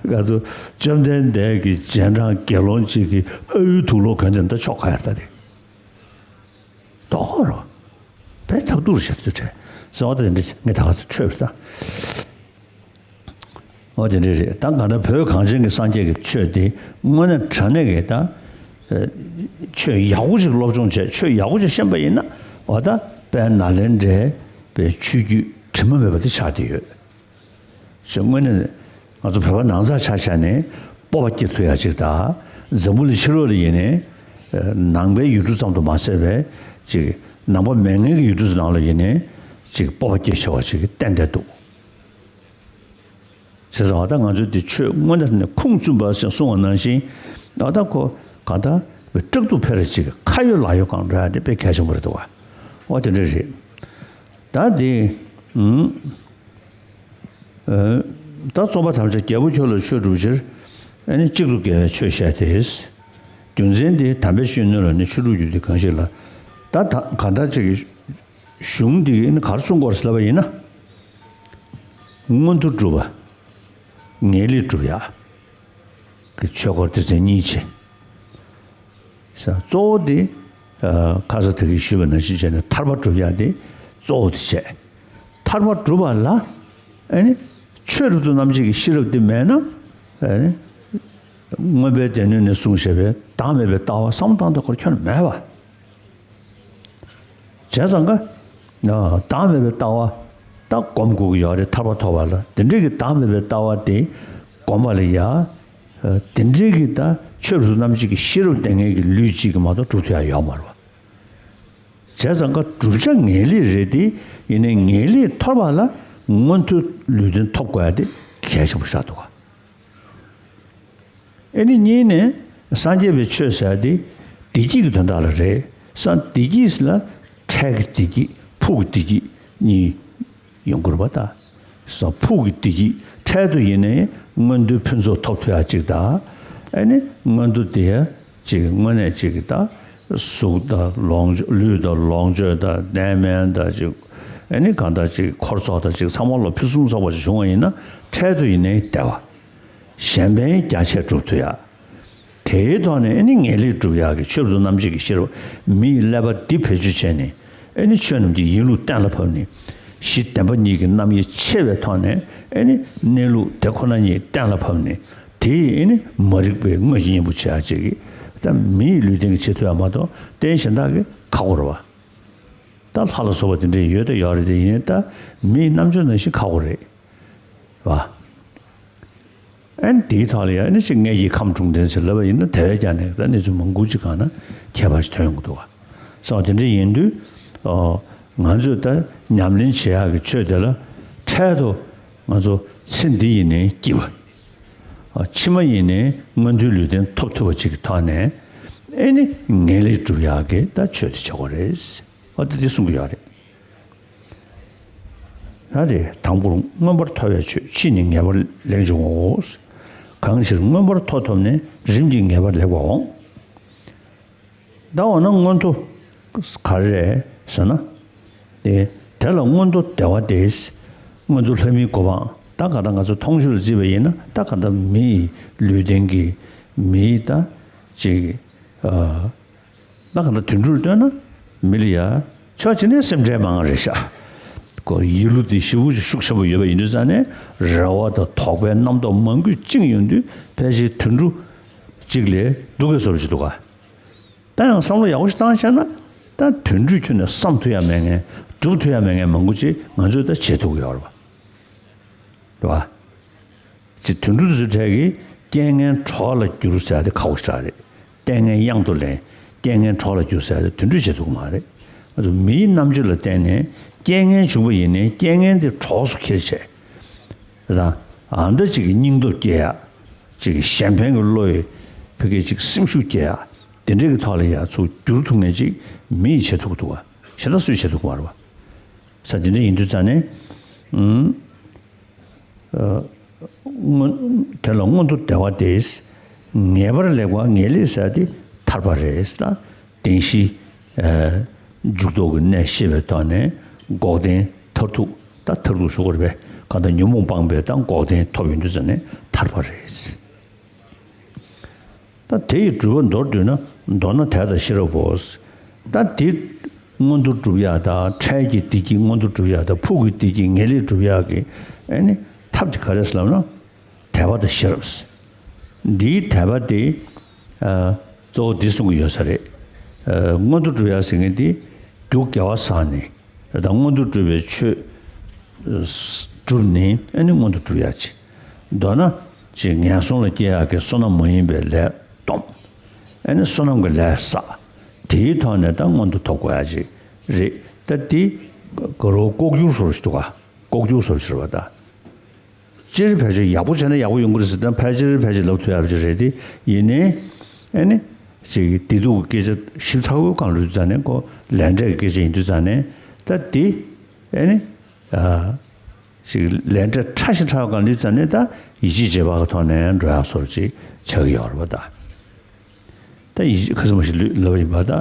ང་ཚོ་བཅོམ་ལྡན་འདས་ཀྱི་རྗེས་འབྲང་དགེ་སློང་གཅིག་གི་ཨ་ཡུལ་དུག་ལོག་གོན་ཙང་ད་ཆོ་ག་ཡར་ད་རེད། དོ་ཁོ་རོ། བས་ཐབས་སྡུག་རུ་བྱེད་དུ་བྲལ། ཟེར་བ་དེ་འདྲ་ངས་ད་ག་ཚོད་འཕྲོས་པ་ད། འོ་དེ་འདྲ་རེད། ད་ག་ན་བོད་གངས་ཅན་གྱི་སངས་རྒྱས་ཀྱི་ཆོས་དེ་དངོས་གནས་དྲང་གནས་ཀྱི་ད། ཆོས་ཡག་པོ་ཞིག་སློབ་སྦྱོང་བྱས། ཆོས་ཡག་པོ་ཞིག་ཤེས་པ་ཡིན་ན། འོ་ད་དཔལ་ནཱ་ལེནྡྲའི་པའི་ཆོས་བརྒྱུད་དྲི་མ་མེད་པ་དེ་ཆགས་བསྡད་ཡོད། ཞེས་དངོས་གནས་ང་ཚོ་བོད་པ་ནང་ཚགས་ཆ་བཞག་ནས་སྤོབས་པ་སྐྱེ་ཐུབ་ཡག་ཅིག་དང་། འཛམ་བུ་གླིང་ཕྱི་ལོགས་ལ་ཡིན་ནའི་ནང་པའི་ཡུལ་གྲུ་ཙམ་དུ་མ་ཟད་པའི་ཅིག་ནང་པ་མེད་མཁན་གྱི་ཡུལ་གྲུ་ཚོ་ནང་ལ་ཡིན་ནའི་ཅིག་སྤོབས་པ་སྐྱེ་ཆོག་པ་ཅིག་ཏན་ཏན་འདུག་ཟེར་ཙང་། ད་ང་ཚོས་འདི་ཆོས་དངོས་གནས་ནས་ཁུངས་བཙུན་པ་ཞེས་གསུངས་པ་ནང་བཞིན། ད་ལྟ་ཁོ་ག་ད་བའི་སྐྲག་སྡུག་འཕེར་ཅིག་ཁ་ཡོད་ལག་ཡོད་གང་འདྲ་དེ་དཔེ་གལ་ཆེན་པོ་རེད་འདུག་བ། འོ་དེ་འདྲ་རེད། ད་འདི་ཨུམ། ཨ། ད་རྩོམ་པ་དམ་བཅའ་རྒྱལ་པོ་ཁྱོད་ལ་ཆོས་སྒྲུབ་ཕྱིར། ཨ་ནི་གཅིག་ཏུ་དགེ་བའི་ཆོས་བཤད་དེ། རྒྱུ་མཚན་འདི་དམ་པའི་ཆོས་སྣོད་ལ་ནི་ཆོས་དྲུག་རྒྱུད་སྡེ་གང་ཞིག་ལ། ད་ད་གང་ལྟར་ཅིག་གི་གཞུང་འདི་གིས་ནི་ག་རེ་གསུང་དགོས་ཟེར་ལབ་པ་ཡིན་ན། མངོན་མཐོ་སྒྲུབ་པ། ངེས་ལེགས་སྒྲུབ་ཡག་གི་ཆོས་སྐོར་སྡེ་ཚན་གཉིས་བྱས། ས་གཙོ་བོ་དེ། ཨ། ཁ་ས་དེ་གིས་ཞུས་པ་ནང་བཞིན་བྱས་ནས་ཐར་པ་སྒྲུབ་ཡག་དེ་གཙོ་བོ་དེ་བྱས། ཐར་པ་སྒྲུབ་པ་ལ་ཨ་ནི་ཆོས་རབ་ཏུ་རྣམ་འབྱེད་ཀྱི་ཤེས་རབ་དེ་མེད་ན། ཨ་ནི་མངོན་པའི་སྡེ་སྣོད་ནས་གསུངས་བཞག་པའི་བདག་མེད་པའི་ལྟ་བ་བསམ་བློ་བཏང་སྟངས་ཁོ་ཁྱོན་ནས་མེད་པ། བྱས་ཙང་ཀ་བདག་མེད་པའི་ལྟ་བ་ད་སྒོམ་དགོས་ཀྱི་ཡོད་རེད། ཐར་པ་ཐོབ་པ་ལ་དེ་འདྲའི་གི་བདག་མེད་པའི་ལྟ་བ་དེ་སྒོམ་པ་ལ་ཡ། དེ་འདྲའི་གི་ད་ཆོས་རབ་ཏུ་རྣམ་འབྱེད་ཀྱི་ཤེས་རབ་ལྡན་མཁན་གྱི་ལུས་གཅིག་གིས་མ་གཏོགས་སྒྲུབ་ཐུབ་ཡ་ཡོད་མ་རེད་བ། བྱས་ཙང་ཀ་བསྒྲུབ་བྱ་ངེས་ལེགས་རེད་དེ། ཡིན་ནའི་ངེས་ལེགས་ཐོབ་པ་ལ་མངོན་མཐོ་ལུས་རྟེན་ཐོབ་དགོས་ཡ་དེ་གལ་ཆེན་པོ་ཆགས་འདུག་ག་ཨ་ནི་གཉིས་ནས་སངས་རྒྱས་པའི་ཆོས་ཟེར་ཡ་དེ་བདེ་སྐྱིད་ཀྱི་དོན་དག་ལ་རེད། ས་བདེ་སྐྱིད་ལ་འཕྲལ་གྱི་བདེ་སྐྱིད། ཕུགས་ཀྱི་བདེ་སྐྱིད་གཉིས་ཡོང་གི་རེད་པ་ད། ས་ཕུགས་ཀྱི་བདེ་སྐྱིད་འཕྲལ་དུ་ཡིན་ནའི་མངོན་མཐོའི་ཕུན་ཚོགས་ཐོབ་ཐུབ་ཡག་ཅིག་དང་། ཨ་ནི་མངོན་མཐོ་དེ་ཅིག་དངོས་གནས་ཅིག་གི་ད་གཟུགས་དང་ལོངས་སྤྱོད། ལུས་དང་ལོངས་སྤྱོད་དང་གནས་མལ་དང་ཅིག་ཨ་ནི་གང་ལྟར་ཅིག་འཁོར་ཚོགས་དང་ཅིག་ཚང་མ་ལ་ཕུན་སུམ་ཚོགས་པ་ཞིག་བྱུང་བ་ཡིན་ན། འཕྲལ་དུ་ཡིན་ནའི་བདེ་བ། གཞན་ཕན་རྒྱ་ཆེར་སྒྲུབ་ཐུབ་ཡ། དེའི་ཐོག་ནས་ཨ་ནི་ངེས་ལེགས་སྒྲུབ་ཡག་གི་ཆོས་རབ་ཏུ་རྣམ་འབྱེད་ཀྱི་ཤེས་རབ། མི་ཡི་ཀླད་པ་འདི་བེད་སྤྱོད་བྱས་ནས། ཨ་ནི་ཆོས་རྣམས་ཀྱི་ཡིན་ལུགས་གཏན་ལ་ཕབ་ནས། གཞི་བདེན་པ་གཉིས་ཀྱི་རྣམ་དབྱེ་ཕྱེ་བའི་ཐོག་ནས། ཨ་ནི་གནས་ལུགས་དེ་ཁོ་ན་ཉིད་གཏན་ལ་ཕབ་ནས། དེ་ཡིས་ཨ་ནི་མ་རིག་པའི་དངོས་ཀྱི་གཉེན་པོ་བྱེད་ཡག་ཅིག་གི། ད་མི་ཡི་ལུས་རྟེན་གྱི་བྱེད་ཐུབ་ཡག་མ་གཏོགས་རྟེན་གཞན་དག་གི་ཁག་པོ་རེད་བ། ད་ལྷ་ལ་སོགས་པ་དེ་འདྲ་ཡོད་ད་ཡོད་རེད། དེ་ཡིན་ད་མིའི་རྣམ་དཔྱོད་ནང་བཞིན་ཁག་པོ་རེད་བ། ཨ་ནི་དེའི་ཐོག་ལ་ཡང་ཨ་ནི་ཅིག་མངལ་སྐྱེས་ཁམས་དྲུག་ལྡན་ཟེར་ལབ་པ་ཡིན་ན། དེ་བས་ཀྱང་ནས་ད་གནས་ཚུལ་མང་པོ་ཅིག་སྒང་ན་ཁྱད་པར་ཞིག་ཐོན་ཡོང་གི་འདུག་བ། སོང་དེ་འདྲ་ཡིན་དུས། ཨོ། ང་ཚོས་ད་ཉམས་ལེན་བྱེད་ཡག་གི་ཆོས་དེ་ལ་འཕྲལ་དུ་ང་ཚོ་ཚེ་འདི་ཡིན་ནའི་སྐྱིད་པ། ཨོ། ཕྱི་མ་ཡིན་ནའི་མངོན་མཐོའི་ལུས་རྟེན་ཐོབ་ཐུབ་པ་ཅིག་གི་ཐོག་ནས། ཨ་ནི་ངེས་ལེགས་སྒྲུབ་ཡག་གི་ད་ཆོས་དེ་བྱེད་དགོས་རེད། ཨོ། ད་འདི་གསུང་གི་ཡོད་རེད། ད་དེ་དང་པོར་མངོན་པར་མཐོ་བའི་ཆོས། ཕྱིས་ནི་ངེས་པར་ལེགས་འབྱུང་ངོ་། གང་ཕྱིར་མངོན་པར་མཐོ་ཐོབ་ནས། རིམ་གྱིས་ངེས་པར་ལེགས་པར་འོང་། ད་འོ་ན་མངོན་མཐོ་ག་རེ་རེད་ཟེར་ན། དེ་དེ་ལ་མངོན་མཐོ་བདེ་བ་སྟེ། མངོན་མཐོ་ལྷ་མིའི་གོ་འཕང་། ད་ག་ད་ང་ཚོ་མཐོང་ཆོས་ལ་བརྩིས་པ་ཡིན་ན། ད་ག་ད་མི་ཡི་ལུས་རྟེན་གྱི་མིའི་ད་ཅིག་ཨ། ད་ག་ད་དུད་འགྲོར་ལྟོས་ན་མི་ལ་ཡ་ཆོག་བྱས་ནས་སེམས་ཁྲལ་མང་རེད་ཤག་ཁོ་ཡིད་བློ་དེ་ཞེ་པོ་ཅིག་ཤུགས་ཆེན་པོ་ཡོད་པ་ཡིན་དུས་ཙང་ནས། རེ་བ་དང་དོགས་པའི་རྣམ་རྟོག་མང་པོས་བཅིངས་ཡོང་དུས། ཕལ་ཆེར་དུད་འགྲོ་གཅིག་ལས་སྡུག་གི་བཟོ་འདྲ་ཅིག་འདུག་ག་ད་ཡང་བསམ་བློ་ཡག་པོ་ཞིག་བཏང་བྱས་ན། ད་དུད་འགྲོའི་ཁྱོན་ནས་བསམ་ཐུབ་ཡ་མེད་མཁན། སྒྲུབ་ཐུབ་ཡ་མེད་མཁན་མང་པོ་ཅིག་ང་ཚོས་ད་བྱེད་ཐུབ་ཀྱི་ཡོད་རེད་པ། རེད་པ། ཅིག་དུད་འགྲོ་དེ་ཚོའི་གྲས་ཀྱིས་རྐྱེན་ངན་གྲོགས་ལ་བསྒྱུར་ཟེར་ཡ་དེ་ཁག་པོ་ཞེ་དྲག་རེད། ལྟས་ངན་གཡང་དུ་ལེན། རྐྱེན་ངན་གྲོགས་ལ་བསྒྱུར་ཟེར་ཡ་དེ་དུད་འགྲོས་བྱེད་ཐུབ་ཀྱི་མ་རེད། ང་ཚོ་མིའི་རྣམ་དཔྱོད་ལ་བརྟེན་ནས་རྐྱེན་ངན་བྱུང་བ་ཡིན་ནའི། རྐྱེན་ངན་དེ་གྲོགས་སུ་འཁྱེར་བྱས། རང་ཨ་འདྲ་ཅིག་གི་སྙིང་སྟོབས་སྐྱེ་ཡ། ཅིག་གི་གཞན་ཕན་གྱི་བློ་ཡི་ཕ་གི་ཅིག་སེམས་ཤུགས་སྐྱེ་ཡ། དེ་འདྲའི་གི་ཐོག་ལ་ཡ་ཚུར་བསྒྱུར་ཐུབ་མཁན་ཅིག་མི་ཡིས་བྱེད་ཐུབ་ཀྱི་འདུག་ག་གཞན་དག་སུས་བྱེད་ཐུབ་ཀྱི་མ་རེད་པ། ས་དེ་འདྲ་ཡིན་དུས་ཙང་ནས། ཨུམ། ཨ། མངོན། དེ་ལ་མངོན་མཐོ་བདེ་བ་སྟེ། ངེས་པར་ལེགས་པ། ངེས་ལེགས་ཟེར་དེ་ཐར་པ་རེད། ད་བདེན་བཞི། ཨ། འཇུག་ལྡོག་གི་གནས་ཤེས་པའི་ཐོག་ནས་འགོག་བདེན་མཐར་ཐུག་ད་མཐར་ཐུག་ཞུ་དགོས་རེད་པས། གང་ལྟར་ཉོན་མོངས་སྤངས་པའི་ད་འགོག་བདེན་ཐོབ་ཡོང་དུས་ཙང་ནས་ཐར་པ་རེད། ད་དེ་ཡི་སྒྲུབ་པ་མདོར་བསྡུས་ན། མདོར་ན་དད་དང་ཤེས་རབ་བོ། ད་དེ་མངོན་མཐོ་སྒྲུབ་ཡག་དང་། འཕྲལ་གྱི་བདེ་སྐྱིད་མངོན་མཐོ་སྒྲུབ་ཡག་དང་། ཕུགས་ཀྱི་བདེ་སྐྱིད་ངེས་ལེགས་སྒྲུབ་ཡག་གི་ཨ་ནི་ཐབས་དེ་ག་རེ་ཟེར་ལབ་ན། དད་པ་དང་ཤེས་རབ། འདིའི་དད་པ་དེ། ཨ། གཙོ་བོ་འདི་གསུང་གི་ཡོད་ས་རེད། ཨ། མངོན་མཐོ་སྒྲུབ་ཡག་ཟེར་མཁན་དེ་རྒྱུ་དགེ་བ་བསགས་ནས། ད་མངོན་མཐོ་སྒྲུབ་པའི་ཆོས་སྒྲུབ་ནས་ཨ་ནི་མངོན་མཐོ་སྒྲུབ་ཡག་ཅིག་མདོར་ན་ཅིག་ངན་སོང་ལ་སྐྱེ་ཡག་གི་བསོད་ནམས་མ་ཡིན་པའི་ལས་བསྡོམས། ཨ་ནི་བསོད་ནམས་ཀྱི་ལས་བསགས། དེའི་ཐོག་ནས་ད་མངོན་མཐོ་ཐོབ་དགོས་ཡག་ཅིག་རེད། ད་འདི་ག་རེ་ལྐོག་གྱུར་བཟོ་འདྲ་ཞིག་འདུག་ག་ལྐོག་གྱུར་བཟོ་འདྲ་ཞིག་རེད་པ་ད། སྤྱིར་ཕལ་ཆེར་ཡག་པོ་བྱས་ན་ཡག་པོ་ཡོང་གི་རེད་ཟེར། ད་ཕལ་ཆེར་ཕལ་ཆེར་ལབ་ཐུབ་ཡག་ཅིག་རེད་དེ། ཡིན་ནའི་ཨ་ནི་ཅིག་བདེ་སྡུག་གི་སྐད་ཆ་ཞིབ་ཚགས་པོའི་སྒང་ལ་ལུས་ཙང་ནས། ཁོ་ལས་འབྲས་ཀྱི་སྐད་ཆ་ཡིན་དུས་ཙང་ནས། ད་དེ་ཨ་ནི་ཨ་ཅིག་ལས་འབྲས་ཕྲ་ཞིང་ཕྲ་བའི་སྒང་ལ་ལུས་ཙང་ནས། ད་ཡིད་ཆེས་བྱེད་པ་གི་ཐོག་ནས་འགྲོ་ཡག་བཟོ་འདྲ་ཅིག་ཆགས་ཀྱི་ཡོད་རེད་པ་ད། ད་ཡིད་ཆེས་ཁ་སང་མ་ཞིག་ལབ་པ་ཡིན་པ། ད་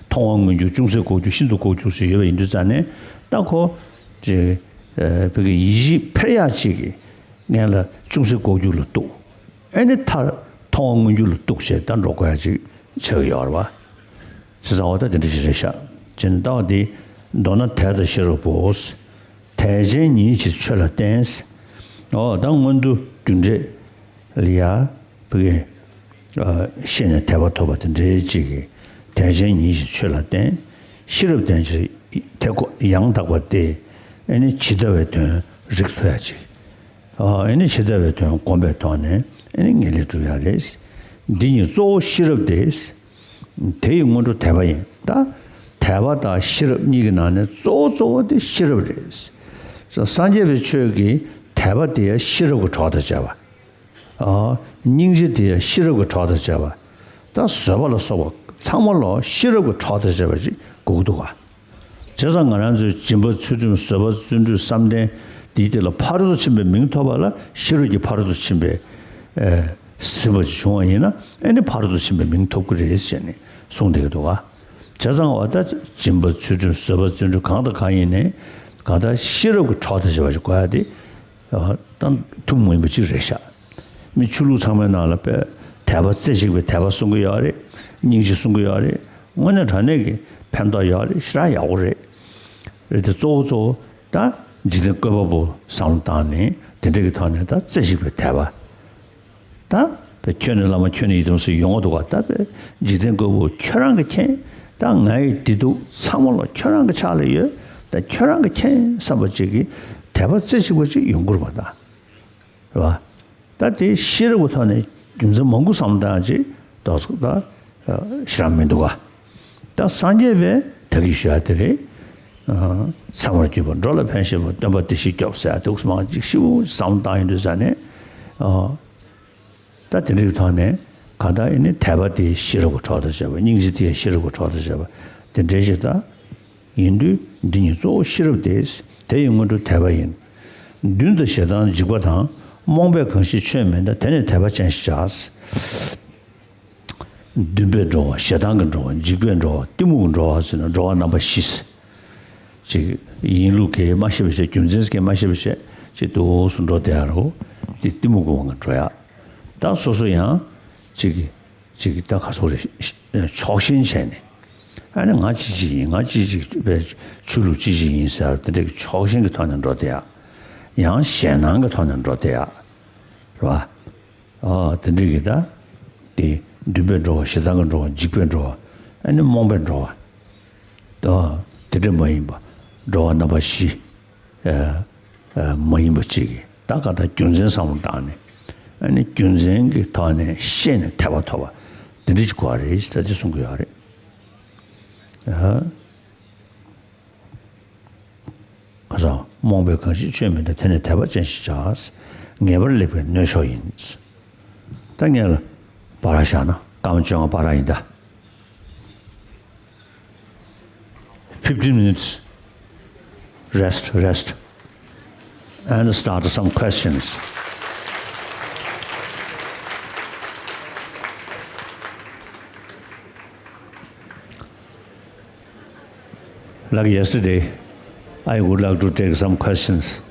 མཐོང་བ་མངོན་གྱུར་ཅུང་ཟད་ལྐོག་གྱུར། ཤིན་ཏུ་ལྐོག་གྱུར་ཟེར་ཡོད་པ་ཡིན་དུས་ཙང་ནས། ད་ཁོ་ཅིག་ཨ་བོད་སྐད་ཡིད་ཆེས་འཕེར་ཡག་ཅིག་གི་སྔོན་ལ་ཅུང་ཟད་ལྐོག་གྱུར་ལ་གཏུགས། ཨ་ནི་མཐར་མཐོང་བ་མངོན་གྱུར་ལ་གཏུགས་བྱས་ད་འགྲོ་དགོས་ཡག་ཅིག་ཆགས་ཀྱི་ཡོད་རེད་པ། བྱས་ཙང་འོ་ད་དེ་འདྲ་ཞིག་རེད་ཤག་ཅེས་ནས། ལྟ་བ་འདི་མདོར་ན་དད་དང་ཤེས་རབ་བོ། དད་ཅན་ཉིད་ཕྱིར་ཆོས་ལ་བརྟེན། འོ་ད་མངོན་མཐོ་རྒྱུ་འབྲས་ལ་ཡ་བོད་སྐད་ཨ་ཤེས་ནས་དད་པ་ཐོབ་པ་དེ་འདྲའི་ཅིག་གིས། དད་ཅན་ཉིད་ཕྱིར་ཆོས་ལ་བརྟེན། ཤེས་རབ་ལྡན་ཕྱིར་དེ་ཁོ་ཡང་དག་པ་སྟེ། ཨ་ནི་ཇི་ལྟ་བའི་དོན་རིག་ཐུབ་ཡག་ཅིག་ཨ་ཨ་ནི་ཇི་ལྟ་བའི་དོན་བསྒོམས་པའི་ཐོག་ནས་ཨ་ནི་ངེས་ལེགས་སྒྲུབ་ཡག་རེད། འདི་ཉིད་གཙོ་བོ་ཤེས་རབ་སྟེ། དེ་ཡི་སྔོན་འགྲོ་དད་པ་ཡིན། ད་དད་པ་དང་ཤེས་རབ་གཉིས་ཀྱི་ནང་ནས་གཙོ་བོ་གཙོ་བོ་དེ་ཤེས་རབ་རེད། སངས་རྒྱས་པའི་ཆོས་ཀྱི་དད་པ་དེ་ཡང་ཤེས་རབ་ཀྱི་གྲོགས་དང་བཅས་པ། ཨ་སྙིང་རྗེ་དེ་ཡང་ཤེས་རབ་ཀྱི་གྲོགས་དང་བཅས་པ། ད་བཟོད་པ་ལ་སོགས་ ཚང་མ་ལོ་ཤེས་རབ་ཀྱི་གྲོགས་དང་བཅས་པ་ཅིག་དགོས་ཀྱི་འདུག་ག་བྱས་ཙང་ང་རང་ཚོའི་སྦྱིན་པ་ཚུལ་ཁྲིམས་བཟོད་པ་བརྩོན་འགྲུས་བསམ་གཏན་འདིའི་སྟེང་ལ་ཕ་རོལ་ཏུ་ཕྱིན་པའི་མིང་ཐོབ་པ་ལ་ཤེས་རབ་ཀྱི་ཕ་རོལ་ཏུ་ཕྱིན་པའི་ཨེ་ཟིན་པ་ཅིག་བྱུང་བ་ཡིན་ན་ཨེ་ནི་ཕ་རོལ་ཏུ་ཕྱིན་པའི་མིང་ཐོབ་ཀྱི་རེད་ཟེར་ནས་གསུངས་བསྡད་ཀྱི་འདུག་ག་བྱས་ཙང་འོ་ད་སྦྱིན་པ་ཚུལ་ཁྲིམས་བཟོད་པ་བརྩོན་འགྲུས་གང་དང་གང་ཡིན་ནའི་གང་ལྟར་ཤེས་རབ་ཀྱི་གྲོགས་དང་བཅས་པ་ཅིག་དགོས་ཡ་དེ་ཨ་ད་ཐུན་མོང་མ་ཡིན་པ་ཅིག་རེད་ཤག་མི་ཆོས་ལུགས་ཚང་མའི་ནང་ལ་དཔེ་དད་པ་རྩེ་གཅིག་པའི་དད་པ་གསུང་གི་ཡོད་རེད། སྙིང་རྗེ་གསུང་གི་ཡོད་རེད། དངོས་གནས་དྲང་གནས་ཀྱི་ཕན་ཐོགས་ཡོད་རེད། ཞེ་དྲག་ཡག་པོ་རེད། རེད་དེ་གཙོ་བོ་གཙོ་བོ་ད་འཇིག་རྟེན་བཀོད་པ་པོ་བསམ་བློ་བཏང་ནས་དེ་འདྲ་གི་ཐོག་ནས་ད་རྩེ་གཅིག་པའི་དད་པ། ད་དཔེ་ཁྱོད་ནི་བླ་མ་ཁྱོད་ནི་ཡི་དམ་ཟེར་ཡོང་བ་འདུག་ག་ད་དཔེ་འཇིག་རྟེན་བཀོད་པ་པོ་ཁྱོད་རང་གིས་མཁྱེན། ད་ང་ཡི་བདེ་སྡུག་ཚང་མ་ལོ་ཁྱོད་རང་གི་ཕྱག་ལ་ཡོད། ད་ཁྱོད་རང་གིས་མཁྱེན་བསམ་པ་ཅིག་གི་དད་པ་རྩེ་གཅིག་པ་ཅིག་ཡོང་དགོས་རེད་པ་ད། རེད་བ། ད་དེ་ཤེས་རབ་ཀྱི་ཐོག་ནས་རྒྱུ་མཚན་མང་པོ་བསམ་བློ་བཏང་ཅིག་ཏོག་ཙམ་ད་ཞེ་དྲག་མི་འདུག་ག་ད་སངས་རྒྱས་པས་ད་གིན་ཞུ་ཡ་དེ་རེད། ཚད་མར་གྱུར་པ་འགྲོ་ལ་ཕན་བཞེད་པ་སྟོན་པ་བདེ་གཤེགས་སྐྱོབ་ཟེར་ཡ་དེ་མང་ཅིག་ཞིབ་པོ་བསམ་བློ་བཏང་ཡོང་དུས་ཙ་ནས་ད་དེ་འདྲའི་ཐོག་ནས་གང་ལྟར་ཨེ་ནི་དད་པ་དེ་ཤེས་རབ་ཀྱི་གྲོགས་དང་བཅས་པ། སྙིང་རྗེ་དེ་ཤེས་རབ་ཀྱི་གྲོགས་དང་བཅས་པ་དེ་འདྲའི་ཞིག་ད། ཡིན་དུས་འདི་ཉིད་གཙོ་བོ་ཤེས་རབ་སྟེ། དེ་ཡི་སྔོན་འགྲོ་དད་པ་ཡིན། འདུན་དང་ཞེ་སྡང་འཇིགས་པ་དང་། རྨོངས་པས་གང་ཞིག་ཆོས་མིན་འདའ། དེ་ནི་དད་པ་ཅན་ཞེས་བྱ། འདུན་པས་འགྲོ་བ། ཞེ་སྡང་གིས་འགྲོ་བ། འཇིགས་པས་འགྲོ་བ། གཏི་མུག་གིས་འགྲོ་བ་ཟེར་ན་འགྲོ་བ་རྣམ་པ་བཞི། ཅིག་ཡིན་ལུགས་ཀྱིས་མ་ཤེས་པ་བྱས། རྒྱུ་མཚན་གྱིས་མ་ཤེས་པ་བྱས། ཅིག་འདུག་སེ་འགྲོ་བསྡད་ཡ་རོ། དེ་གཏི་མུག་གི་དབང་གིས་འགྲོ་ཡ། ད་སོ་སོ་ཡང་ཅིག་ཅིག་ད་ག་སོག་རེ་ཕྱོགས་ཞེན་བྱས་ནས། ཨ་ནི་ང་ཅི་ཅིག་ཡིན། ང་ཅི་ཅིག་པའི་ཆོས་ལུགས་ཅི་ཅིག་ཡིན་ཟེར་དེ་འདྲའི་ཕྱོགས་ཞེན་གྱི་ཐོག་ནས་འགྲོ་བསྡད་ཡ། ཡང་ཞེད་སྣང་གི་ཐོག་ནས་འགྲོ་བསྡད་ཡ། རེད་བ། ཨ་དེ་འདྲའི་གི་ད། དེ་འདུན་པས་འགྲོ་བ། ཞེ་སྡང་གིས་འགྲོ་བ། འཇིགས་པས་འགྲོ་བ། ཨ་ནི་རྨོངས་པས་འགྲོ་བ། ད་དེ་འདྲ་མ་ཡིན་པ། འགྲོ་བ་རྣམ་པ་བཞི། ཨ་ཨ་མ་ཡིན་པ་ཅིག་གིས་ད་ག་ད་རྒྱུ་མཚན་བསམ་བློ་བཏང་ནས། ཨ་ནི་རྒྱུ་མཚན་གྱི་ཐོག་ནས་ཤེས་ནས་དད་པ་ཐོབ་པ་དེ་འདྲ་ཅིག་དགོས་པ་རེད་ཟེར་ད་དེ་གསུང་གི་ཡོད་རེད། ཨ་ག་ས་རྨོངས་པས་གང་ཞིག་ཆོས་མིན་འདའ། དེ་ནི་དད་པ་ཅན་ཞེས་བྱ། ངེས་པར་ལེགས་པའི་སྣོད་མཆོག་ཡིན། ད་ངས་ལ་བར་བཞག་ན་སྐར་མ་བཅོ་ལྔ་བར་ཡིན་ད། Fifteen minutes rest, rest, and start some questions. Like yesterday, I would like to take some questions.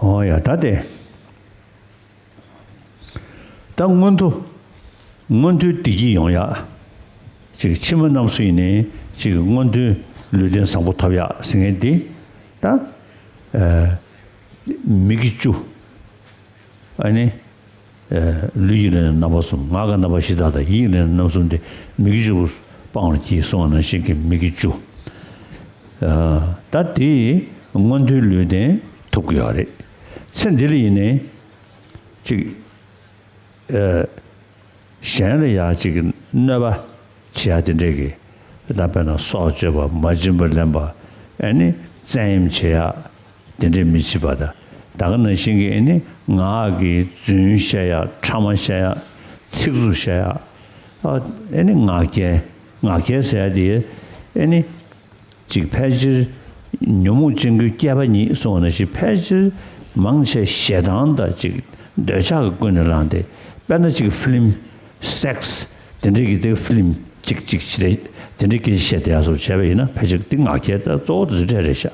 ཨོ་ཡ་ད་དེ། ད་མངོན་མཐོ། མངོན་མཐོའི་བདེ་སྐྱིད་ཡོང་ཡ། ཅིག་ཕྱི་མ་རྣམས་སུ་ཡིན་ནའི་ཅིག་མངོན་མཐོའི་ལུས་རྟེན་བཟང་པོ་ཐོབ་ཡ་ཟེར་མཁན་དེ། ད། ཨ། མི་དགེ་བཅུ། ཨ་ནི། ལུས་ཀྱི་ལས་རྣམ་པ་གསུམ། ངག་གི་རྣམ་པ་བཞི་དག་དང་། ཡིད་ཀྱི་ལས་རྣམ་པ་གསུམ་སྟེ། མི་དགེ་བཅུ་པོ་སྤང་བར་གྱིས་གསུངས་པ་ནང་བཞིན་གྱི་མི་དགེ་བཅུ། ད་དེ་མངོན་མཐོའི་ལུས་རྟེན་ཐོབ་ཀྱི་ཡོད་རེད། ཚེ་འདི་ལ་ཡིན་ནའི་ཅིག་གཞན་ལ་ཡང་ཅིག་གནོད་པ་བྱེད་ཡ་དེ་འདྲས་ཀྱི། ད་དཔེར་ན་སྲོག་གཅོད་པ། མ་བྱིན་པ་ལེན་པ། ཨ་ནི་བཙན་གཡེམ་བྱེད་ཡ། དེ་འདྲས་མི་བྱེད་པ་དང་། ད་ག་ནང་བཞིན་གྱི་ཨ་ནི་ངག་གིས་རྫུན་བཤད་ཡ། ཕྲ་མ་བཤད་ཡ། ཚིག་རྩུབ་བཤད་ཡ། ཨ་ནི་ངག་འཁྱལ། ངག་འཁྱལ་ཟེར་ཡ་དེ་ཨ་ནི། ཅིག་ཕལ་ཆེར་ཉོན་མོངས་ཅན་ཀུན་སྐྱེ་བ་ཉིད་གསུངས་པ་ནང་བཞིན། ཕལ་ཆེར་མང་ཆེ་ཞེ་སྡང་དང་ཅིག་འདོད་ཆགས་ཀྱིས་ཀུན་ནས་བསླངས་ཏེ། དཔེར་ན་ཅིག་ཕི་ལིམ་སེག་སི་དེ་འདྲའི་གི་དེ་ཕི་ལིམ་ཅིག་ཅིག་བྱས་ཏེ་དེ་འདྲའི་སྐད་ཆ་བཤད་བསྡད་ཡ་སོགས་བྱས་པ་ཡིན་ན། ཕལ་ཆེར་དེ་ངག་འཁྱལ་ད་གཙོ་བོ་དེ་ཚོ་གྲས་རེད་ཤག་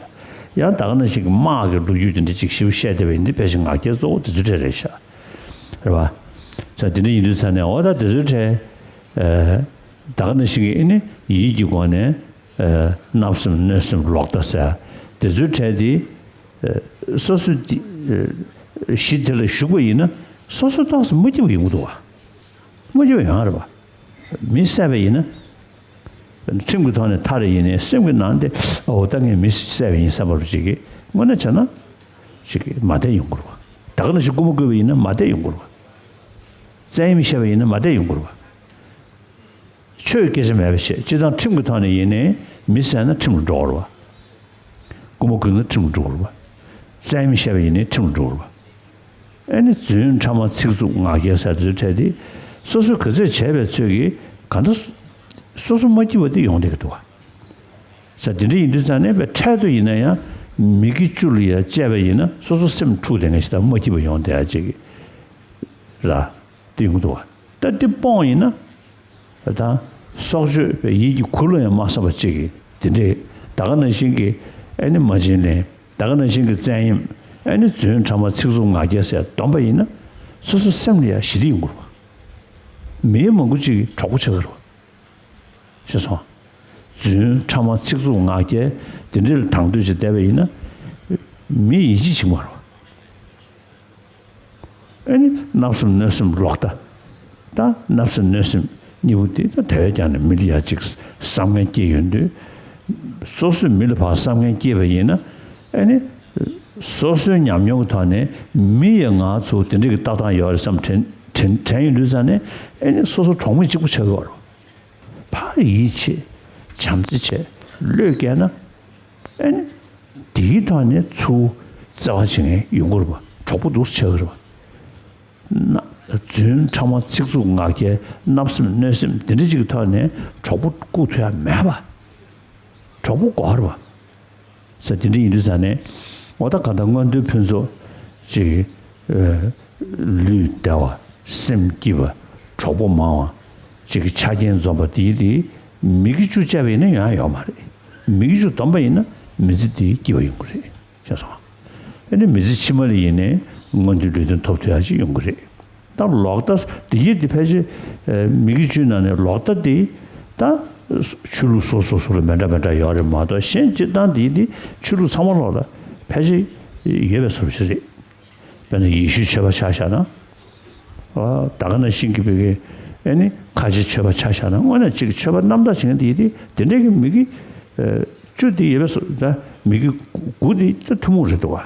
ཡང་ད་ག་ནང་བཞིན་གྱི་དམག་གི་ལོ་རྒྱུས་དེ་འདྲ་ཅིག་ཞིབ་བཤད་བསྡད་པ་ཡིན་དུས། ཕལ་ཆེར་ངག་འཁྱལ་གཙོ་བོ་དེ་ཚོ་གྲས་རེད་ཤག་རེད་བ། ས་དེ་འདྲ་ཡིན་དུས་ཙ་ནས། འོ་ད་དེ་ཚོའི་གྲས། ཨ་ད་ག་ནང་བཞིན་གྱི་ཨ་ནི་ཡིད་ཀྱི་སྒོ་ནས། ཨ་བརྣབ་སེམས། གནོད་སེམས། ལོག་ལྟ་ཟེར་ཡ་དེ་ཚོའི་གྲས་དེ། ཨ་སོ་སོའི་དེ་ཨ་གཞི་དེ་ལ་ཞུགས་པ་ཡིན་ན་སོ་སོ་ཏོག་ཙམ་མ་སྐྱིད་པ་ཡོང་གི་འདུག་བ། མ་སྐྱིད་པ་ཡོང་ཡ་རེད་བ། མི་བསད་པ་ཡིན་ན། ཁྲིམས་ཀྱི་ཐོག་ནས་ཐར་ཡིན་ནའི་སེམས་ཀྱི་ནང་དེ། ཨོ་ད་ངས་མི་བསད་པ་ཡིན་བསམ་པ་ཅིག་གི་དངོས་གནས་བྱས་ན་ཅིག་གི་མ་བསྡད་ཡོང་གི་རེད་བ། ད་ག་ནང་བཞིན་རྐུན་མ་རྐུས་པ་ཡིན་ན་མ་བསྡད་ཡོང་གི་རེད་བ། བཙན་གཡེམ་བཤད་པ་ཡིན་ན་མ་བསྡད་ཡོང་གི་རེད་བ། ཆོས་སྐད་ཆ་མེད་པ་བཤད། སྤྱིར་བཏང་ཁྲིམས་ཀྱི་ཐོག་ནས་ཡིན་ནའི་ མི་བསད་ན་ཁྲིམས་ལ་འགྲོ་བར་བ། རྐུན་མ་རྐུས་ན་ཁྲིམས་ལ་འགྲོ་བར་བ། བཙན་གཡེམ་བཤད་པ་ཡིན་ནའི་ཁྲིམས་ལ་འགྲོ་བར་བ། ཨེ་ནི་རྫུན་ཕྲ་མ་ཚིག་རྩུབ་ངག་འཁྱལ་ཟེར་དེ་ཚོའི་གྲས་དེ་སོ་སོས་ག་ཚོད་བྱས་པའི་ཚོད་ཀྱིས་གང་ལྟར་སོ་སོ་མ་སྐྱིད་པ་དེ་ཡོང་བསྡད་ཀྱི་འདུག་བ། ས་དེ་འདྲ་ཡིན་དུས་ཙང་ནས་པའི་འཕྲལ་དུ་ཡིན་ན་ཡང་མི་དགེ་བཅུ་ལ་ཡང་སྤྱད་པ་ཡིན་ན་སོ་སོ་སེམས་འཁྲུག་བསྡད་མཁན་ཞིག་དང་མ་སྐྱིད་པ་ཡོང་བསྡད་ཡ་ཅིག་ར་དེ་ཡོང་གི་འདུག་བ། ད་དེ་སྤོང་ཡིན་ན། ད་སྲོག་གཅོད་པའི་ཡིད་ཀྱི་ཁུར་ལ་ཡང་མ་བསམ་པ་ཅིག་གིས་དེ་འདྲའི་ད་ག་ནང་བཞིན་གྱི་ཨེ་ནི་མ་བྱིན་ལེན། ད་ག་ནང་བཞིན་གྱི་བཙན་གཡེམ། ཨེ་ནི་རྫུན་ཕྲ་མ་ཚིག་རྩུབ་ངག་འཁྱལ་ཟེར་སྡོམ་པ་ཡིན་ན་སོ་སོ་སེམས་ལ་ཡང་ཞི་བདེ་ཡོང་གི་རེད་བ། མི་མང་པོ་ཅིག་གྲོགས་པོ་ཆགས་ཀྱི་རེད་བ། ཤེས་སོང་། རྫུན་ཕྲ་མ་ཚིག་རྩུབ་ངག་འཁྱལ་དེ་འདྲ་ལ་དང་དོད་ཅིག་བསྡད་པ་ཡིན་ན་མི་ཡིད་ཆེས་བྱེད་ཀྱི་མ་རེད་བ། ཨེ་ནི་བརྣབ་སེམས་གནོད་སེམས་ལོག་ལྟ། ད་བརྣབ་སེམས་གནོད་སེམས་གཉིས་པོ་དེ་ད་དེ་བས་ཀྱང་ནི་མི་ལ་ཡ་གཅིག་བསམ་ངན་སྐྱེས་ཡོང་དུས། སོ་སོས་མི་ལ་ཕར་བསམ་ངན་སྐྱེས་པ་ཡིན་ན་ཨེ་ནི་སོ་སོའི་ཉམས་མྱོང་གི་ཐོག་ནས་མི་ཡི་ང་ཚོ་དེ་འདྲ་གི་ལྟ་སྟངས་ཡོད་རེད་བསམ་དྲན་དྲན་དྲན་ཡོང་དུས་ཙང་ནས་ཨེ་ནི་སོ་སོ་གྲོགས་མོ་གཅིག་པུ་ཆགས་ཀྱི་ཡོད་རེད། ཕར་ཡིད་ཆེས། བྱམས་བརྩེ་བྱས། བློས་བཀལ་ན། ཨེ་ནི། དེའི་ཐོག་ནས་ཚུར་བརྩེ་བ་བྱེད་མཁན་ཡོང་གི་རེད་པ། གྲོགས་པོ་འདུག་སེ་ཆགས་ཀྱི་རེད་པ། ན། རྫུན་ཕྲ་མ་ཚིག་རྩུབ་ངག་འཁྱལ་བརྣབ་སེམས་གནོད་སེམས་འདི་འདྲ་ཅིག་གི་ཐོག་ནས་གྲོགས་པོ་བཀུག་ཐུབ་ཡ་མེད་པ། གྲོགས་པོ་དགོས་རེད་པ། ས་དེ་འདྲ་ཡིན་དུས་ཙང་ནས་འོ་ད་ག་ད་མངོན་མཐོའི་ཕུན་ཚོགས་ཅིག་ཨ། ལུས་བདེ་བ་སེམས་སྐྱིད་པ་གྲོགས་པོ་མང་བ་ཅིག་གི་ཆ་རྐྱེན་འཛོམས་པ་དེ་དེ་མི་དགེ་བཅུ་སྤྱད་པ་ཡིན་ན་ཡོང་ཡ་ཡོད་མ་རེད། མི་དགེ་བཅུ་སྡོམ་པ་ཡིན་ན་མི་ཚེ་དེ་སྐྱིད་པ་ཡོང་གི་རེད། ཤེས་སོང་། ཨ་ནི་མི་ཚེ་ཕྱི་མ་ལ་ཡིན་ནའི་མངོན་མཐོའི་ལུས་རྟེན་ཐོབ་ཐུབ་ཡ་ཅིག་ཡོང་གི་རེད། ད་ལོག་ལྟ་དེ་ཡིན་དེ་ཕལ་ཆེར་མི་དགེ་བཅུའི་ནང་ནས་ལོག་ལྟ་དེ་ད་ཆོས་ལུགས་སོ་སོ་སོ་ལ་མི་འདྲ་མི་འདྲ་ཡོད་རེད་མ་གཏོགས་གཞན་སྤྱིར་བཏང་དེ་ཡིན་དེ་ཆོས་ལུགས་ཚང་མ་ལོག་ལ་ཕལ་ཆེར་ཡོད་པའི་བཟོ་འདྲ་ཞིག་རེད། དཔེར་ན་ཡེ་ཤུའི་ཆོས་པ་ཆ་བཞག་ན། ཨ། ད་ག་ནང་བཞིན་གྱི་བོད་ཀྱི་ཨེ་ནི་ཁ་ཆེ་ཆོས་པ་ཆ་བཞག་ན་དངོས་གནས་གཅིག་ཆོས་པ་རྣམ་དག་ཅིག་དེ་དེ་དེ་འདྲའི་གི་མི་དགེ་ཨ། བཅུ་དེ་ཡོད་པའི་བཟོ་ད་མི་དགེ་དགུ་དེ་ད་ཐུན་མོང་རེད་འདུག་བ།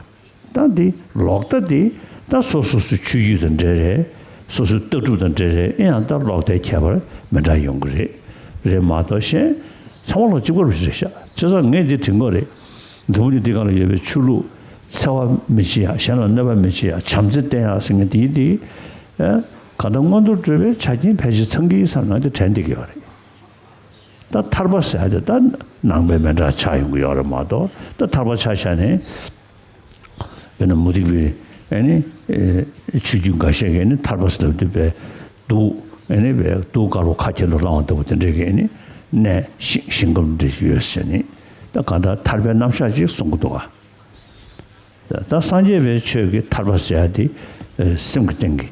ད་དེ་ལོག་ལྟ་དེ་ད་སོ་སོ་སོའི་ཆོས་བརྒྱུད་དང་འབྲེལ་རེད། སོ་སོའི་ལྟ་གྲུབ་དང་འབྲེལ་རེད། ཨེ་ཡང་ད་ལོག་ལྟའི་ཁྱད་པར་མི་འདྲ་ཡོང་གི་རེད། རེད་མ་གཏོགས་གཞན་ཚང་མ་ལོག་གཅིག་པ་རེད་ཤག་བྱས་ཙང་ངས་འདི་དྲན་གྱི་རེད། འཛམ་བུ་གླིང་འདི་སྒང་ལ་ཡོད་པའི་ཆོས་ལུགས་འཚེ་བ་མི་བྱེད་ཡ། གཞན་ལ་གནོད་པ་མི་བྱེད་ཡ། བྱམས་བརྩེ་བསྟེན་ཡ་ཟེར་མཁན་དེའི་དེ། ཨ། གང་ལྟར་མངོན་མཐོར་སྤྲོད་པའི་ཆ་རྐྱེན་ཕལ་ཆེར་ཚང་གི་བསམ་ན་དེ་དྲན་བསྡད་ཀྱི་ཡོད་རེད། ད་ཐར་པ་ཟེར་ཡ་དེ་ད་ནང་པའི་མི་འདྲ་ཆགས་ཡོང་གི་ཡོད་རེད་མ་གཏོགས། ད་ཐར་པ་ཆ་བཞག་ནས་དཔེར་ན་མུ་སྟེགས་པའི་ཨེ་ནི་ཨེ་ཆོས་བརྒྱུད་འགའ་ཤས་ཀྱིས་ནི་ཐར་པ་ཟེར་ལབ་དུས་པའི་གདུགས་ཨེ་ནི་པའི་གདུགས་དཀར་པོ་ཁ་ཁྱེར་དུ་བླངས་པ་ལྟ་བུ་དེ་འདྲས་ཀྱི་ཨེ་ནི་གནས་ཞིང་ཞིང་ཁམས་འདྲ་ཞིག་ཡོད་ཟེར་ནི། ད་གང་ལྟར་ཐར་པའི་རྣམ་གཞག་ཅིག་གསུང་གི་འདུག་ག་ད་སངས་རྒྱས་པའི་ཆོས་ཀྱི་ཐར་པ་ཟེར་ཡ་དེ་ཨེ་སེམས་ཀྱི་སྟེང་གི་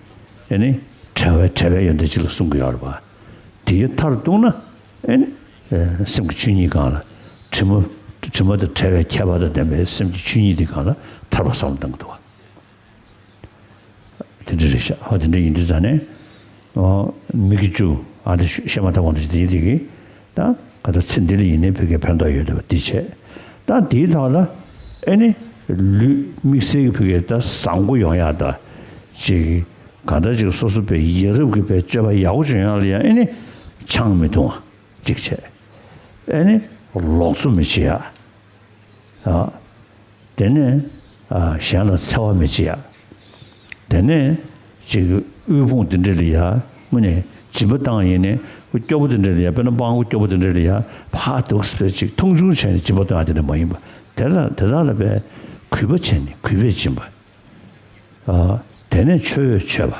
ཨེ་ནི་བྲལ་བའི་བྲལ་བའི་ཡོན་ཏན་ཅིག་ལ་གསུང་གི་ཡོད་རེད་པ། དེའི་མཐར་གཏུགས་ན་ཨེ་ནི་ཨེ་སེམས་ཀྱི་ཆོས་ཉིད་སྒང་ལ་དྲི་མ་དྲི་མ་དང་བྲལ་བའི་ཁྱད་པར་དང་ལྡན་པའི་སེམས་ཀྱི་ཆོས་ཉིད་དེ་སྒང་ལ་ཐར་པ་བསམ་བློ་གཏང་གི་འདུག་བ། དེ་འདྲ་རེད་ཤག་ཧོ། དེ་འདྲ་ཡིན་དུས་ཙང་ནས་ཨོ་མི་དགེ་བཅུ་ཨ་འདྲ་བཤད་མ་ཐག་པ་འདྲ་ཞིག་དེ་ཡིན་དེ་གི་ད་ག་ད་ཚེ་འདི་ལ་ཡིན་ནའི་བོད་སྐད་ཕན་ཐོགས་ཡོད་འདུག་པ་འདི་བྱས། ད་དེའི་ཐོག་ལ་ཨེ་ནི་ལུས་དམིགས་བསལ་གྱི་བོད་སྐད་ད་བཟང་པོ་ཡོང་ཡག་ད་ཅིག་ག་ད་ཅིག་སོ་སོ་པའི་ཡ་རབས་ཀྱི་པའི་སྤྱོད་པ་ཡག་པོ་ཅིག་ཡོང་ཡག་ལ་ཡང་ཨེ་ནི་ཆང་མི་འཐུང་བ་གཅིག་བྱས། ཨེ་ནི་ལོག་འཚོ་མི་བྱེད་ཡག་ཨ། དེ་ནས་ཨ་གཞན་ལ་འཚེ་བ་མི་བྱེད་ཡ། དེ་ནས་ཅིག་དབུལ་ཕོངས་དེ་འདྲ་ལ་ཡ་དངོས་གནས་སྦྱིན་པ་བཏང་ཡིན་ནའི་སྐྱོ་པོ་དེ་འདྲ་ལ་ཡ། དཔེར་ན་སྤྲང་པོ་སྐྱོ་པོ་དེ་འདྲ་ལ་ཡ་ཕར་འདུག་སེ་ཅིག་མཐོང་ཆུང་བྱས་ནས་སྦྱིན་པ་བཏང་ཡ་དེ་འདྲ་མ་ཡིན་པ། དེ་ལ་དེ་དག་ལ་བས་གུས་པ་བྱས་ནས་གུས་པས་སྦྱིན་པ། ཨ། དེ་ནས་མཆོད་འོས་མཆོད་པ།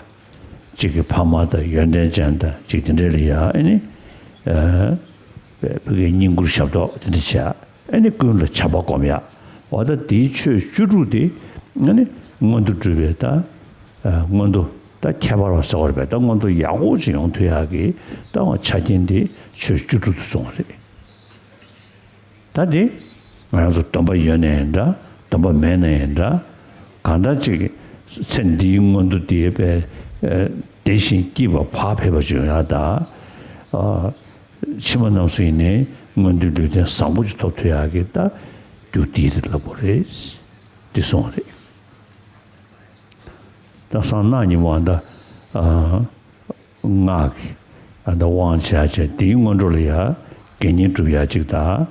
གཅིག་གི་ཕ་མ་དང་ཡོན་ཏན་ཅན་དང་གཅིག་དེ་འདྲ་ལ་ཡ་ཨེ་ནི། ཨ། བོད་ཀྱི་བསྙེན་བཀུར་ཞབས་ཏོག་དེ་འདྲ་བྱས། ཨེ་ནི་ཀུན་ལ་བྱམས་པ་སྒོམ་ཡ། འོ་ད་དེའི་ཆོས་བཅུ་དྲུག་དེ་ཨེ་ནི་མངོན་དུ་གྲུབ་པའི་ད། ཨ། མངོན་དུ་ད་ཁྱད་པར་བ་ཟེར་བ་རེད་པས། ད་མངོན་དུ་ཡག་པོ་ཅིག་ཡོང་ཐུབ་ཡག་གི་ད་ཆ་རྐྱེན་དེ་ཆོས་བཅུ་དྲུག་ཏུ་གསུངས་པ་རེད། ད་དེ་ང་རང་ཚོ་སྡོམ་པ་ཡོད་ན་ཡང་འདྲ། སྡོམ་པ་མེད་ན་ཡང་འདྲ། གང་ལྟར་ཅིག་ཚེ་འདིའི་མངོན་མཐོ་འདི་བས་བདེ་ཞིང་སྐྱིད་པ་བག་ཕེབས་པ་ཅིག་ཡོང་ཡག་དང་། ཨ། ཕྱི་མ་རྣམས་སུ་ཡིན་ནའི་མངོན་མཐོའི་ལུས་རྟེན་བཟང་པོ་ཅིག་ཐོབ་ཐུབ་ཡག་གི་ད་རྒྱུ་འདི་དེ་ལབ་དགོས་རེད། འདི་གསུངས་པ་རེད། ད་གསང་སྔགས་ཉིན་མོ་ཨ་ད། ཨ། སྔགས་ཀྱི་ཨ་ད་དབང་བྱས་བྱས་དེའི་སྔོན་འགྲོ་ལ་ཡ་དགེ་བསྙེན་སྒྲུབ་ཡ་གཅིག་དང་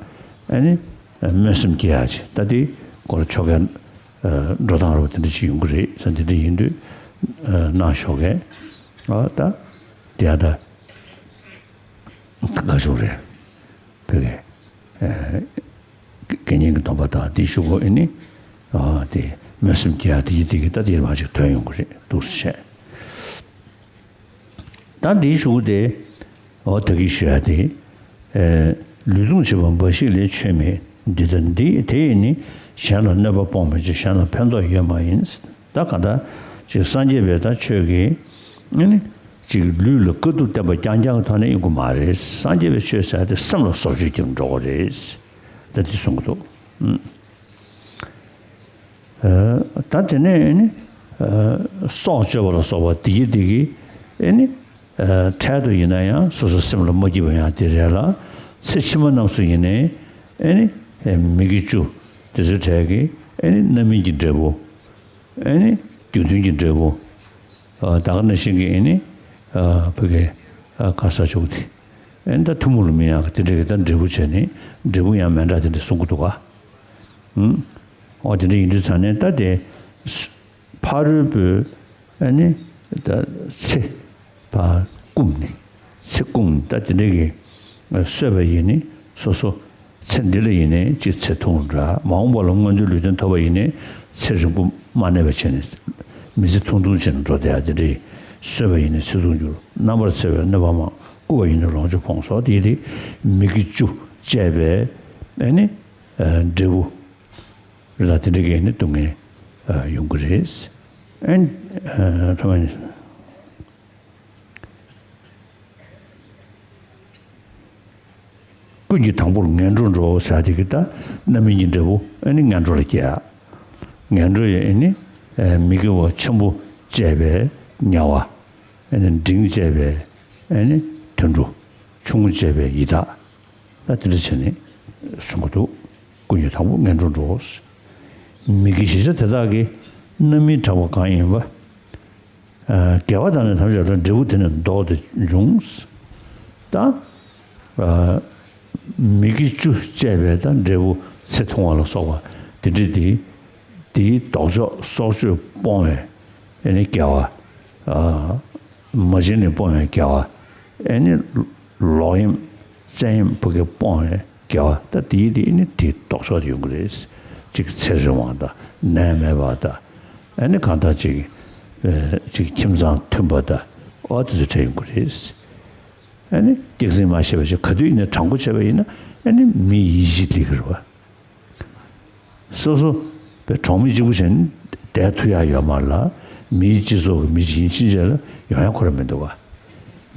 ཨ་ནི་སྨོན་སེམས་སྐྱེ་ཡག་ཅིག་ད་དེ་སྐོར་ཆོ་གའི་འགྲོ་སྟངས་རོ་དེ་འདྲ་ཅིག་ཡོང་གི་རེད་ཟེར། དེ་འདྲ་ཡིན་དུས་གནང་ཞོག་གས། ཨ་ད་དེ་ཡང་ད་དགའ་ཤོག་རེད། བོད་ཀྱི་དགེ་བསྙེན་གྱི་སྡོམ་པ་དང་དེའི་གཞུག་གུ་ཨེ་ནི་དེ་སྨོན་སེམས་སྐྱེ་ཡག་དེ་ཡི་དེ་གི་ད་དེ་མ་ཅིག་ཐོན་ཡོང་གི་རེད་འདུག་སེ་བཤད། ད་འདིའི་གཞུག་གུ་དེ་འོ་ད་གི་ཞུ་ཡག་དེ། ལུས་གདུང་བྱེད་པ་འབའ་ཞིག་ལས་ཆོས་མེད། འདི་ལྟར་འདི་དེ་ཡིས་ནི་གཞན་ལ་གནོད་པ་སྤོང་མི་བྱེད། གཞན་ལ་ཕན་ཐོགས་ཡོད་མ་ཡིན། ད་ག་ད་ཅིག་སངས་རྒྱས་པའི་ད་ཆོས་ཀྱི་ཨེ་ནི་ཅིག་ལུས་ལ་དཀའ་ཐུབ་བསྟན་པ་རྐྱང་རྐྱང་གི་ཐོག་ནས་ཡོང་གི་མ་རེད། སངས་རྒྱས་པའི་ཆོས་ཟེར་དེ་སེམས་ལ་བཟོ་བཅོས་ཀྱི་འགྲོ་གི་རེད། ད་འདི་གསུང་གི་འདུག་ད་དེ་ནས་ཨེ་ནི་སྲོག་གཅོད་པ་ལ་སོགས་པ་དེ་གི་དེ་གི་ཨེ་ནི་འཕྲལ་དུ་ཡིན་ན་ཡང་སོ་སོ་སེམས་ལ་མ་སྐྱིད་པ་ཡང་དེ་རེད་ལ། ཚེ་ཕྱི་མ་རྣམས་སུ་ཡིན་ནའི་ཨེ་ནི་མི་དགེ་བཅུ་དེ་ཚོའི་གྲས་ཀྱི་ཨེ་ནི་རྣམ་སྨིན་གྱི་འབྲས་བུ། ཨེ་ནི་རྒྱུ་མཐུན་གྱི་འབྲས་བུ། ད་ག་ནང་བཞིན་གྱི་ཨེ་ནི་བོད་ཀྱི་ག་ས་ཆོག་དེ་ཨེ་ནི་ད་ཐུན་མོང་ལ་སྨིན་ཡག་གི་དེ་འདྲ་གི་ད་འབྲས་བུ་བྱས་ནས་འབྲས་བུ་ཡང་མན་འདྲ་དེ་འདྲ་གསུང་གི་འདུག་ག་འོ་དེ་འདྲ་ཡིན་དུས་ཙང་ནས་ད་དེ་ཕ་རོལ་པོའི་ཨ་ནི་ད་ཚེ་ཕར་བསྐུམས་ནས་ཚེ་བསྐུམས་ད་དེ་འདྲ་གི་གསོས་པ་ཡིན་ནི་སོ་སོ་ཚེ་འདི་ལ་ཡིན་ནའི་ཅིག་ཚེ་ཐུང་འདྲ། མ་འོངས་པ་ལ་མངོན་མཐོའི་ལུས་རྟེན་ཐོབ་པ་ཡིན་ནའི་ཚེ་རིང་པོ་མ་གནས་པ་བྱས་ནས་མི་ཚེ་ཐུང་ཐུང་བྱས་ནས་འགྲོ་བསྡད་ཡ་དེ་འདྲ་གསོས་པ་ཡིན་ནའི་ཚེ་ཐུང་འགྱུར། རྣམ་པར་འཚེ་བའི་གནོད་པ་མང་། བསྐུར་བ་ཡིན་ནའི་ལོངས་སྤྱོད་ཕོངས་སོགས་དེ་ཡི་དེ་མི་དགེ་བཅུ་བཅས་པའི་ཨ་ནི་འབྲས་བུ། རེད་ད་དེ་འདྲ་གི་ནི་སྡུག་བསྔལ་ཡོང་གི་རེད། ཨན་ཐ་མ་ནི་ཀུན་གྱི་དང་པོར་ངན་འགྲོར་འགྲོ་ཟེར་དེ་གི་ད་རྣམ་སྨིན་གྱི་འབྲས་བུ་ཨ་ནི་ངན་འགྲོ་ལ་སྐྱེ་ཡ། ངན་འགྲོ་ཡི་ཨ་ནི་མི་དགེ་བ་ཆེན་པོ་བཅས་པའི་དམྱལ་བ། ཨ་ནི་འབྲིང་བཅས་པའི་ཨ་ནི་དུད་འགྲོ། ཆུང་ངུ་བཅས་པའི་ཡི་དྭགས། ད་དེ་འདྲ་བྱས་ནས་གསུང་གི་འདུག་ཀུན་གྱི་དང་པོ་ངན་འགྲོར་འགྲོ། མི་དགེ་བཞི་ཆ་དེ་དག་གི་རྣམ་སྨིན་དྲག་པོ་གང་ཡིན་པ། དགེ་བ་དག་ནི་ཐམས་ཅད་ལ་འབྲས་བུ་དེ་ནི་བཟློག་སྟེ་འབྱུང་། ད་མི་དགེ་བཅུ་བཅས་པའི་ད་འབྲས་བུ་ཚེ་ཐུང་བ་ལ་སོགས་པ་དེ་འདྲ་དེ་དེའི་ལྡོག་ཕྱོགས་སྲོག་གཅོད་སྤོང་བའི་ཨ་ནི་དགེ་བ། མ་བྱིན་ནས་སྤོང་བའི་དགེ་བ། ཨ་ནི་ལོག་གཡེམ་བཙན་གཡེམ་བུ་གའི་སྤོང་བའི་དགེ་བ། ད་དེའི་དེ་ནི་དེའི་ལྡོག་ཕྱོགས་དེ་ཡོང་གི་རེད། གཅིག་ཚེ་རིང་བ་དང་ནད་མེད་པ་དང་། ཨ་ནི་གང་ལྟར་གཅིག་གཅིག་ཁྱིམ་ཚང་མཐུན་པ་དང་འོ་དེ་ཚོ་འཕྲད་ཡོང་གི་རེད། ཨ་ནི་སྐྱག་རྫུན་མ་བཤད་པ་ཞིག་ག་དུས་ཡིན་ན་དྲང་པོ་བྱས་པ་ཡིན་ན་ཨ་ནི་མི་ཡིད་ཆེས་སླེབས་ཀྱི་རེད་བ། སོ་སོ་པའི་གྲོགས་མི་གཅིག་པུ་བྱས་ནས་བསྡད་ཐུབ་ཡག་ཡོད་མ་རེད་ལ། མིའི་སྤྱི་ཚོགས་ཀྱི་མི་གཅིག་ཡིན་ཕྱིན་ཆད་ལ་ཡོང་ཡག་ཁོ་རང་མི་འདུག་ག་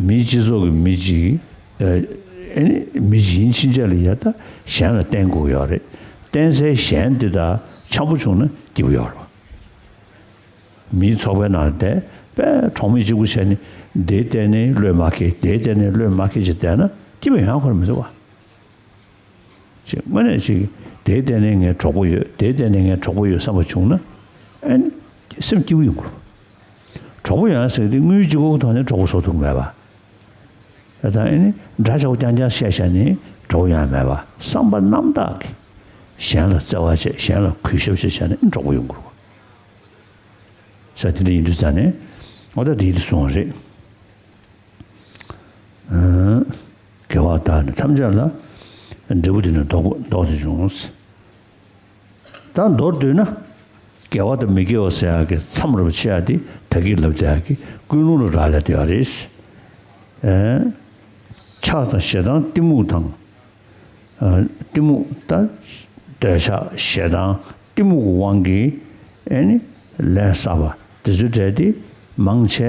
མིའི་སྤྱི་ཚོགས་ཀྱི་མི་གཅིག་ཨེ་ནི་མི་གཅིག་ཡིན་ཕྱིན་ཆད་ལ་ཡ་ད་གཞན་ལ་བརྟེན་དགོས་ཀྱི་ཡོད་རེད། བརྟེན་སའི་གཞན་འདི་དག་འཆམ་པོ་བྱུང་ན་སྐྱིད་པོ་ཡོད་རེད་བ། མིའི་ཚོགས་པའི་ནང་ལ་བསྡད་པས་གྲོགས་མི་གཅིག་པུ་བྱས་ནས་དེའི་སྟེང་ནས་བློས་མ་འཁེལ་དེའི་སྟེང་ནས་བློས་མ་འཁེལ་ཅིག་བསྡད་ན་སྐྱིད་པོ་ཡོང་ཡག་ཁོ་རང་མི་འདུག་ག་ཅིག་དངོས་གནས་ཅིག་དེའི་སྟེང་ནས་ངའི་གྲོགས་པོ་ཡོད། དེའི་སྟེང་ནས་ངའི་གྲོགས་པོ་ཡོད་བསམ་པ་བྱུང་ན་ཨ་ནི་སེམས་སྐྱིད་པོ་ཡོང་གི་རེད། གྲོགས་པོ་ཡོང་ཟེར་དེ་དངུལ་གཅིག་པོའི་ཐོག་ནས་གྲོགས་པོ་བཟོ་ཐུབ་ཀྱི་མེད་པ། ད་ཨ་ནི་འདྲ་ཆགས་པོ་རྐྱང་རྐྱང་བཤད་བཞག་ནས་གྲོགས་པོ་ཡོང་ཡག་མེད་པ། བསམ་པ་རྣམ་དག་གིས་གཞན་ལ་བརྩེ་བ་བྱས་གཞན་ལ་གུས་ཞབས་བྱས་བྱས་ནས་གྲོགས་པོ་ཡོང་གི་རེད། ས་དེ་འདྲ་ཡིན་དུས་ཙང་ནས་འོ་ད་དེ་ཡིན་དུ་སོང་བ་རེད། དགེ་བ་དག་ནི་ཐམས་ཅད་ལ། འབྲས་བུ་དེ་ནི་བཟློག་བཟློག་སྟེ་འབྱུང་། ད་མདོར་བསྡུས་ན། དགེ་བ་དང་མི་དགེ་བ་ཟེར་ཡག་གི་མཚམས་རེ་བ་ཕྱེ་ཡག་དེ་ད་གིན་ལབ་བསྡད་ཡག་གི་ཀུན་སློང་ལ་རག་ལས་བསྡད་ཡོད་རེད། ཨེ། ཆགས་དང་ཞེ་སྡང་གཏི་མུག་དང་། གཏི་མུག་ད་འདོད་ཆགས་ཞེ་སྡང་གཏི་མུག་གི་དབང་གིས་ཨེ་ནི་ལས་བསགས་པ་དེ་ཚོའི་གྲས་དེ་མང་ཆེ་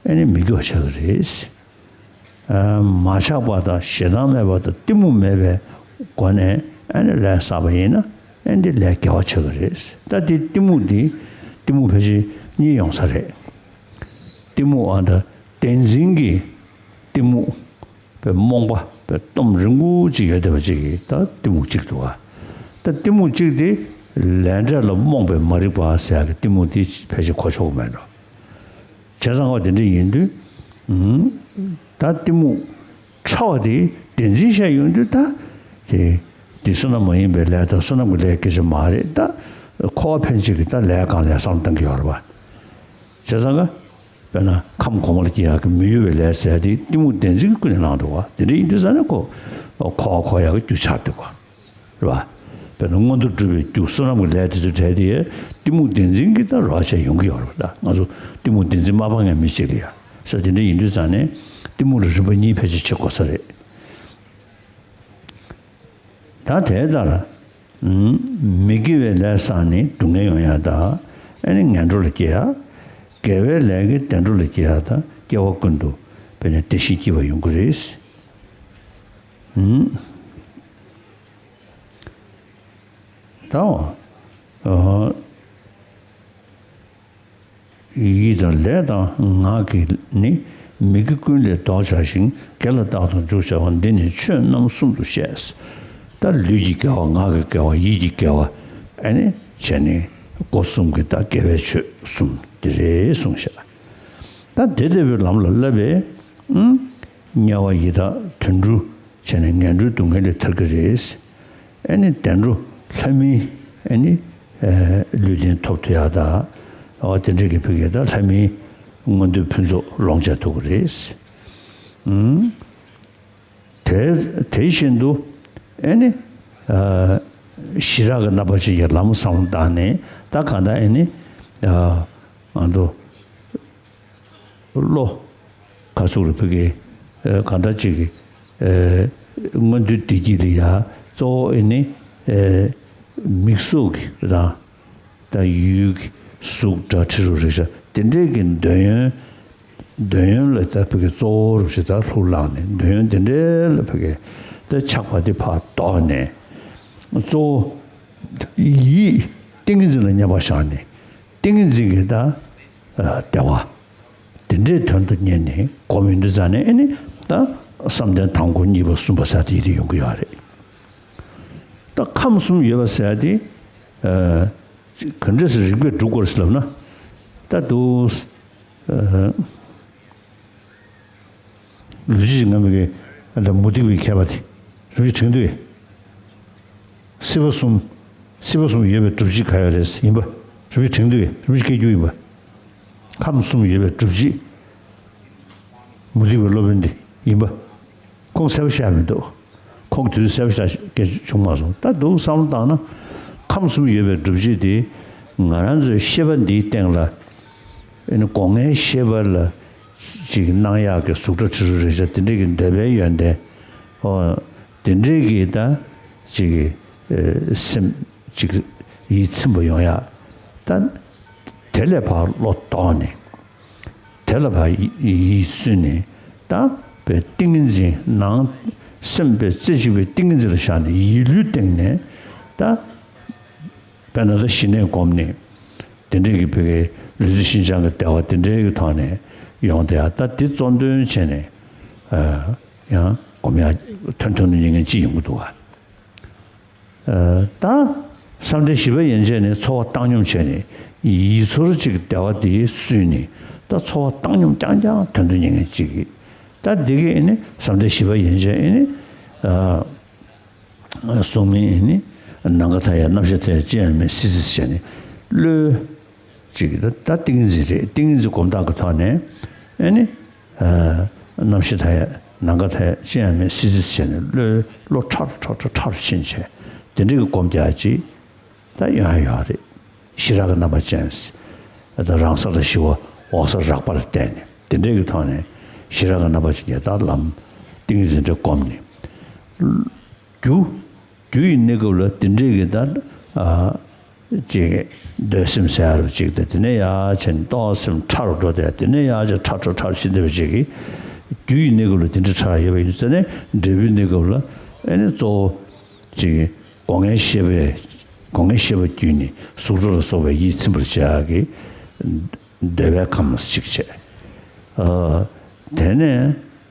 ཨེ་ནི་མི་དགེ་བ་ཆགས་ཀྱི་རེད། མ་ཆགས་པ་དང་ཞེ་སྡང་མེད་པ་དང་གཏི་མུག་མེད་པའི་སྒོ་ནས་ཨེ་ནི་ལས་བསགས་པ་ཡིན་ན་ཨེ་འདི་ལས་དགེ་བ་ཆགས་ཀྱི་རེད། ད་དེ་གཏི་མུག་འདི་གཏི་མུག་ཕལ་ཆེར་གཉིས་ཡོང་ས་རེད། གཏི་མུག་ཨ་ད་བདེན་འཛིན་གྱི་གཏི་མུག་པའི་རྨོངས་པ་པའི་སྟོབས་རིང་པོ་ཅིག་ཡོད་བསྡད་པ་ཅིག་གིས་ད་གཏི་མུག་གཅིག་འདུག་ག་ད་གཏི་མུག་གཅིག་དེ་ལས་འབྲས་ལ་རྨོངས་པའི་མ་རིག་པ་ཟེར་ཡག་གི་གཏི་མུག་དེ་ཕལ་ཆེར་གོ་ཆོག་གི་མེད་འགྲོ། བྱས་ཙང་ཨ་དེ་འདྲ་ཡིན་དུས། ད་གཏི་མུག་ཕྲ་བ་དེ་བདེན་འཛིན་བཤད་ཡོང་དུས་ད་དེ་ དེ་བསོད་ནམས་མ་ཡིན་པའི་ལས་དང་བསོད་ནམས་ཀྱི་ལས་སྐད་ཆ་མ་རེད། ད་འཁོར་བ་འཕེན་བྱེད་ཀྱི་ད་ལས་གང་ལས་བསམ་བློ་གཏང་གི་ཡོད་རེད་པ། བྱས་ཙང་ཀ་དཔེར་ན་ཁམས་གོང་མ་ལ་སྐྱེ་ཡག་གི་མི་གཡོ་བའི་ལས་ཟེར་དེ་གཏི་མུག་བདེན་འཛིན་གྱིས་ཀུན་ནས་བསླངས་འདུག་པ། དེ་འདྲ་ཡིན་དུས་ཙང་ནས་ཁོ་འཁོར་བ་འཁོར་ཡག་གི་རྒྱུ་ཆགས་འདུག་པ། རེད་པ། དཔེར་ན་མངོན་མཐོ་སྒྲུབ་པའི་རྒྱུ་བསོད་ནམས་ཀྱི་ལས་དེ་ཚོ་བྲལ་ཏེ་གཏི་མུག་བདེན་འཛིན་གྱི་ད་རོགས་བྱས་ཡོང་གི་ཡོད་རེད་པ། ད་ང་ཚོ་གཏི་མུག་བདེན་འཛིན་མ་སྤངས་མཁན་མི་གཅིག་ལ་ཡ་ས་དེ་འདྲ་ཡིན་དུས་ཙང་ནས་གཏི་མུག་ལ་རིམ་པ་གཉིས་ཕལ་ཆེར་ཕྱེ་དགོས་ས་རེད། ད་དེ་ལྟར་མི་དགེ་བའི་ལས་བསགས་ནས་སྡུག་བསྔལ་ཡོང་ཡག་དང་། ཨ་ནི་ངན་འགྲོ་ལ་སྐྱེ་ཡག་དགེ་བའི་ལས་ཀྱིས་བདེ་འགྲོ་ལ་སྐྱེ་ཡག་དང་། སྐྱེ་བ་ཀུན་ཏུ་དཔེར་ན་བདེ་ཞིང་སྐྱིད་པ་ཡོང་གི་རེད། ད་འོ། ཡིད་དང་ལས་དང་ངག་གིས་ནི། མི་དགེ་ཀུན་ལས་ལྡོག་བྱ་ཞིང་། དགེ་ལ་རྟག་ཏུ་འཇུག་བྱ་བ། འདི་ནི་ཆོས་རྣམ་གསུམ་དུ་བཤད། ད་ལུས་ཀྱི་དགེ་བ། ངག་གི་དགེ་བ། ཡིད་ཀྱི་དགེ་བ། ཨ་ནི་བྱས་ནས་སྒོ་གསུམ་གྱི་ད་དགེ་བའི་ཆོས་གསུམ་འདི་རེད་གསུངས་བཞག་ད་དེ་ལྟ་བུའི་ལམ་ལ་བསླབ་པས། དམྱལ་བ་ཡི་དྭགས་དུད་འགྲོ་བྱས་ནས་ངན་འགྲོའི་སྡུག་བསྔལ་ལས་ཐར་གྱི་རེད། ཨ་ནི་བདེ་འགྲོ་ལྷ་མིའི་ཨ་ནི་ལུས་རྟེན་ཐོབ་ཐུབ་ཡག་དང་། འོ་དེ་འདྲ་གི་ཕ་གི་ད་ལྷ་མིའི་མངོན་འདོད་ཕུན་ཚོགས་ལོངས་སྤྱད་ཐུབ་ཀྱི་རེད། དེ་དེ་བཞིན་དུ་ཨ་ནི་ཞི་རགས་ཀྱི་རྣམ་པ་ཅན་གྱི་ལམ་བསམ་བློ་བཏང་ནས། ད་གང་ལྟར་ཨ་ནི་ང་ཚོ་བློ་ག་ཚོད་རེ་ཕ་གི་གང་ལྟར་ཅིག་གི་མངོན་མཐོའི་བདེ་སྐྱིད་ལ་ཡ་གཙོ་བོ་ཨ་ནི་མིག་གཟུགས་ཀྱི་དང་། ད་ཡུལ་གྱི་གཟུགས་སྒྲ་དྲི་རོ་རེག་བྱ་དེ་འདྲའི་གི་འདོད་ཡོན། འདོད་ཡོན་ལ་ད་ཕ་གི་གཙོ་བོ་རུ་ཞིག་ད་ལྷུར་བླངས་ནས། འདོད་ཡོན་དེ་འདྲའི་ལ་ཕ་གི་ད་ཆགས་པ་དེ་ཕར་ལྡོག་ནས། གཙོ་བོ་ཡིད་ཏིང་ངེ་འཛིན་ལ་མཉམ་པར་བཞག་ནས། ཏིང་ངེ་འཛིན་གྱི་ད་བདེ་བ་དེ་འདྲའི་དོན་དུ་གཉེར་ནས་སྒོམ་ཡོང་དུས་ཙང་ནས། ཨ་ནི་ད་བསམ་གཏན་དང་པོ་གཉིས་པ་གསུམ་པ་ཟེར་དེ་ཡི་དེ་ཡོང་གི་ཡོད་རེད། ད་ཁམས་གསུམ་ཡོད་པ་ཟེར་ཡ་དེ། ཨ། ག་འདྲས་སེ་རིགས་པས་སྒྲུབ་དགོས་རེད་ཟེར་ལབ་ན། ད་དུ། ཨ། ལུས་ཅི་ང་མི་གི་ཨ་ད་མུ་སྟེགས་པའི་མཁས་པ་དེ་རིན་པོ་ཆེ་དྲན་འདུག་གས། སྲིད་པ་གསུམ། སྲིད་པ་གསུམ་ཡོད་པའི་སྒྲུབ་བྱེད་ག་ཡོད་རེད་ཡིན་པ། རིན་པོ་ཆེ་དྲན་འདུག་གས། རིན་པོ་ཆེ་སྐད་སྒྱུར་ཡིན་པ། ཁམས་གསུམ་ཡོད་པའི་སྒྲུབ་བྱེད། མུ་སྟེགས་པའི་སློབ་དཔོན་འདི་ཡིན་པ། ཁོང་གསལ་པོ་བཤད་མི་འདུག་ཁོང་གི་དུས་ཚོད་གསལ་པོ་བཤད་སྐད་བྱུང་མ་སོང་། ད་འདུག་བསམ་བློ་བཏང་ན། ཁམས་གསུམ་ཡོད་པའི་སྒྲུབ་བྱེད་དེ་ང་རང་ཚོའི་ཤེས་པ་འདིའི་སྟེང་ལ། ཨ་ནི་སྒོ་ལྔའི་ཤེས་པ་ལ་ཅིག་སྣང་ཡག་གི་གཟུགས་སྒྲ་དྲི་རོ་རེག་བྱ་དེ་འདྲའི་གི་འདོད་པའི་ཡོན་ཏན། ཨོ། དེ་འདྲའི་གི་ད་ཅིག་གི་ཨེ་སེམས་ཅིག་ཡིད་ཚིམ་པ་ཡོང་ཡག་ད་དེ་ལས་ཕར་བློ་ལྡོག་ནས། དེ་ལ་ཕར་ཡིད་སུན་ནས། ད་པའི་ཏིང་ངེ་འཛིན་ནང་སེམས་པའི་རྩེ་གཅིག་པའི་ཏིང་ངེ་འཛིན་ལ་བཞག་ནས་ཡིད་བློའི་སྟེང་ནས། ད་དཔེར་ན་ད་ཞི་གནས་བསྒོམས་ནས། དེ་འདྲའི་གི་ཕ་གི་ལུས་རྩལ་ཤིན་སྦྱངས་ཀྱི་བདེ་བ་དེ་འདྲའི་གི་ཐོག་ནས་ཡོང་དེ་ཡ། ད་དེ་གཙོ་འདོན་བྱས་ནས་ཡང་སྒོམ་ཡ་ཐོན་ཐོན་ནས་ཉན་མཁན་ཅིག་ཡོང་གི་འདུག་ག་ད་བསམ་གཏན་བཞི་པ་ཡན་ཆད་ནས་འཚོ་བ་བཏང་སྙོམས་བྱས་ནས། ཡིད་ཚོར་ཅིག་བདེ་བ་དེ་བསུས་ནས། ད་འཚོ་བ་བཏང་སྙོམས་རྐྱང་རྐྱང་དོན་དུ་གཉེར་མཁན་ཅིག་གིས། ད་འདི་གི་ཨེ་ནི་བསམ་གཏན་བཞི་པ་ཡན་ཆད་ཨེ་ནི་གསུངས་མིན་ཨེ་ནི། ནམ་མཁའ་མཐའ་ཡས། རྣམ་ཤེས་མཐའ་ཡས། ཅི་ཡང་མེད། སྲིད་རྩེར་བྱས་ནས་བློའི། ཅིག་ད་ད་ཏིང་འཛིན་རེད། ཏིང་འཛིན་སྒོམ་སྟངས་ཀྱི་ཐོག་ནས་ཨེ་ནི། རྣམ་ཤེས་མཐའ་ཡས། ནམ་མཁའ་མཐའ་ཡས། ཅི་ཡང་མེད། སྲིད་རྩེར་བྱས་ནས་བློ་བློ་ཕྲ་རུ་ཕྲ་རུ་ཕྲ་རུ་ཕྱིན་བྱས། དེ་འདྲའི་གི་སྒོམ་རྒྱག་ཅིག་ད་ཡོང་ཡ་ཡོད་རེད། ཞི་རགས་ཀྱི་རྣམ་པ་ཅན། ད་རང་ས་ལ་ཞི་བ་འོག་ས་རགས་པར་བསྟན་ནས། དེ་འདྲའི་གི་ཐོག་ནས་ཞི་རགས་ཀྱི་རྣམ་པ་ཅན་གྱི་ད་ལམ་ཏིང་འཛིན་འདྲ་སྒོམ་ནས། རྒྱུ། རྒྱུ་ཡི་གནས་སྐབས་ལ་དེ་འདྲའི་གི་ད། ཨ། ཅིག་འདོད་སེམས་ཟེར་ཡ་རུ་ཅིག་དང་། དེ་ནས་ཡར་བྱས་ནས་རྟོག་སེམས་ཕྲ་རུ་འགྲོ་དེ། དེ་ནས་ཡར་བྱས་ཕྲ་ཕྲ་ཕྲ་ཕྱིན་བསྡད་པ་ཅིག་གིས། རྒྱུ་ཡི་གནས་སྐབས་ལ་དེ་འདྲའི་ཕྲ་ཡོད་པ་ཡིན་ཟེར་ནས། འབྲས་བུའི་གནས་སྐབས་ལ་ཨེ་ནི་གཙོ་བོ་ཅིག་སྒོ་ལྔའི་ཤེས་པས། སྒོ་ལྔའི་ཤེས་པ་བརྒྱུད་ནས་གཟུགས་སྒྲ་ལ་སོགས་པའི་ཡིད་ཚིམ་པར་བྱ་ཡག་གི་འདོད་པའི་ཁམས་ཅིག་བྱས། ཨ། དེ་ནས་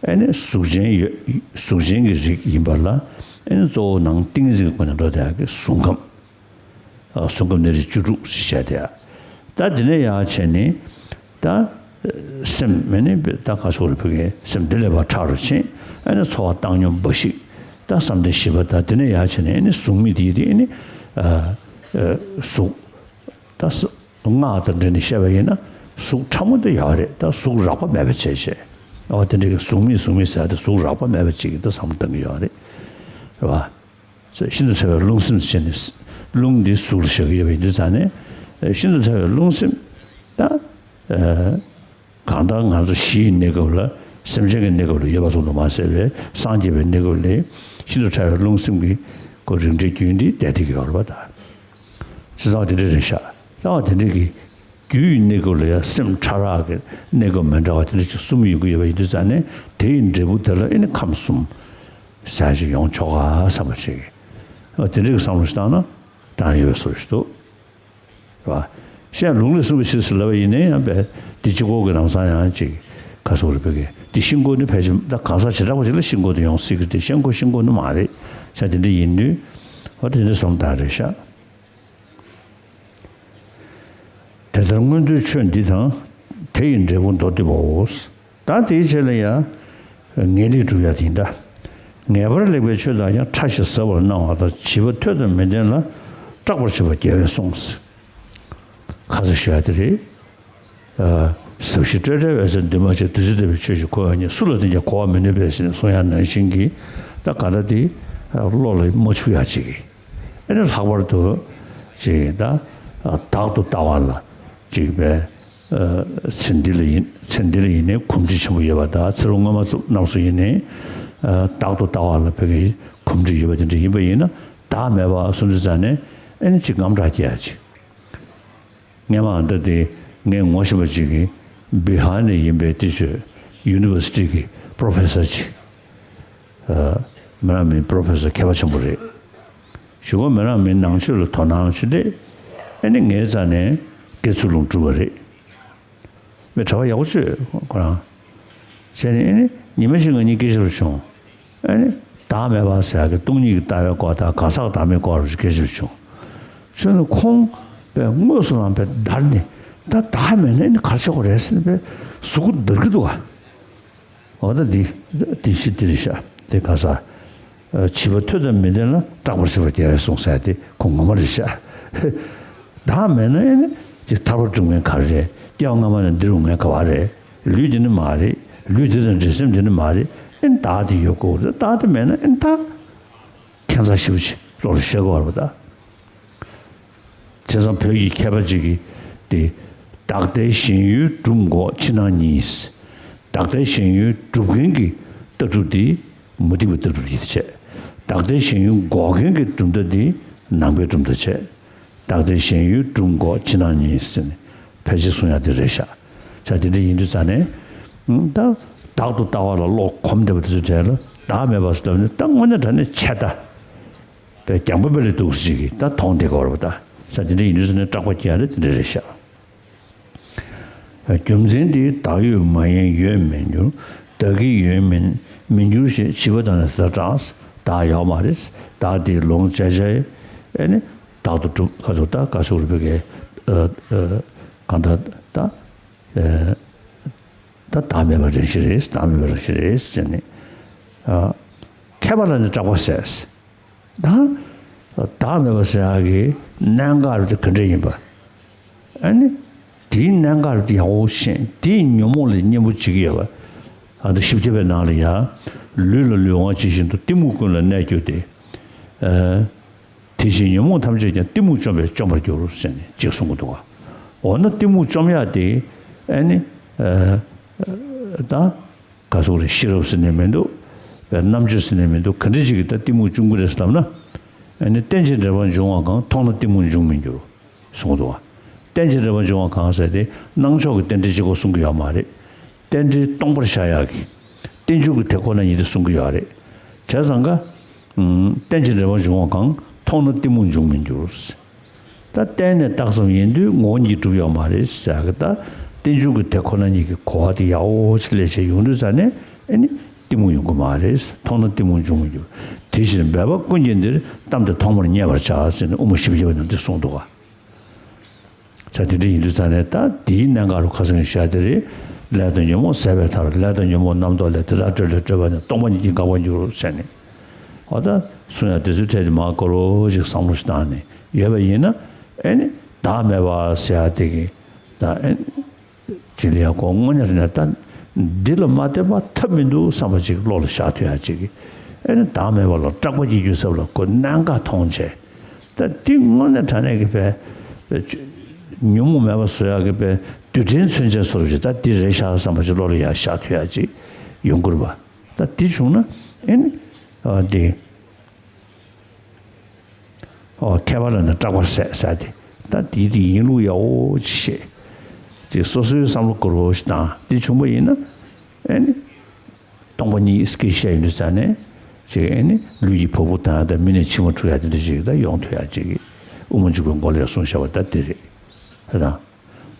ཨེ་ནི་གཟུགས་ཅན་ཡོད། གཟུགས་ཅན་གྱི་རིགས་ཡིན་པ་ལ་ཨེ་ནི་གཙོ་བོ་ནང་ཏིང་འཛིན་གྱི་སྒོ་ནས་འགྲོ་དེ་ཡག་གི་གཟུགས་ཁམས། ཨ། གཟུགས་ཁམས་གནས་རིགས་བཅུ་དྲུག་ཅེས་བྱ་དེ་ཡ། ད་དེ་ནས་ཡར་བྱས་ནས་ད་སེམས་མེད་ནི་ད་ག་སོགས་ལ་ཕུག་གི་སེམས་འདི་ལས་ཕར་ཕྲ་རུ་ཕྱིན། ཨ་ནི་འཚོ་བ་བཏང་སྙོམས་འབའ་ཞིག་ ད་བསམ་གཏན་བཞི་པ་དང་དེ་ནས་ཡར་བྱས་ནས་ཨ་ནི་གཟུགས་མེད་དེ་དེ་ཨ་ནི་ཨ་ཨ་གཟུགས་ད་ས་སྔགས་དང་འབྲེལ་ནས་བཤད་པ་ཡིན་ན་གཟུགས་ཕྲ་མོ་དེ་ཡོད་རེད། ད་གཟུགས་རགས་པ་མེད་པ་བྱས་བྱས། ཨོ་དེ་འདྲའི་གི་གཟུགས་མེད་གཟུགས་མེད་ཟེར་ཏེ་གཟུགས་རགས་པ་མེད་པ་ཅིག་གི་ད་བསམ་བློ་གཏང་གི་ཡོད་རེད། རེད་བ། ཤིན་ཏུ་ཕྲ་བའི་རླུང་སེམས་བྱས་ནས་རླུང་འདི་གཟུགས་ལ་བཞག་གི་ཡོད་པ་ཡིན་དུས་ཙང་ནས་ཤིན་ཏུ་ཕྲ་བའི་རླུང་སེམས་ད་ཨ། གང་ལྟར་ང་ཚོ་གཞི་ཡི་གནས་སྐབས་ལ་སེམས་ཅན་གྱི་གནས་སྐབས་ལ་ཡོད་པ་ཙམ་དུ་མ་ཟད་པའི་སངས་རྒྱས་པའི་གནས་སྐབས་ལ་ཤིན་ཏུ་ཕྲ་བའི་རླུང་སེམས་ཀྱི་ཁོ་རིགས་འདྲའི་རྒྱུན་འདི་བསྡད་དེ་གི་ཡོད་རེད་པ། ད་ཅི་ཙང་དེ་འདྲ་རེད་ཤག་ད་བ་དེ་འདྲའི་གི་རྒྱུ་ཡི་གནས་སྐབས་ལ་ཡང་སེམས་ཕྲ་རགས་ཀྱི་གནས་སྐབས་མི་འདྲ་བ་དེ་འདྲ་ཅིག་གསུམ་ཡོང་གི་ཡོད་པ་ཡིན་དུས་ཙང་ནས་དེ་ཡི་འབྲས་བུ་དེ་ལ་ཨེ་ནི་ཁམས་གསུམ་ཟེར་ཞིག་ཡོང་ཆོག་ག་བསམ་པ་ཞིག་དེ་འདྲའི་གི་བསམ་བློ་ཞིག་བཏང་ན་དང་ཡོད་པའི་བཟོ་ཞིག་འདུག་རེད་བ། གཞན་ལུང་ལས་གསུངས་པའི་ཕྱིར་ཟེར་ལབ་པ་ཡིན་ནའི་ཡང་བས་འདི་གཅིག་པོ་གི་ལམ་སང་ཡང་ཅིག་ག་སོགས་རེད་པས་ཀྱི་འདི་ཤིན་ཏུ་ནི་ཕལ་ཆེར་ད་གང་ཟག་བྱེ་བྲག་པ་ཅིག་ལ་ཤིན་ཏུ་དུ་ཡོང་སྲིད་ཀྱི་རེད། གཞན་ཁོ་ཤིན་ཏུ་ནི་མ་རེད་ཤག་དེ་འདྲ་ཡིན་དུས་འོ་དེ་འདྲ་སོང་ད་རེད་ཤག་དེ་ལྟར་མངོན་མཐོའི་ཆོས་འདི་དང་། དེ་ཡི་འབྲས་བུ་མདོར་བསྡུས་པའོ། ད་དེའི་རྗེས་ལ་ཡང་ངེས་ལེགས་སྒྲུབ་ཡ་དེ་ཡིན་ད། ངེས་པར་ལེགས་པའི་ཆོས་དག་ཀྱང་ཕྲ་ཞིང་ཟབ་པར་སྣང་བ་དང་བྱིས་པ་ཐོས་དང་མི་ལྡན་ལ་སྐྲག་པར་བྱེད་པ་རྒྱལ་བས་གསུངས། ཁ་ཚ་ཞུ་ཡ་དེ་རེད། ཟབ་ཞི་སྤྲོས་བྲལ་འོད་གསལ་འདུས་མ་བྱས་བདུད་རྩི་ལྟ་བུའི་ཆོས་ཤིག་ཁོ་ཡང་ཉིད་སུ་ལ་བསྟན་ཀྱང་གོ་བར་མི་ནུས་པས་ཟེར་ནས་གསུང་ཡ་ནང་བཞིན་གྱི་ད་ག་ད་དེ་བློ་ལ་མ་ཆུད་ཡ་ཅིག་གི་ཨེ་ནི་ལྷག་པར་དུ་ཅིག་ད་བདག་ཏུ་ལྟ་བ་ལ་ཅིག་པའི། ཚེ་འདི་ལ་ཡིན་ཚེ་འདི་ལ་ཡིན་ནའི་གོམས་འདྲིས་ཆེན་པོ་ཡོད་པ་དང་ཚེ་རབས་སྔོན་མ་ཚོ་རྣམས་སུ་ཡིན་ནའི་བདག་ཏུ་ལྟ་བ་ལ་བོད་ཀྱི་གོམས་འདྲིས་ཡོད་པ་དེ་འདྲ་ཡིན་པ་ཡིན་ན་བདག་མེད་པ་སུམ་ཅུ་རྩ་ནས་ཨེ་ནི་ཅིག་དངངས་སྐྲག་སྐྱེ་ཡ་ཅིག་སྔོན་མ་ཨ་ད་དེ་ངས་ངོ་ཤེས་པ་ཅིག་གིས་བི་ཧར་ནས་ཡིན་པའི་དེ་ཚོས་ཡུ་ནི་ཝར་སི་ཊི་གི་པྲོ་ཕེ་སར་ཅིག་མི་རང་མིན་པྲོ་ཕེ་སར་མཁས་པ་ཆེན་པོ་རེད། གཞུག་གུ་མི་རང་མིན་ནང་ཆོས་ལ་དོ་སྣང་ཞིག་སླེབས། ཨེ་ནི་ངའི་རྩ་ནས་དགེ་ཚུལ་སློང་བསྒྲུབས་པ་རེད། མི་གྲྭ་པ་ཡག་པོ་བྱོས་ཁོ་རང་། བྱས་ནས་ཨེ་ནི་ཉི་མ་གཅིག་ང་གཉིས་སྐད་ཆ་བྱུང་། ཨེ་ནི་བདག་མེད་པ་ཟེར་ཡག་གི་སྟོང་ཉིད་ཀྱི་ལྟ་བའི་སྐོར་དང་གང་ཟག་བདག་མེད་སྐོར་ཞིག་སྐད་ཆ་བྱུང་། བྱས་ནས་ཁོང་པས་དངོས་སུ་རང་པས་འདར་ནས་ད་བདག་མེད་ན་ཨེ་ནི་ག་རེ་བྱེད་དགོས་རེད་ཟེར་ནས་པས་གཟུགས་པོ་འདར་གྱི་འདུག་ག་འོ་ད་འདི་འདི་ཕྱི་འདི་རེད་ཤག་དེ་ག་ས། བྱིས་པ་ཐོས་དང་མི་ལྡན་ལ་སྐྲག་པར་བྱེད་པ་རྒྱལ་བས་གསུངས་ཟེར་ཏེ་ཁོ་ངོ་མ་རེད་ཤག་བདག་མེད་ན་ཨེ་ནི་ཅིག་ཐར་པ་སྒྲུབ་མཁན་ག་རེ་རེད། སྐྱེ་བ་སྔ་མ་ནས་འདིར་འོང་མཁན་ག་བ་རེད། ལུས་འདི་ནི་མ་རེད། ལུས་འདི་དང་འདྲེས་སེམས་འདི་ནི་མ་རེད། ཨེ་ནི་བདག་དེ་ཡོད་དགོས་རེད། བདག་དེ་མེད་ན་ཨེ་ནི་ད་ཁྱད་མཚར་ཞེ་པོ་ཅིག་བློ་ལ་ཤར་གི་ཡོད་རེད་པ་ད། བྱས་ཙང་བོད་ཀྱི་མཁས་པ་ཅིག་གིས་ཏེ། བདག་ལྟའི་ཞེན་ཡུལ་སྒྲུབ་འགོག་ཕྱི་ནང་གཉིས། བདག་ལྟའི་ཞེན་ཡུལ་སྒྲུབ་མཁན་གྱི་ལྟ་གྲུབ་འདི་མུ་སྟེགས་པའི་ལྟ་གྲུབ་ཡིན་བྱས། བདག་ལྟའི་ཞེན་ཡུལ་འགོག་མཁན་གྱི་གྲུབ་མཐའ་འདི་ནང་པའི་གྲུབ་མཐའ་བྱས། བདག་ལྟའི་ཞེན་ཡུལ་སྒྲུབ་འགོག་ཕྱི་ནང་གཉིས་ཟེར་ནས་ཕལ་ཆེར་གསུང་ཡག་འདི་རེད་ཤག་བྱས་དེ་འདྲ་ཡིན་དུས་ཙང་ནས། ད་བདག་ཏུ་ལྟ་བ་ལ་བློ་གོམས་བསྡད་པ་དེ་ཚོའི་གྲས་ལ་བདག་མེད་པ་ཟེར་ལབ་ནས་ད་དངོས་གནས་དྲང་གནས་ཆད་ལྟ། པའི་རྒྱང་པ་པེ་ལི་འདུག་ཟེར་གྱི་ད་མཐོང་བསྡད་ཀྱི་ཡོད་རེད་པ་ད། ས་དེ་འདྲ་ཡིན་དུས་ཟེར་ནས་སྐྲག་པ་སྐྱེ་ཡ་རེད་དེ་འདྲ་རེད་ཤག་རྒྱུ་མཚན་འདི་བདག་ཡོད་མ་ཡིན་ཡོད་མི་འགྱུར། བདག་གི་ཡོད་མིན་མི་འགྱུར་ཞེས་བྱིས་པ་དང་ནི་དེ་ལྟར་སྐྲག་བདག་ཡོད་མ་རེད། བདག་དེ་ལོངས་སྤྱད་བྱ་ཡི་ཨེ་ནི་བདག་ཏུ་གྲུབ་ཁ་ཚུར་ད་ག་ཚོད་རེད་པའི་གི་ཨ་ཨ་གང་ལྟར་ད་ཨ་ད་བདག་མེད་པ་རང་བཞིན་རེད། བདག་མེད་པ་རང་བཞིན་རེད་ཟེར་ནས་ཨ་མཁས་པ་ལ་ནི་སྐྲག་པ་ཟེར། ད་བདག་མེད་པ་ཟེར་ཡག་གི་གནད་འགག་རེད་དེ་ག་འདྲ་ཡིན་པ། ཨ་ནི་དེའི་གནད་འགག་རེད་དེ་ཡག་པོ་ཤེས་དེའི་ཉོན་མོངས་ལས་གཉེན་པོ་བྱེད་ཀྱི་ཡོད་པ། ཨ་ད་བཞི་བརྒྱ་པའི་ནང་ལ་ཡང་ལུས་ལ་ལུས་དབང་ཇི་བཞིན་དུ་གཏི་མུག་ཀུན་ལ་གནས་གྱུར་ཏེ། ཨ་དེ་བཞིན་ཉོན་མོངས་ཐམས་ཅད་ཀྱང་གཏི་མུག་བཅོམ་པས་བཅོམ་པར་འགྱུར་ཟེར་ནས་ཅིག་གསུང་གི་འདུག་ག་འོ་ན་གཏི་མུག་བཅོམ་ཡག་དེ་ཨ་ནི་ཨ་ད། ག་ཟེར་རེད། ཤེས་རབ་ཟེར་ནས་མི་འདུག་རྣམ་དཔྱོད་ཟེར་ནས་མི་འདུག་ག་འདྲ་ཅིག་གིས་ད་གཏི་མུག་བཅོམ་གྱི་རེད་ལབ་ན། ཨ་ནི་རྟེན་ཅིང་འབྲེལ་པར་འབྱུང་བ་གང་། མཐོང་ན་གཏི་མུག་འབྱུང་མི་འགྱུར། གསུངས་འདུག་བ། རྟེན་ཅིང་འབྲེལ་པར་འབྱུང་བ་གང་ཟེར་ཏེ་སྣང་ཕྱོགས་ཀྱི་རྟེན་འབྲེལ་གཅིག་པོ་གསུང་གི་ཡོད་མ་རེད། རྟེན་འབྲེལ་སྟོང་པར་བཞག་ཡག་གི་རྟེན་འབྱུང་གི་དེ་ཁོ་ན་ཉིད་དེ་གསུང་གི་ཡོད་རེད། བྱས་ཙང་ཀ། རྟེན་ཅིང་འབྲེལ་པར་འབྱུང་བ་གང་། མཐོང་ན་གཏི་མུག་འབྱུང་མི་འགྱུར། ད་གཏན་ནས་བཏགས་ཙམ་ཡིན་དུས་ངོ་བོ་ཉིད་གྲུབ་ཡོད་མ་རེད་ཟེར་གི་ད་རྟེན་འབྱུང་གི་དེ་ཁོ་ན་ཉིད་ཀྱི་གོ་བ་དེ་ཡག་པོ་ཅིག་ལས་བྱས་ཡོང་དུས་ཙང་ནས་ཨེ་ནི་གཏི་མུག་ཡོང་གི་མ་རེད། མཐོང་ན་གཏི་མུག་འབྱུང་མི་འགྱུར། དེ་ཕྱིར་འབད་པ་ཀུན་གྱིས་འདིར་གཏམས་ཏེ་ཐོག་མར་མཉེས་པར་བྱ་ཟེར་ནས་དབུ་མ་བཞི་བརྒྱ་པའི་ནང་དེ་གསུངས་འདུག་ག་ས་དེ་འདྲ་ཡིན་དུས་ཙང་ནས་ད་དེའི་གནད་འགག་རུ་ཁ་སང་གི་བཤད་དེ་རེད། ལས་དང་ཉོན་མོངས་ཟད་པའི་མཐར། ལས་དང་ཉོན་མོངས་རྣམ་རྟོག་ལས། དེ་དག་སྤྲོས་ལས་སྤྲོས་པ་ནི། སྟོང་པ་ཉིད་ཀྱིས་འགག་པར་འགྱུར་ཟེར་ནས། འོ་ད་གསུང་ཡ་དེ་ཚོའི་གྲས་དེ་མར་གོ་རོ་ཞིག་བསམ་བློ་ཞིག་བཏང་ནས་ཡོད་པ་ཡིན་ན། ཨེ་ནི་བདག་མེད་པ་ཟེར་ཡ་དེ་གི་ད་ཨེ་ནི་ཅི་ལ་ཡ་གོ་དངོས་གནས་རེད་ན་ད་འདི་ལ་མ་བརྟེན་པ་ཐབས་མི་འདུག་བསམ་པ་ཅིག་བློ་ལ་ཤར་ཐུབ་ཡ་ཅིག་གི། ཨེ་ནི་བདག་མེད་པ་ལ་སྐྲག་པ་སྐྱེ་རྒྱུའི་ཚབ་ལ་ཁོ་གནད་འགག་མཐོང་བྱས། ད་འདི་དངོས་གནས་དྲང་གནས་ཀྱི་བས་ཉོན་མོངས་མེད་པ་བཟོ་ཡག་གི་བས་རྡུལ་ཕྲན་མཚོན་ཆ་བཟོ་འདྲ་ཅིག་ད་འདི་རེད་ཤག་བསམ་པ་ཅིག་བློ་ལ་ཡར་ཤར་ཐུབ་ཡག་ཅིག་ཡོང་དགོས་རེད་པ། ད་འདི་བྱུང་ན་ཨེ་ནི་ཨ་འདི་ཨོ་མཁས་པ་ལ་ནི་སྐྲག་པ་ཟད་ཟེར་ཏེ། ད་འདི་འདི་ཡིན་ལུགས་ཡག་པོ་ཅིག་ཤེས། ཅིག་སོ་སོའི་བསམ་བློ་འཁོར་བོ་ཞིག་དང་འདི་བྱུང་པ་ཡིན་ན་ཨེ་ནི། སྟོང་པ་ཉིད་སྐད་བཤད་ཡོང་དུས་ཙ་ནས་ཅིག་ཨེ་ནི་ལུས་ཀྱི་བ་སྤུ་ལྡང་ཡ་དང་མིག་ནས་མཆི་མ་འཁྲུ་ཡ་དེ་འདྲ་ཅིག་ད་ཡོང་ཐུབ་ཡ་ཅིག་གི་དབུ་མ་འཇུག་པའི་མགོ་ལ་ཡ་གསུངས་བཞག་པ་ད་དེ་རེད། ད་དང་།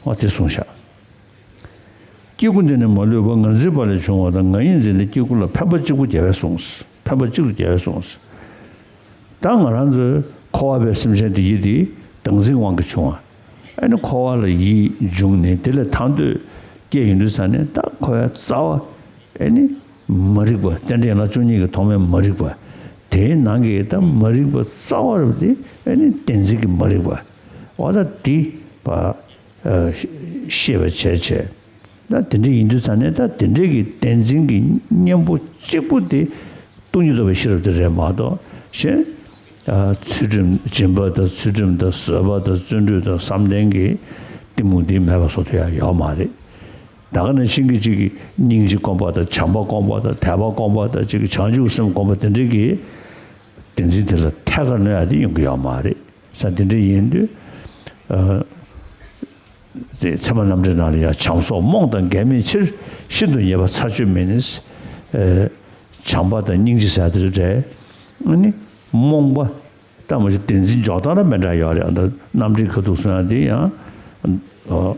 འོ་དེ་གསུངས་བཞག། སྐྱེ་དགུ་འདི་ནི་མ་ལུས་པ། ང་འཛིན་པ་ལས་བྱུང་བ་དང་། ང་ཡི་འཛིན་ཏེ་སྐྱེ་དགུ་ལ། ཕན་པ་གཅིག་པུ་རྒྱལ་བས་གསུངས། ཕན་པ་གཅིག་ཏུ་རྒྱལ་བས་གསུངས། ད་ང་རང་ཚོའི་འཁོར་བ་པའི་སེམས་ཅན་དེ་ཡིད་དེ་བདག་འཛིན་དབང་གིས་བྱུང་བ། ཨ་ནི་འཁོར་བ་ལ་ཡིད་འབྱུང་ནས་དེ་ལས་ཐར་འདོད་སྐྱེ་ཡོང་དུས་ཙ་ནས་ད་འཁོར་བའི་རྩ་བ་ཨ་ནི་མ་རིག་པ། རྟེན་འབྲེལ་ཡན་ལག་བཅུ་གཉིས་ཀྱི་ཐོག་མའི་མ་རིག་པ། དེའི་ནང་གི་ད་མ་རིག་པ་རྩ་བ་རུ་དེ་ཨ་ནི་བདེན་འཛིན་གྱི་མ་རིག་པ། འོ་ད་འདི་པ་ཤེས་པ་བྱས་བྱས། ད་དེ་འདྲ་ཡིན་དུས་ཙང་ནས་ད་དེ་འདྲའི་གི་བདེན་འཛིན་གྱི་གཉེན་པོ་གཅིག་པུ་དེ་སྟོང་ཉིད་རྟོགས་པའི་ཤེས་རབ་དེ་རེད་མ་གཏོགས་གཞན། ཚུལ་ཁྲིམས་སྦྱིན་པ་དང་ཚུལ་ཁྲིམས་དང་བཟོད་པ་དང་བརྩོན་འགྲུས་དང་བསམ་གཏན་གྱི་གཏི་མུག་དེ་མེད་པ་བཟོ་ཐུབ་ཡ་ཡོད་མ་རེད། ད་ག་ནང་བཞིན་གྱི་གཅིག་གི་སྙིང་རྗེ་སྒོམ་པ་དང་བྱམས་པ་སྒོམ་པ་དང་དད་པ་སྒོམ་པ་དང་གཅིག་གི་བྱང་ཆུབ་སེམས་སྒོམ་པ་དེ་འདྲའི་གི་བདེན་འཛིན་དེ་ལ་ཐད་ཀར་གནོད་ཡ་དེ་ཡོང་གི་ཡོད་མ་རེད། ས་དེ་འདྲ་ཡིན་དུས། དེ་ཚད་མ་རྣམ་འགྲེལ་ནང་ལ་ཡང་བྱམས་སོགས་རྨོངས་དང་འགལ་མེད་ཕྱིར། ཤིན་ཏུ་ཉེས་པ་ཚར་གཅོད་མིན། ཨེ། བྱམས་པ་དང་སྙིང་རྗེ་ཟེར་དེ་རེད། ཨ་ནི་རྨོངས་པ་ལྟ་མ་གཞི་བདེན་འཛིན་འཇོག་སྟངས་ལ་མི་འདྲ་ཡོད་རེད། ཨ་ད་རྣམ་འགྲེལ་ཁ་ཐུག་གསུང་ཡ་དེ་ཡང་། ཨོ།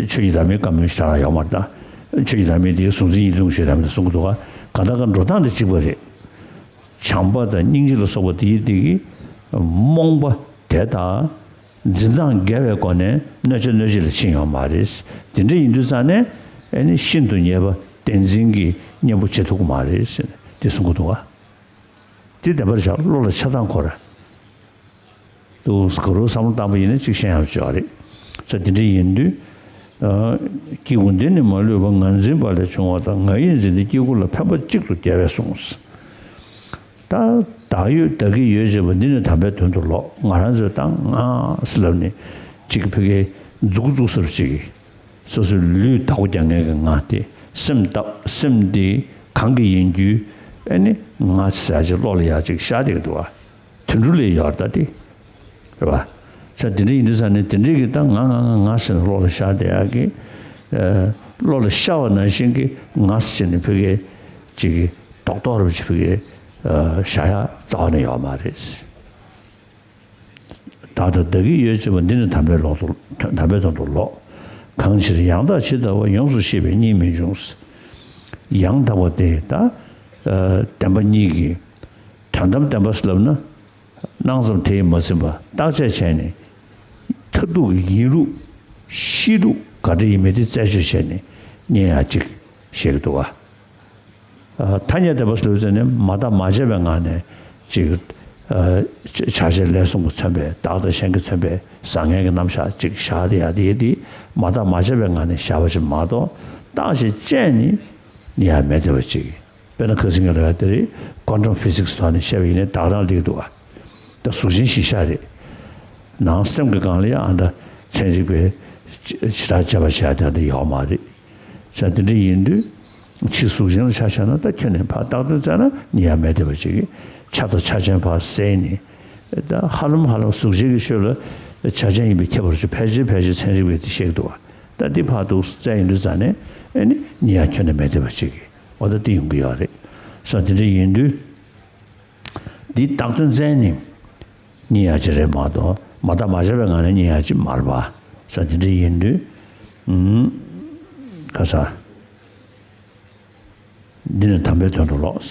ཆོས་ཀྱི་བདག་མེད་བཀའ་མོལ་ཞེ་དྲག་ཡོད་མ་རེད་ད། ཆོས་ཀྱི་བདག་མེད་དེ་གཟུང་འཛིན་ཡིད་གདུང་ཞེས་བདག་མེད་དུ་གསུང་གི་འདུག་ག་གང་ལྟར་གང་འགྲོ་སྟངས་དེ་གཅིག་པ་རེད། བྱམས་པ་དང་སྙིང་རྗེ་ལ་སོགས་པ་དེ་ཡི་དེ་གི་རྨོངས་པ་དེ་དང་། འཛིན་སྟངས་འགལ་བའི་སྒོ་ནས་གནོད་བྱ་གནོད་བྱེད་ལ་ཕྱིན་ཡོད་མ་རེད། དེ་འདྲ་ཡིན་དུས་ཙང་ནས་ཨ་ནི་ཤིན་ཏུ་ཉེས་པ་བདེན་འཛིན་གྱི་གཉེན་པོ་བྱེད་ཐུབ་ཀྱི་མ་རེད་ཟེར་ནས་དེ་གསུང་གི་འདུག་ག་དེ་བདེན་པར་བཞག་བློ་ལ་ཆགས་སྡང་འཁོར། དུ་ག་རུ་བསམ་བློ་བཏང་པ་ཡིན་ན་གཅིག་ཤེས་ཡག་ཅིག་ཡོད་རེད། ས་དེ་འདྲ་ཡིན་དུས། སྐྱེ་དགུ་འདི་ནི་མ་ལུས་པ། ང་འཛིན་པ་ལས་བྱུང་བ་དང་། ང་ཡི་འཛིན་ཏེ་སྐྱེ་དགུ་ལ། ཕན་པ་གཅིག་ཏུ་རྒྱལ་བས་གསུངས། ད་བདག་ཡོད་བདག་གི་ཡོད་ཅེས་པ་འདི་ནི་དམ་པའི་དོན་དུ་ལོག་ང་རང་ཚོས་ད་ང་ཟེར་ལབ་ནས་གཅིག་ཕ་གིའི་མཛུག་གུ་བཙུགས་ས་རུ་གཅིག་གིས་སོ་སོའི་ལུས་བདག་པོ་རྒྱག་མཁན་གྱི་ང་དེ་སེམས་བཏབ་སེམས་དེ་གང་གི་ཡིན་རྒྱུ་ཨེ་ནི་ང་ཟེར་ཅིག་བློ་ལ་ཡག་ཅིག་ཤར་བསྡད་ཀྱི་འདུག་བ། དོན་གྲུབ་ལས་ཡོད་ད་དེ། རེད་བ། ས་དེ་འདྲ་ཡིན་དུས་ས་ནས་དེ་འདྲའི་གི་ད་ང་ང་ང་ང་ཟེར་ནས་བློ་ལ་ཤར་བསྡད་ཡག་གི། བློ་ལ་ཤར་བ་ནང་བཞིན་གྱི་ང་ཟེར་ནས་ཕ་གིའི་ཅིག་གི་རྡོག་རྡོག་རུ་ཅིག་ཕ་གིའི་བཞག་ཡག་རྩ་བ་ནས་ཡོད་མ་རེད། བདག་དང་བདག་གི་ཡོད་ཅེས་པ་འདི་ནི་དམ་པའི་ལོག་ཏུ་དམ་པའི་དོན་དུ་ལོག་གང་ཕྱིར་ཡང་དག་ཇི་ལྟ་བ། ཡོངས་སུ་ཤེས་པས་གཉིས་མི་འབྱུང་། ཡང་དག་པ་དེ་ད་བདེན་པ་གཉིས་ཀྱི་དོན་དམ་བདེན་པ་ལབ་ན། སྣང་ཙམ་དེ་ཡིས་མ་ཟིན་པ་བརྟག་དཔྱད་བྱས་ནས། མཐར་ཐུག་གི་ཡིན་ལུགས་ཤེས་ལུགས་ག་འདྲ་ཡིན་མིན་དེ་རྩད་གཅོད་བྱས་ནས་ཉན་ཡག་ཅིག་བཤད་ཀྱི་འདུག་བ། ཐ་སྙད་བདེན་པ་ལབ་ཚེ་ནི་མ་བརྟགས་མ་དཔྱད་པའི་ངང་ནས་ཅིག་ཆ་བྱད་ལས་གསུམ་གྱིས་མཚོན་པའི་བདག་དང་གཞན་གྱིས་མཚོན་པའི་བཟང་ངན་གྱི་རྣམ་གཞག་ཅིག་བཞག་དེ་ཡག་དེ་ཡ་དེ་མ་བརྟགས་མ་དཔྱད་པའི་ངང་ནས་བཞག་པ་ཅིག་མ་གཏོགས་བརྟག་ཞིབ་བྱས་ནས་ཉན་ཡག་མེད་བསྡད་པ་ཅིག་དཔེར་ན་ཁ་སང་ངས་ལབ་ཡག་དེ་རེད། ཀོན་ཊམ་ཕི་སིག་སི་ཐོག་ནས་བཤད་པ་ཡིན་ན་བདག་རང་སླེབས་འདུག་བ། ད་གཟུགས་ཅན་གཞི་བཞག་རེད། ནང་སེམས་ཀྱི་སྒང་ལ་ཡང་ཨ་ད་ཚན་རིག་པས་ཇི་ལྟར་དཔྱད་པ་བྱས་དེ་འདྲ་ཡོད་མ་རེད། ས་དེ་འདྲ་ཡིན་དུས་ཕྱི་གཟུགས་ཅན་ལ་ཆ་བཞག་ན་ད་ཁྱོན་ནས་ཕར་བཏགས་དོན་བཙལ་ན་ཉན་ཡག་མེད་བསྡད་པ་ཅིག་གིས་ཆ་དང་ཆ་ཅན་ཕར་བསལ་ནས་ད་ཧ་ལམ་ཧ་ལམ་གཟུགས་ཅན་གྱི་ཆོས་ལ་ཆ་ཅན་ཡིན་པས་ཁྱབ་པར་བྱ། ཕལ་ཆེར་ཕལ་ཆེར་ཚན་རིག་པས་དེ་བཤད་ཀྱི་འདུག་བ། ད་འདི་ཕར་འདུག་བཙལ་ཡིན་དུས་ཙང་ནས་ཨེ་ནི་ཉན་ཡག་ཁྱོན་ནས་མེད་བསྡད་པ་ཅིག་གིས་འོ་ད་འདི་ཡོང་གི་ཡོད་རེད། ས་དེ་འདྲ་ཡིན་དུས། འདི་བཏགས་དོན་བཙལ་ནས་ཉན་ཡག་ཅིག་རེད་མ་གཏོགས་མ་བརྟགས་མ་དཔྱད་པའི་ངང་ནས་ཉན་ཡག་ཅིག་མ་རེད་པ། ས་དེ་འདྲ་ཡིན་དུས། ཨུམ། ཁ་ས། འདི་ནི་དམ་པའི་དོན་དུ་ལོག་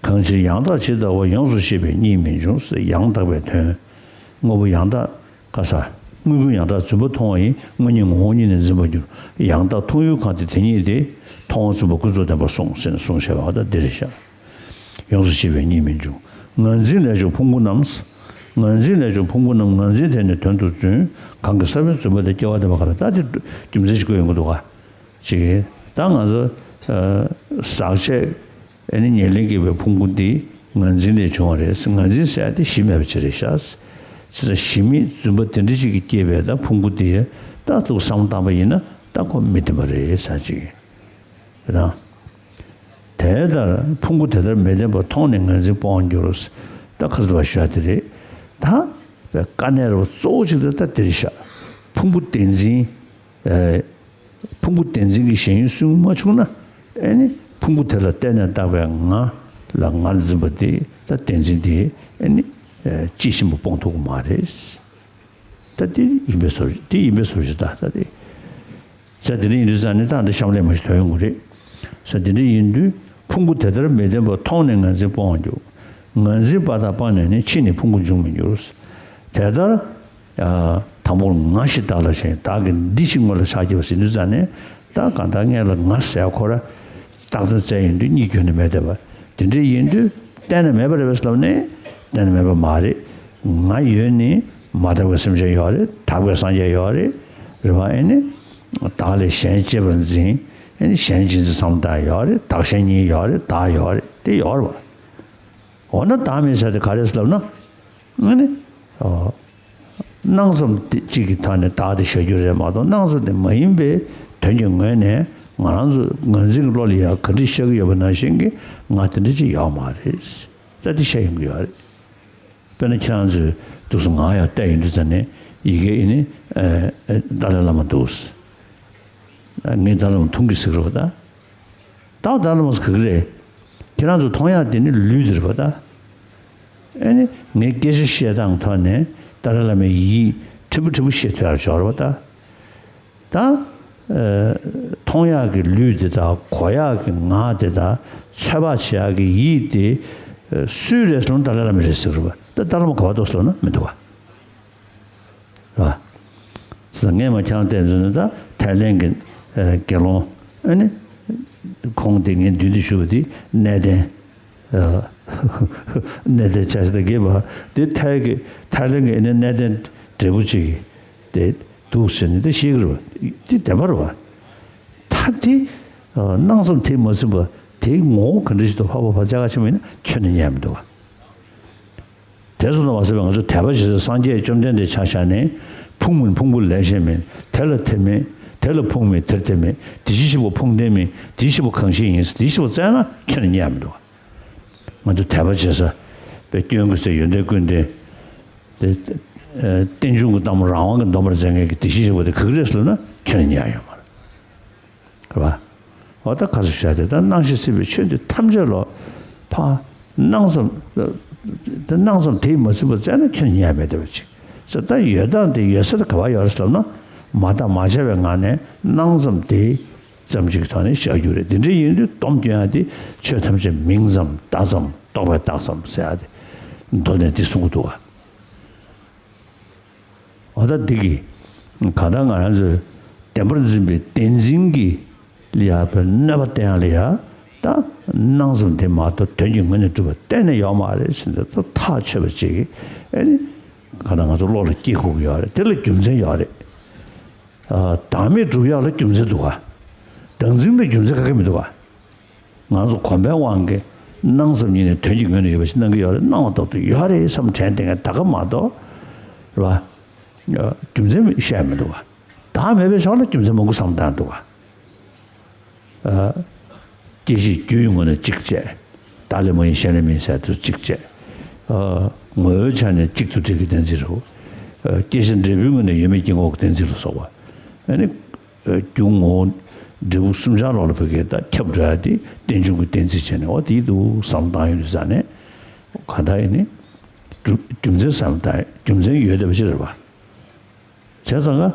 གང་ཕྱིར་ཡང་དག་ཇི་ལྟ་བ། ཡོངས་སུ་ཤེས་པས་གཉིས་མི་འབྱུང་། ཡང་དག་པའི་དོན། དངོས་པོ་ཡང་དག་ཁ་ས། དངོས་ཀུན་ཡང་དག་བརྫུན་པ་མཐོང་བ་ཡིན། དངོས་ཉིད་ངོ་བོ་ཉིད་ནི་འཛིན་པར་འགྱུར། ཡང་དག་མཐོང་ཡུལ་གང་དེ་དེ་ཉིད་དེ། མཐོང་བ་བརྫུན་པ་ཀུན་རྫོབ་བདེན་པར་གསུངས་ཟེར་ནས་གསུངས་བཞག་པ་ད་འདི་རེད་ཤག་ཡོངས་སུ་ཤེས་པའི་གཉིས་མིན་འབྱུང་། ངར་འཛིན་ལས་བྱུང་ཕུང་པོ་རྣམས། ངར་འཛིན་ལས་བྱུང་ཕུང་པོ་རྣམས་ངར་འཛིན་དེ་ནི་དོན་དུ་བརྫུན། གང་གིས་ས་བོན་བརྫུན་པ་དེ་སྐྱེ་བ་བདེན་པ་ག་རེ། ད་དེ་རྒྱུ་མཚན་ཞིག་བཀོད་ཡོང་གི་འདུག་ག་ཅིག་ད་ང་ཚོ་ཟག་བཅས་ཨེ་ནི་ཉེར་ལེན་སྐྱེས་པའི་ཕུང་པོ་འདི་ངར་འཛིན་ལས་བྱུང་བ་རེད། ངར་འཛིན་ཟེར་ཡ་དེ་གཞི་མེད་པ་ཅིག་རེད་ཤག་བྱས་ཙང་གཞི་མེད་རྫུན་པ་དེ་འདྲ་ཅིག་གིས་སྐྱེས་པའི་ད་ཕུང་པོ་དེ་ད་འདུག་བསམ་བློ་བཏང་པ་ཡིན་ན་ད་ཁོ་མི་བདེན་པ་རེད་ཟེར་ཅིག་དེ་དང་། དེ་ལྟར་ཕུང་པོ་དེ་ལྟར་མི་བདེན་པ་མཐོང་ནས་ངར་འཛིན་སྤོང་བར་འགྱུར། ད་ཁ་སང་བ་ཞུ་ཡ་དེ་རེད། ད་དཀའ་གནད་རུ་གཙོ་བོ་གཅིག་དེ་ད་དེ་རེད་ཤག་ཕུང་པོ་བདེན་འཛིན། ཨེ། ཕུང་པོ་བདེན་འཛིན་གྱི་ཞེན་ཡུལ་སུན་མ་བྱུང་ན། ཨེ་ནི་ཕུང་པོ་དེ་ལ་བརྟེན་ནས་བཏགས་པའི་ང་ལ་ངར་འཛིན་པ་དེ་ད་བདེན་འཛིན་དེ་ཨེ་ནི་ཨེ་དཔྱིས་ཕྱིན་པ་སྤོང་ཐུབ་ཀྱི་མ་རེད། ད་དེ་ཡིན་པའི་བཟོ་དེ་ཡིན་པའི་བཟོ་ཞིག་ད་ད་དེ། ས་དེ་འདྲ་ཡིན་དུས་ཙང་ནི་ད་འདི་གཤམ་ལས་མ་ཞིག་ཐོན་ཡོང་གི་རེད། ས་དེ་འདྲ་ཡིན་དུས་ཕུང་པོ་དེ་ལྟར་མི་བདེན་པ་མཐོང་ནས་ངར་འཛིན་སྤོང་བར་འགྱུར། ངར་འཛིན་པ་དག་སྤངས་ནས་ནི་ཕྱིས་ནི་ཕུང་པོ་འབྱུང་མི་འགྱུར། དེ་ལྟར། དང་པོར་ང་ཞིག་བདག་ལ་ཞེན་བདག་གི་འདི་ཞིག་ངོ་ལ་ཆགས་ཀྱི་བ་ཟིན་དུས་ཙང་ནས་ད་གང་ལྟར་སྔོན་ལ་ང་ཟེར་ཁོ་ར་བཏགས་དོན་བཙལ་ཡིན་དུས་གཉིས་ཁྱོན་ནས་མེད་བསྡད་པ་དེ་འདྲ་ཡིན་དུས་གཏན་ནས་མེད་པ་རེད་པས་ལབ་ནས་གཏན་ནས་མེད་པ་མ་རེད། ང་ཡོད་ནི་མ་དག་པའི་སེམས་ཅན་ཡོད་རེད། དག་པའི་སངས་རྒྱས་ཡོད་རེད། རེད་པ། ཨེ་ནི་བདག་ལས་གཞན་གཅེས་པར་འཛིན། ཨེ་ནི་གཞན་གཅེས་འཛིན་བསམ་བློ་བཏང་ཡོད་རེད། བདག་གཞན་གཉིས་ཡོད་རེད། བདག་ཡོད་རེད། དེ་ཡོད་རེད་པ། འོ་ན་བདག་མེད་ཟེར་དེ་ག་རེ་ཟེར་ལབ་ན། ཨ་ནི། ཨོ། སྣང་ཙམ་དེ་གཅིག་གི་ཐོག་ནས་བདག་དེ་བཞག་རྒྱུ་རེད་མ་གཏོགས་སྣང་ཙམ་དེ་མ་ཡིན་པའི་དོན་གྱི་ངོས་ནས་ང་རང་ཚོ་ངར་འཛིན་གྱི་བློ་ལ་ཡང་ག་འདྲ་ཤར་གྱི་ཡོད་པ་ནང་བཞིན་གྱི་ང་དེ་འདྲ་ཅིག་ཡོད་མ་རེད། ད་དེ་བཤད་ཡོང་གི་ཡོད་རེད། དཔེར་ན་ཁྱེད་རང་ཚོས་འདུག་སེ་ང་ཡང་བལྟས་ཡོང་དུས་ཙམ་ནས་ཡི་གེ་ཨེ་ནི་ཨེ་ཨེ་ཏཱ་ལའི་བླ་མ་འདུག་ད་ལྟ་ལམ་མཐོང་གི་ཟེར་རོ་ད། ཏག་ཏག་ལམ་ག་གི་རེད། ཁྱེད་རང་ཚོ་མཐོང་ཡག་དེ་ནི་ལུས་འདིར་བ་ད། ཨེ་ནི་ངས་སྐད་ཆ་བཤད་སྟངས་ཐོག་ནས་ཏཱ་ལའི་བླ་མའི་ཡིད་ཕྲན་བུ་ཕྲན་བུ་ཤེས་ཐུབ་ཡག་འབྱོར་བ་ད། ད། མཐོང་ཡག་གི་ལུས་དེ་དང་གོ་ཡག་གི་ངག་དེ་དང་ཚོད་དཔག་བྱེད་ཡག་གི་ཡིད་དེ། སུའི་རེད་ཟེར་ན་ཏཱ་ལའི་བླ་མའི་རེད་ཟེར་གི་རེད་བ། ད་ཏཱ་ལའི་བླ་མ་ག་པར་འདུག་ཟེར་ལབ་ན་མི་འདུག་བ། རེད་བ། ས་ངས་མ་ཁྱང་བལྟས་འདུག་ན་ད་ཐའི་ལེན་གྱི་ཨ་དགེ་སློང་ཨ་ནི་ཁོང་དེ་ངས་མདུན་དུ་བཞུགས་པ་དེ་གནས་བརྟན་ཨ་གནས་བརྟན་བྱ་ཞིག་ད་དགེ་བ་དེ་ཐའི་གི་ཐའི་ལེན་གྱི་ཨ་ནི་གནས་བརྟན་འབྲས་བུ་གཅིག་གི་དེ་འདུག་ཟེར་ནས་དེ་ཤེས་ཀྱི་རེད་བ། དེ་བདེན་པ་རེད་བ། ད་དེ་ཨ་སྣང་ཙམ་དེས་མ་ཟིན་པ་དེའི་ངོ་བོ་ག་འདྲ་ཞིག་འདུག་ཕ་བ་ཕ་ཅག་ཆེན་མོ་ཡིན་ན་ཁྱོན་ནས་རྙེད་མི་འདུག་བ། དེ་ཙམ་དུ་མ་ཟད་པའི་ང་ཚོ་དད་པ་བྱེད་ས་སངས་རྒྱས་བཅོམ་ལྡན་འདས་ཆ་བཞག་ནས་ཕུང་མིན་ཕུང་པོ་ལས་གཞན་མིན། དེ་ལ་དེ་མེད། དེ་ལ་ཕུང་མེད་དེར་དེ་མེད། དེ་བཞིན་གཤེགས་པ་ཕུང་ལྡན་མིན། དེ་བཞིན་གཤེགས་པ་གང་ཞིག་ཡིན། དེ་བཞིན་གཤེགས་པ་བཙལ་ན་ཁྱོན་ནས་རྙེད་མི་འདུག་བ། ང་ཚོ་དད་པ་བྱེད་ས་པའི་སྐྱོན་ཀུན་ཟད་ཡོན་ཏན་ཀུན་ལྡན་དེ་རྟེན་འབྱུང་གི་གཏམ་རང་དབང་གིས་འདོམས་པར་མཛད་མཁན་གྱི་དེ་བཞིན་གཤེགས་པ་དེ་ག་གི་རེད་ཟེར་ན་ཁྱོན་ནས་རྙེད་ཡོད་མ་རེད། རེད་བ། འོ་ད་ག་ཚོད་བཤད་དེ་ད་སྣང་ཞིང་སྲིད་པའི་ཆོས་འདི་ཐམས་ཅད་ལོ། ཕ། སྣང་ཙམ། ད་སྣང་ཙམ་དེས་མ་ཟིན་པ་བཙལ་ན་ཁྱོན་ནས་རྙེད་མེད་བསྡད་པ་ཅིག་ས་ད་ཡོད་སྟངས་དེ་ཡོད་ས་དེ་ག་བ་ཡོད་རེད་ཟེར་ན། མ་བརྟགས་མ་དཔྱད་པའི་ངང་ནས་སྣང་ཙམ་དེ་ཙམ་ཅིག་གི་ཐོག་ནས་བཞག་རྒྱུ་རེད། དེ་འདྲ་ཡིན་དུས་སྡོམ་སྐྱོན་ཡག་དེ་ཆོས་ཐམས་ཅད་མིང་ཙམ་བརྡ་ཙམ་རྟོག་པས་བཏགས་ཙམ་ཟེར་ཡག་དེ་མདོ་ནས་འདི་གསུང་གི་འདུག་བ། འོ་ད་འདི་གི་གང་ལྟར་ང་རང་ཚོའི་བདེན་པར་འཛིན་པའི་བདེན་འཛིན་གྱི་ལ་ཡ་བའི་གནོད་པ་བསྟན་ཡག་ལ་ཡ་ད་སྣང་ཙམ་དེ་མ་གཏོགས་དོན་གྱི་ངོས་ནས་གྲུབ་པ་གཏན་ནས་ཡོད་མ་རེད་ཟེར་ནས་ད་ཐག་ཆོད་པ་ཅིག་ཨེ་ནི་གང་ལྟར་ང་ཚོ་བློ་ལ་སྐྱེ་དགོས་ཀྱི་ཡོད་རེད། དེ་ལ་རྒྱུ་མཚན་ཡོད་རེད། ཨ་བདག་མེད་སྒྲུབ་ཡག་ལ་རྒྱུ་མཚན་འདུག་ག་བདག་འཛིན་ལ་རྒྱུ་མཚན་ག་གེ་མི་འདུག་ག་ང་ཚོ་གོམས་པའི་དབང་གིས་སྣང་ཙམ་ཉིད་ནས་དོན་གྱི་ངོས་ནས་ཡོད་པ་ཞིག་སྣང་གི་ཡོད་རེད། སྣང་བ་ལྟར་དུ་ཡོད་རེད་བསམ་དྲན་བསྡད་མཁན་ད་ག་མ་གཏོགས། རེད་བ། རྒྱུ་མཚན་བཤད་མི་འདུག་བ། བདག་མེད་པའི་ཕྱོགས་ལ་རྒྱུ་མཚན་མང་པོ་བསམ་བཏང་འདུག་བ། སྐྱེ་མཆེད་རྒྱུའི་ངོས་ནས་གཅིག་བྱས། བདག་ལས་མ་ཡིན་གཞན་ལས་མིན་ཟེར་དུས་གཅིག་བྱས། ངོ་བོའི་ཆ་ནས་གཅིག་ཏུ་འབྲེལ་གྱི་གཏན་ཚིགས་རེད། སྐྱེ་ཤི་འབྲས་བུའི་ངོས་ནས་ཡོད་མེད་ཀྱི་ངོ་བོ་གི་གཏན་ཚིགས་ལ་སོགས་པ། ཨ་ནི། རྒྱུ་ངོ་བོ་འབྲས་བུ་གསུམ་ཆར་ལོག་ལ་བུ་གའི་ད་ཁྱབ་འགྲོ་ཡ་དེ་རྟེན་འབྱུང་གི་གཏན་ཚིགས་བྱས་ནས་འོ་དེའི་འདུག་བསམ་བཏང་ཡོད་དུས་ཙང་ནས་གང་ལྟར་ཡིན་ནི། རྒྱུ་རྒྱུ་མཚན་བསམ་བཏང་རྒྱུ་མཚན་ཡོད་བསྡད་པ་ཅིག་རེད་བ། བྱས་ཙང་ཀ་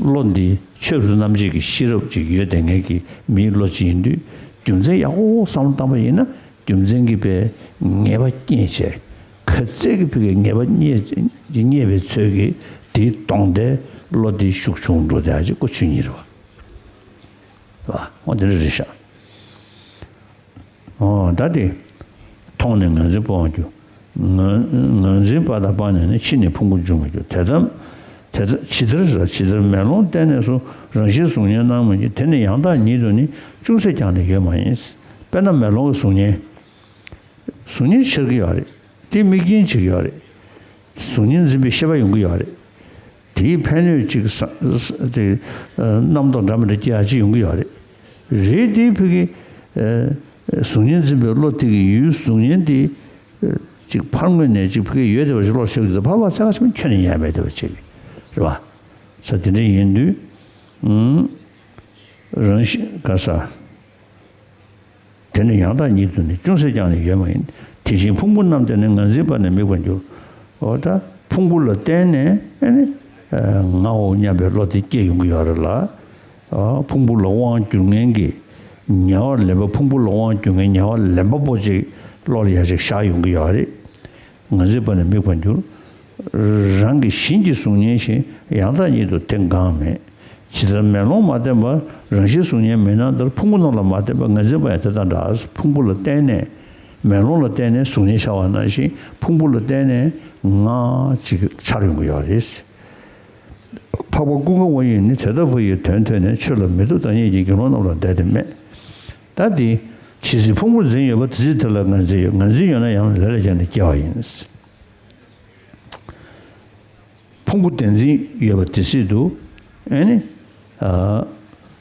བློ་འདི་ཆོས་རབ་ཏུ་རྣམ་འབྱེད་ཀྱི་ཤེས་རབ་ཅིག་ཡོད་བསྡད་མཁན་གྱི་མིའི་བློ་ཅིག་ཡིན་དུས་རྒྱུ་མཚན་ཡག་པོ་བསམ་བློ་བཏང་པ་ཡིན་ན། རྒྱུ་མཚན་གྱིས་པའི་ངེས་པ་རྙེད་བྱས། ག་ཚད་ཀྱི་ཕ་གིའི་ངེས་པ་རྙེད་རྙེད་པའི་ཚོད་ཀྱིས་དེའི་གདོང་དེ་བློ་དེ་ཤུགས་ཆུང་འགྲོ་བསྡད་ཡ་ཅིག་ཀོ་ཆོས་ཉིད་རེད་བ། བ། འོ་དེ་འདྲ་རེད་ཤག་འོ་ད་དེ་ མཐོང་ནས་ངར་འཛིན་སྤོང་བར་འགྱུར། ངར་ངར་འཛིན་པ་དང་སྤངས་ནས་ནི་ཕྱིས་ནས་ཕུང་པོ་འབྱུང་བར་འགྱུར། དེ་ལྟར་དེ་ལྟར་ཇི་ལྟར་ཇི་ལྟར་མེ་ལོང་བསྟན་ནས་སུ་རང་བཞིན་གཟུགས་བརྙན་སྣང་མ་བྱེད། དེ་ནི་ཡང་དག་ཉིད་དུ་ནི་ཅུང་ཟད་ཀྱང་ནི་ཡོད་མ་ཡིན། དཔེར་ན་མེ་ལོང་གི་གཟུགས་བརྙན། གཟུགས་བརྙན་འཆར་གྱི་ཡོད་རེད། དེ་དམིགས་རྐྱེན་བྱེད་ཀྱི་ཡོད་རེད། གཟུགས་བརྙན་འཛིན་པའི་ཤེས་པ་ཡོང་གི་ཡོད་རེད། དེའི་ཕན་གནོད་ཅིག་ས་ས་དེ་རྣམ་རྟོག་འདྲ་མི་འདྲ་སྐྱེ་ཡག་ཅིག་ཡོང་གི་ཡོད་རེད། རེད་དེའི་ཕ་གི་གཟུགས་བརྙན་འཛིན་པའི་བློ་དེ་གི་ཡུལ་གཟུགས་བརྙན་དེ་ཅིག་ཕར་ངོས་ནས་ཅིག་ཕ་གི་ཡོད་བསྡད་པ་ཞིག་བློ་ཤར་གྱི་འདུག་ཕར་བ་ཚ་ག་ཞིག་ཁྱོན་ནས་ཉན་མེད་བསྡད་པ་ཅིག་རེད་བ། ས་དེ་འདྲ་ཡིན་དུས་རང་བཞིན་ག་ས། དེ་ནི་ཡང་དག་ཉིད་དུ་ནི་ཅུང་ཟད་ཀྱང་ནི་ཡོད་མ་ཡིན། དེ་བཞིན་ཕུང་པོ་རྣམས་ཏེ་ནི་ངར་འཛིན་པ་ནི་དམིགས་པར་འགྱུར། འོ་ད་ཕུང་པོ་ལ་བརྟེན་ནས་ཨེ་ནི་ངའོ་སྙམ་པའི་བློ་དེ་སྐྱེ་ཡོང་གི་ཡོད་རེད་ལ། ཕུང་པོ་ལ་དབང་བསྒྱུར་མཁན་གྱི་ཉེ་བར་ལེན་པ་ཕུང་པོ་ལ་དབང་བསྒྱུར་མཁན་ཉེ་བར་ལེན་པ་པོ་ཅིག་བློ་ལ་ཡ་ཞིག་ཤར་ཡོང་གི་ཡོད་རེད། ངར་འཛིན་པ་ནི་དམིགས་པར་འགྱུར། རང་གི་བཞིན་གྱི་གཟུགས་བརྙན་བཞིན་ཡང་དག་ཉིད་དུ་དེ་འགའ་མེད། ཇི་ལྟར་མེ་ལོང་མ་བསྟན་པར་རང་བཞིན་གཟུགས་བརྙན་མི་སྣང་ལྟར་ཕུང་པོ་རྣམས་ལ་མ་བརྟེན་པར་ངར་འཛིན་པ་ཡང་དེ་དང་འདྲ། ཕུང་པོ་ལ་བརྟེན་ནས་མེ་ལོང་ལ་བརྟེན་ནས་གཟུགས་བརྙན་ཤར་བ་ནང་བཞིན་ཕུང་པོ་ལ་བརྟེན་ནས་ངར་ཅིག་འཆར་ཡོང་གི་ཡོད་རེད། འཕགས་པ་ཀུན་དགའ་བོ་ཡིས་ནི་དེ་ལྟ་བུ་ཡི་དོན་ཐོས་ནས་ཆོས་ལ་མི་སྡུག་བདག་ཉིད་ཀྱི་དགེ་སློང་རྣམས་ལ་འདས་ཏེ་སྨྲས། ད་དེ་ཇི་སྲིད་ཕུང་པོ་འཛིན་ཡོད་པ་དེ་སྲིད་དེ་ལ་ངར་འཛིན་ཡོད། ངར་འཛིན་ཡོད་ན་ཡང་ལས་ལ་བརྟེན་ནས་སྐྱེ་བ་ཡིན། ཕུང་པོ་དེ་འཛིན་ཡོད་པ་དེ་སྲིད་དུ་ཨེ་ནི་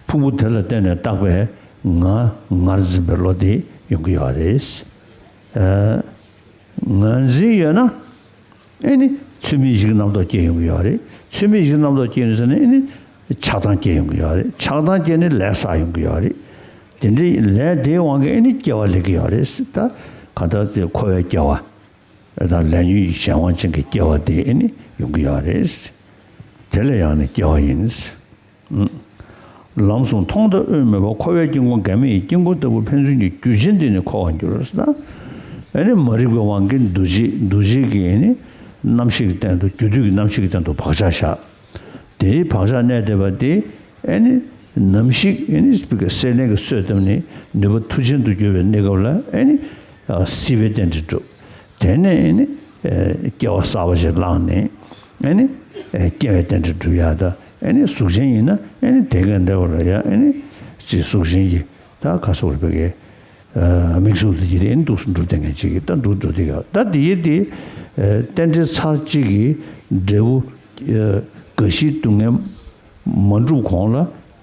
ཕུང་པོ་དེ་ལ་བརྟེན་ནས་བཏགས་པའི་ངར་ངར་འཛིན་པའི་བློ་དེ་ཡོང་གི་ཡོད་རེད། ངར་འཛིན་ཡོད་ན་ཨེ་ནི་ཚུལ་མིན་བཞི་གི་རྣམ་རྟོག་སྐྱེ་ཡོང་གི་ཡོད་རེད། ཚུལ་མིན་བཞི་གི་རྣམ་རྟོག་སྐྱེ་ཡོང་ཟེར་ན་ཨེ་ནི་ཆགས་སྡང་སྐྱེ་ཡོང་གི་ཡོད་རེད། ཆགས་སྡང་སྐྱེས་ནས་ལས་བསགས་ཡོང་གི་ཡོད་རེད། དེ་འདྲའི་ལས་དེའི་དབང་གིས་ཨེ་ནི་སྐྱེ་བ་ལེན་གྱི་ཡོད་རེད། ད་གང་ལྟར་དེ་འཁོར་བའི་སྐྱེ་བ། དང་ལས་ཉོན་གྱི་གཞན་དབང་ཅན་གྱི་སྐྱེ་བ་དེ་ཨེ་ནི་ཡོང་གི་ཡོད་རེད། དེ་ལ་ཡང་ནི་སྐྱེ་བ་ཡིན། ལམ་གསུམ་མཐོང་དང་དབུས་མེད་པ། འཁོར་བའི་དཀྱིལ་འཁོར་འགལ་མེ་ཡི་དཀྱིལ་འཁོར་ལྟ་བུ་ཕན་ཚུན་གྱི་རྒྱུ་ཅན་དེ་ནི་འཁོར་བར་འགྱུར་ཟེར། ཨེ་ནི་མ་རིག་པའི་དབང་གིས་འདུ་བྱེད་འདུ་བྱེད་ཀྱི་ཨེ་ནི་རྣམ་ཤེས་ཀྱི་སྟེང་དུ་རྒྱུ་དུས་ཀྱི་རྣམ་ཤེས་ཀྱི་སྟེང་དུ་བག་ཆགས་བཞག་དེའི་བག་ཆགས་གནས་བསྡད་པ་དེ་ཨེ་ནི་ནམ་ཞིག་ཨེ་ནི་སེམས་ལྡན་གྱི་གསོས་བཏབ་ནས་ནུས་པ་མཐུ་ཅན་དུ་གྱུར་པའི་གནས་སྐབས་ལ་ཨེ་ནི་སྲིད་པའི་རྟེན་འབྲེལ་འགྲུབ། དེ་ནས་ཨེ་ནི་སྐྱེ་བ་གསར་པ་ཞིག་བླངས་ནས་ཨེ་ནི་སྐྱེ་བའི་རྟེན་འབྲེལ་འགྲུབ་ཡག་དང་ཨེ་ནི་གཟུགས་ཅན་ཡིན་ན་ཨེ་ནི་དེ་ག་འདྲ་བ་ལ་ཡང་ཨེ་ནི་ཅིག་གཟུགས་ཅན་གྱི་ད་ག་སོགས་རིག་པའི་གི་མིག་གཟུགས་དེ་ཡིན་ནའི་འདུག་སེ་འགྲུབ་བསྡད་མཁན་ཅིག་གིས་ད་འགྲུབ་འགྲོ་བསྡད་ཡོད། ད་དེ་ཡིན་དེ་རྟེན་འབྲེལ་ཚར་གཅིག་གི་འབྲས་བུ་རྒ་ཤིའི་སྡུག་བསྔལ་མ་འགྲུབ་གོང་ལ་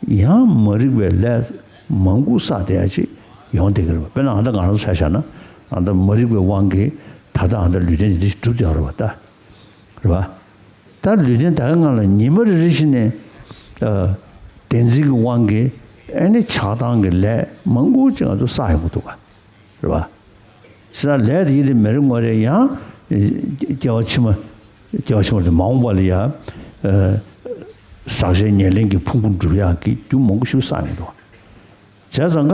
ཡང་མ་རིག་པའི་ལས་མང་པོ་བསགས་བསྡད་ཡ་ཅིག་ཡོང་བསྡད་ཀྱི་རེད་པ། དཔེར་ན་ཨ་ད་ང་རང་ཚོ་ཆ་བཞག་ན་ཨ་ད་མ་རིག་པའི་དབང་གིས་ད་ལྟ་ཨ་ད་ལུས་རྟེན་འདི་འདྲ་ཞིག་གྲུབ་བསྡད་ཡོད་རེད་པ། ད་རེད་པ། ད་ལུས་རྟེན་ད་ག་སྔ་ལ་ཉི་མ་རེ་རེ་བཞིན་ནས་བདེན་འཛིན་གྱི་དབང་གིས་ཨེ་ནི་ཆགས་སྡང་གི་ལས་མང་པོ་ཅིག་ང་ཚོ་བསགས་ཡོང་གི་འདུག་ག། རེད་པ། ས་ལས་དེ་ཡིན་དེ་མེ་རི་ངོ་རེ་ཡང་སྐྱེ་བ་ཕྱི་མ་སྐྱེ་བ་ཕྱི་མ་དེ་མ་འོངས་པ་ལ་ཡང་ཟག་བཅས་ཉེར་ལེན་གྱི་ཕུང་པོ་འགྲུབ་ཡག་གི་རྒྱུ་མང་པོ་ཞིག་བསགས་ཡོང་གི་འདུག་ག། བྱས་ཙང་ཀ་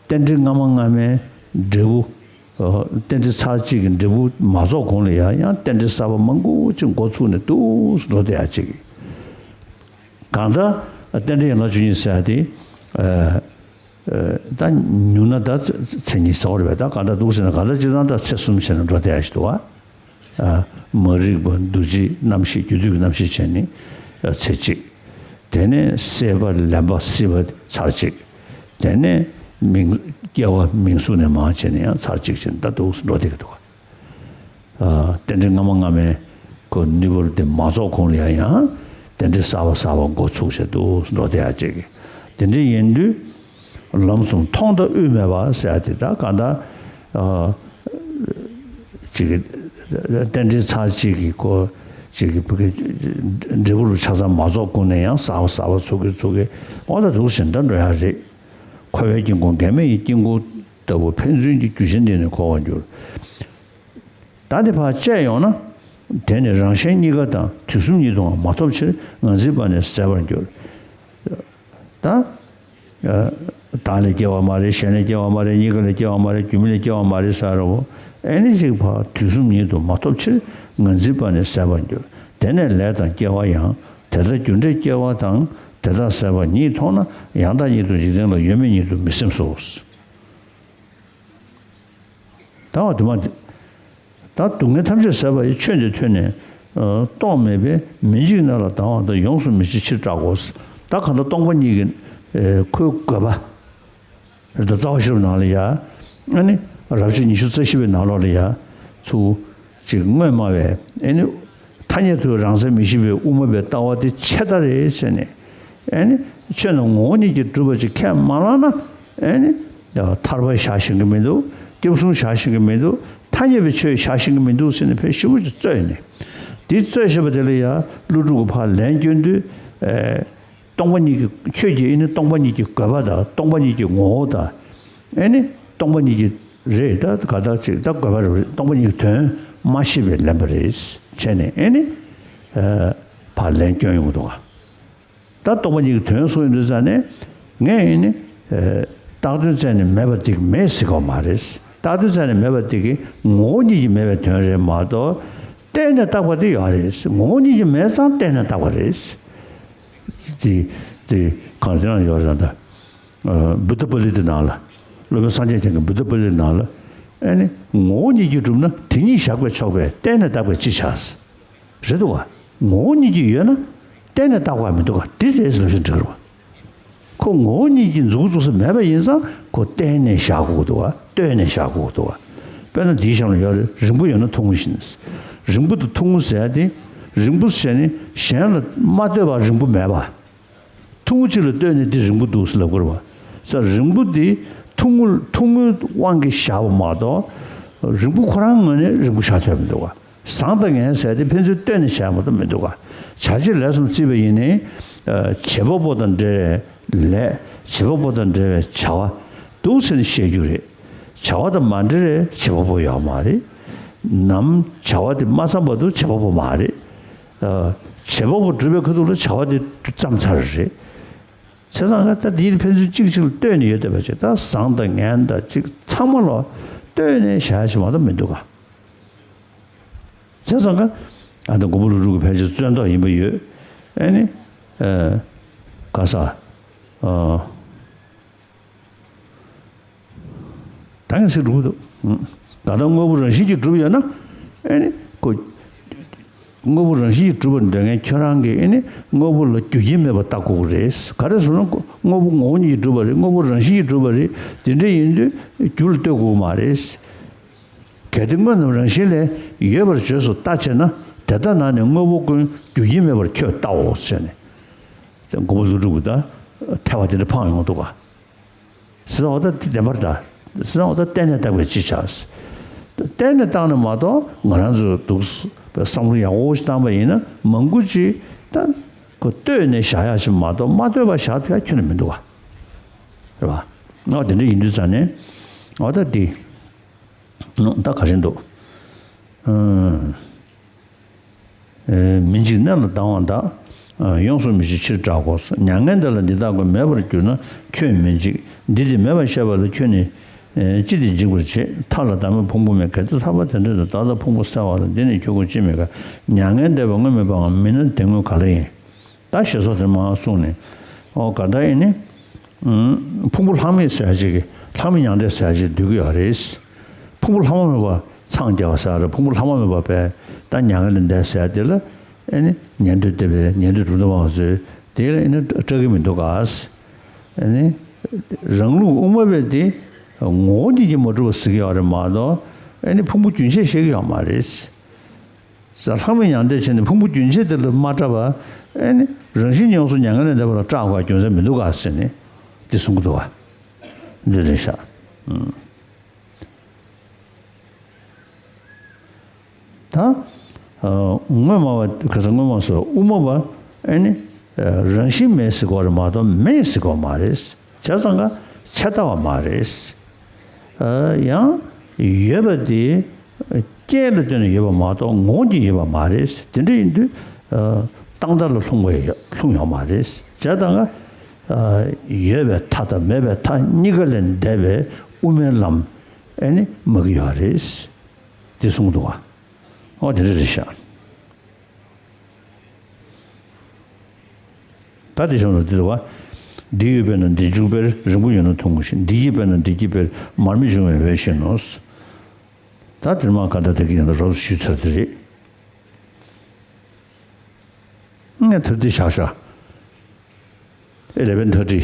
རྟེན་འབྲེལ་སྔ་མ་སྔ་མའི་འབྲས་བུ། རྟེན་འབྲེལ་ཚར་གཅིག་གི་འབྲས་བུ་མ་རྫོགས་གོང་ལ་ཡང་ཡང་རྟེན་འབྲེལ་གསར་པ་མང་པོ་ཅིག་འགོ་ཚུགས་ནས་འདུག་སེ་འགྲོ་བསྡད་ཡག་ཅིག་གི། གང་ལྟར་རྟེན་འབྲེལ་ཡན་ལག་བཅུ་གཉིས་ཟེར་ཡག་དེ། ད་ཉུང་ན་ད་ཚེ་གཉིས་ཟེར་བ་རེད་པས། ད་གང་ལྟར་འདུག་ཟེར་ན་གང་ལྟར་སྤྱིར་བཏང་ད་ཚེ་གསུམ་བྱས་ནས་འགྲོ་བསྡད་ཡག་ཅིག་འདུག་ག། མ་རིག་པ་འདུ་བྱེད་རྣམ་ཤེས་རྒྱུ་དུས་ཀྱི་རྣམ་ཤེས་བྱས་ནས་ཚེ་གཅིག། དེ་ནས་སྲེད་པ་ལེན་པ་སྲིད་པ་ཚར་གཅིག། དེ་ནས་མིང་སྐྱེ་བ་མིང་གཟུགས་ནས་མར་བྱས་ནས་ཡང་ཚར་གཅིག་བྱས་ནས་ད་འདུག་སེ་འགྲོ་བསྡད་ཀྱི་འདུག་ག། རྟེན་འབྲེལ་སྔ་མ་སྔ་མའི་ཁོ་ནུས་པ་དེ་མ་རྫོགས་གོང་ལ་ཡང་ཡང་རྟེན་འབྲེལ་གསར་པ་གསར་པ་འགོ་ཚུགས་བྱས་འདུག་སེ་འགྲོ་བསྡད་ཡག་ཅིག་གི། དེ་འདྲ་ཡིན་དུས། ལམ་གསུམ་མཐོང་དང་དབུས་མེད་པ་ཟེར་ཡག་དེ་ད་གང་ལྟར་ཅིག་གི་རྟེན་འབྲེལ་ཚར་གཅིག་གི་སྐོར་ཅིག་གི་འབྲས་བུ་ལ་ཆ་ཚང་མ་རྫོགས་གོང་ནས་ཡང་གསར་པ་གསར་པ་ཚུགས་ཀྱི་ཚུགས་ཀྱི་འོ་ད་འདུག་སེ་འདྲ་འགྲོ་ཡག་རེད། འཁོར་བའི་དཀྱིལ་འཁོར་འགལ་མེ་ཡི་དཀྱིལ་འཁོར་ལྟ་བུ་ཕན་ཚུན་གྱི་རྒྱུ་ཅན་དེ་ནི་འཁོར་བར་འགྱུར། ད་དེ་ཕར་བཅད་ཡོང་ན། དེ་ནི་རང་གཞན་གཉིས་ཀ་དང་དུས་གསུམ་ཉིད་དུའང་མ་ཐོབ་ཕྱིར་ངར་འཛིན་པ་ནི་ཟད་པར་འགྱུར། ད། བདག་ལས་སྐྱེ་བ་མ་རེད། གཞན་ལས་སྐྱེ་བ་མ་རེད། གཉིས་ཀ་ལས་སྐྱེ་བ་མ་རེད། རྒྱུ་མེད་ལས་སྐྱེ་བ་མ་རེད་ཟེར་རོ། ཨེ་ནི་ཅིག་ཕར་དུས་གསུམ་ཉིད་དུ་མ་ཐོབ་ཕྱིར་ངར་འཛིན་པ་ནི་ཟད་པར་འགྱུར། དེ་ནས་ལས་དང་སྐྱེ་བ་ཡང་དེ་ལྟར་རྒྱུ་འབྲས་སྐྱེ་བ་དང་དེ་དག་ཟད་པ་ཉིད་མཐོང་ན་ཡང་དག་ཉིད་དུ་འཇིག་རྟེན་ལ་ཡོད་མེད་ཉིད་དུ་མི་སེམས་སོ། ད་བ་དུ་མ་དེ། ད་སྡུག་བསྔལ་ཐམས་ཅད་ཟད་པ་ཡི་ཆོས་འདི་ཐོས་ནས། ཨ་རྟོག་མེད་པས་མི་འཇིགས་གནས་ལ་སྡང་བ་དང་། ཡོངས་སུ་མི་འཇིགས་ཕྱིར་སྐྲག་གོ། ད་གང་ལྟར་སྟོང་པ་ཉིད་ཀྱི་ཨེ་ཁོའི་དགོས་པ་རེད། ད་རྩ་བ་ཤེས་རབ་ནང་ལ་ཡ། ཨ་ནི་རབ་བྱེད་ཉི་ཤུ་རྩ་བཞི་པའི་ནང་ལོགས་ལ་ཡ། ཚུར་ཅིག་དངོས་སྨྲ་བས་ཨ་ནི་ཐ་སྙད་དུ་རང་མཚན་མི་ཤེས་པའི་དབུ་མ་པའི་ལྟ་བ་དེ་ཆད་ལྟ་རེད་ཟེར་ནས། ཨ་ནི་ཆོས་རྣམས་ངོ་བོ་ཉིད་ཀྱིས་གྲུབ་པ་ཅིག་ཁས་མ་བླངས་ན། ཨ་ནི་ཐར་པ་བཞག་ཤེས་ཀྱི་མི་འདུག། སྐྱབས་གསུམ་བཞག་ཤེས་ཀྱི་མི་འདུག། ཐ་སྙད་པའི་ཆོས་བཞག་ཤེས་ཀྱི་མི་འདུག་ཟེར་ནས་ཕར་ཞེ་པོ་ཅིག་རྩོད་ནས། དེ་རྩོད་བཞིན་པ་དེ་ལ་ཡང་ཀླུ་སྒྲུབ་ཀྱིས་ཕར་ལན་བསྐྱོན་དུས། ཨེ། སྟོང་པ་ཉིད་ཀྱི་ཁྱོད་ཀྱིས་ཨ་ནི་སྟོང་པ་ཉིད་ཀྱི་དགོས་པ་དང་སྟོང་པ་ཉིད་ཀྱི་ངོ་བོ་དང་། ཨ་ནི་སྟོང་པ་ཉིད་ཀྱི་རེད། ད་ག་ད་ཅིག་ད་དགོས་པ་རེད། སྟོང་པ་ཉིད་ཀྱི་དོན་མ་ཤེས་པས་ལན་པ་རེད་བྱས་ནས། ཨ་ནི་ཨ་ཕར་ལན་བསྐྱོན་ཡོང་གི་འདུག་ག། ད་སྟོང་པ་ཉིད་ཀྱི་དོན་གསུངས་ཡོང་དུས་ཙ་ནས། ངས་ཨ་ནི་ཨ་བཏགས་དོན་བཙལ་ནས་མེད་པ་དེ་མེད་ཟེར་གྱི་ཡོད་མ་རེད། བཏགས་དོན་བཙལ་ནས་མེད་པ་དེ་གི་ངོ་བོ་ཉིད་ཀྱིས་མེད་པའི་དོན་རེད་མ་གཏོགས། བརྟེན་ནས་བཏགས་པ་དེ་ཡོད་རེད། ངོ་བོ་ཉིད་ཀྱིས་མེད་ཙང་བརྟེན་ནས་བཏགས་པ་རེད། དེ་དེ་གང་དེ་རང་ཡོད་རེད་ད། ཨ་བུདྡྷ་པཱ་ལི་ཏའི་ནང་ལ། སློབ་དཔོན་སངས་རྒྱས་བསྟན་པའི་བུདྡྷ་པཱ་ལི་ཏའི་ནང་ལ། ཨ་ནི་ངོ་བོ་ཉིད་ཀྱིས་གྲུབ་ན་དེ་ཉིད་བཞག་པས་ཆོག་པས་བརྟེན་ནས་བཏགས་པས་ཅི་བྱ། རེད་འདུག་ག། ངོ་བོ་ཉིད་ཀྱིས་ཡོད་ན་བརྟེན་ནས་བཏགས་པ་མི་འདུག་ག། དེ་རེད་ཟེར་ལབ་ཤེས་འགྲིག་གི་རེད་བ། ཁོ་ངོ་བོ་ཉིད་ཀྱིས་མཛུབ་བཙུགས་ས་མེད་པ་ཡིན་ཙང་ཁོ་བརྟེན་ནས་བཞག་དགོས་ཀྱི་འདུག་ག། ལྟོས་ནས་བཞག་དགོས་ཀྱི་འདུག་ག། དཔེར་ན་འདིའི་གཤམ་ལ་ཡོད་རེད། རིང་པོ་ཡོད་ན་ཐུང་ངུ་བཞིན། རིང་པོ་དང་ཐུང་ངུ་ཟེར་ཡ་དེ། རིང་པོ་ཟེར་ནི་གཞན་ལ་མ་ལྟོས་པར་རིང་པོ་མེད་པ། ཐུང་ངུ་གཅིག་ལ་ལྟོས་ནས་འདི་རིང་པོ་འདུག་ཟེར་ལབ་དགོས་རེད་བ། ས་རིང་པོ་འདི་ཐུང་ངུ་ཐུང་ངུའི་དབང་གིས་བཞག་པ་མ་གཏོགས། རིང་པོ་ཁོ་རང་ངོས་ནས་རིང་པོ་བཞག་ཐུབ་མི་འདུག་བ། བཟང་དང་ངན་ཟེར་དེ་ཕན་ཚུན་ལྟོས་ནས་བཞག་མ་གཏོགས་མི་འདུག་བ། བྱ་བྱེད་ལས་གསུམ་བརྩིས་པ་ཡིན་ནའི། བྱེད་པ་པོ་དང་འབྲེལ་བའི་ལས། བྱེད་པ་པོ་དང་འབྲེལ་བའི་བྱ་བ་འདུག་ཟེར་ནས་བཤད་རྒྱུ་རེད། བྱ་བ་དང་མ་འབྲེལ་བའི་བྱེད་པ་པོ་ཡོད་མ་རེད། ནམ་བྱ་བ་དེ་མ་བརྩམས་བར་དུ་བྱེད་པ་པོ་མ་རེད། ཨ། བྱེད་པ་པོ་གྲུབ་པའི་ཁ་ཐུག་ལ་བྱ་བ་དེ་བརྩམས་ཚར་རེད། བྱས་ཙང་ཀ་ད་འདིའི་ཕན་ཚུན་གཅིག་གཅིག་ལ་ལྟོས་ནས་ཡོད་བསྡད་པ་ཅིག་ད་བཟང་དང་ངན་དང་གཅིག་ཚང་མ་ལ་ལྟོས་ནས་བྱ་ཡ་ཞིག་མ་གཏོགས་མི་འདུག་ག། བྱས་ཙང་ཀ་ཨ་ད་མགོན་པོ་ཀླུ་སྒྲུབ་ཀྱི་ཕལ་ཆེར་རྩོད་ཟློག་ཡིན་པ་ཡོད། ཨེ་ནི། ཨ། ག་ས། ཨ། ད་ངས་ཟེར་འགྲོ་གི་འདུག། ད་ལྟ་དངོས་པོ་རང་བཞིན་གྱིས་གྲུབ་ཡོད་ན། ཨེ་ནི་ཁོ། དངོས་པོ་རང་བཞིན་གྱིས་གྲུབ་པར་འདོད་མཁན་ཁྱོད་རང་གིས་ཨེ་ནི་དངོས་པོ་ལ་རྒྱུ་རྐྱེན་མེད་པར་བལྟ་དགོས་ཀྱི་རེད། ག་རེ་ཟེར་ན་དངོས་པོ་ངོ་བོ་ཉིད་ཀྱིས་གྲུབ་པ་རེད། དངོས་པོ་རང་བཞིན་གྱིས་གྲུབ་པ་རེད། དེ་འདྲ་ཡིན་དུས་རྒྱུ་ལ་ལྟོས་དགོས་ཀྱི་མ་རེད། གལ་ཏེ་དངོས་རྣམས་རང་བཞིན་ལས་ཡོད་པར་བརྗོད་སོགས་ལྟ་བྱས་ན། དེ་ལྟ་ན་ནི་དངོས་པོ་ཀུན་རྒྱུ་རྐྱེན་མེད་པར་ཁྱོད་ལྟའོ་ཟེར་ནས། མགོན་པོ་ཀླུ་སྒྲུབ་ཀྱིས་ད་ཐལ་བ་དེ་འདྲ་འཕངས་ཡོང་འདུག་ག། ཟེར་བ་ད་དེ་བདེན་པར་གདའ། ཟེར་བ་ད་བརྟེན་ནས་བཏགས་པས་ཅི་བྱ། བརྟེན་ནས་བཏགས་ནས་མ་གཏོགས་ང་རང་ཚོས་འདུག་བསམ་བློ་ཡག་པོ་ཞིག་བཏང་པ་ཡིན་ན་མང་པོ་ཅིག་ད་ཁོ་ལྟོས་ནས་བཞག་ཡག་ཞིག་མ་གཏོགས་མ་ལྟོས་པར་བཞག་ཐུབ་ཡག་ཁྱོན་ནས་མི་འདུག་བ། རེད་བ། ང་དེ་འདྲ་ཡིན་དུས་ཙང་ནས་ང་ད་འདི་ད་ག་རེ་འདུག། ཨ། མི་འཇིགས་གནས་ལ་སྡང་བ་དག། ཡོངས་སུ་མི་འཇིགས་ཕྱིར་སྐྲག་གོ། མྱ་ངན་འདས་ལ་འདི་དག་ཀུན། མེད་པར་གྱུར་ན་ཁྱོད་མི་འཇིགས། འདི་དེ་མེད་པར་ཤེས་པ་ལ། ཁྱོད་ནི་ཅི་སྟེ་འཇིགས་པར་བྱེད། མཐའ་ལ་བདག་མེད་ཕུང་པོ་མེད། གལ་ཏེ་ཐར་པ་དེ་འདྲ་ན། བདག་ལྟ་ཕུང་པོ་གསལ་བ་ལ། འདི་ནི་ཁྱོད་སྐུ་ཅི་མི་དགའ། མྱ་ངན་འདས་པ་དངོས་མིན་པའང་། མིན་ན་དེ་དངོས་ག་ལ་ཡིན། ད་ཞེས་སོགས་དེ་མར་གསུངས་ནས། ཨོ་ག་ད་ཨེ་ནི། ཕུང་པོ་ལྷག་མེད་ཟེར་ཡ་ཅིག་གི་ལྷག་མེད་མྱང་འདས་ཟེར་ཡ་ཅིག་འདུས་ཀྱི་ཡོད་རེད། ཕུང་པོ་ལྷག་མ་མེད་པ་འཚང་རྒྱ་བ་ཟེར་ཡ་རེད། ཕུང་པོ་ལྷག་མ་མེད་པ་བས་ད་མྱ་ངན་ལས་འདས་ཟེར་ཡ་དེ་ལ་ཨེ་ནི་ཉན་ཐོས་སྡེ་པའི་ཉན་ཐོས་གྲུབ་མཐའ་སྤངས་པ་ཚོས་དེ་ལ་ཨེ་ནི་སྐྲག་གི་མི་འདུག་ག། ཨེ་ནི་རང་ལུགས་དབུ་མ་པས་དེ་ངོ་བོ་ཉིད་ཀྱིས་མ་གྲུབ་པ་ཟེར་གྱི་ཡོད་རེད་མ་གཏོགས་ཨེ་ནི་ཕུང་པོ་རྒྱུན་ཆད་བཤད་ཀྱི་ཡོད་མ་རེད། ལྷག་མེད་མྱང་འདས་བྱས་ནས་ཕུང་པོ་རྒྱུན་ཆད་དེ་ལ་མ་སྐྲག་པ། ཨེ་ནི་རང་བཞིན་ཡོངས་སུ་མྱ་ངན་ལས་འདས་པ་ལ་སྐྲག་དགོས་རྒྱུ་མཚན་མི་འདུག་ག་ཟེར་ནས་དེ་གསུང་གི་འདུག་ག། འདི་རེད་ཤག། ཨུམ། ད་ཨ་དངོས་སྨྲ་བ་ག་ས་དངོས་སྨྲ་སོགས་དབུ་མ་པ་ཨེ་ནི་རང་བཞིན་མེད་ཟེར་གྱི་ཡོད་རེད་མ་གཏོགས་མེད་ཟེར་གྱི་ཡོད་མ་རེད། བྱས་ཙང་ཀ་ཆད་ལྟ་བ་མ་རེད། ཨ་ཡང་ཡོད་པ་དེ་རྐྱེན་ལ་ལྟོས་ནས་ཡོད་པ་མ་གཏོགས་ངོ་བོ་ཉིད་ཡོད་པ་མ་རེད། དེ་འདྲ་ཡིན་དུས་ཨ་རྟག་མཐའ་ལ་ལྷུང་བ་ཡོད་ལྷུང་ཡོད་མ་རེད། བྱས་ཙང་ཀ་ཨ་ཡོད་པའི་མཐའ་དང་མེད་པའི་མཐའ་གཉིས་ཀ་ལས་འདས་པའི་དབུ་མའི་ལམ་ཨེ་ནི་སྨྲ་གི་ཡོད་རེད། དེ་གསུངས་འདུག་བ། ཨོ་དེ་འདྲ་རེད་ཤག། ད་དེ་བྱུང་ལ་འདི་རེད་བ། འདི་ཡོད་པས་ན་འདི་འཇུག་པས། རིང་པོ་ཡོད་ན་ཐུང་ངུ་ཞེས། འདི་སྐྱེས་པས་ན་འདི་སྐྱེས་པས། མར་མེ་འབྱུང་བའི་འོད་བཞིན་ནོ། ད་དེར་མ་ག་འདྲ་དེ་གི་ཡང་ན་རོབ་ཞུས་ཚར་དེ་རེད། ངས་ཐར་ཏི་བཞག་ཤག་ཨེ་ལེ་བན་ཐར་ཏི།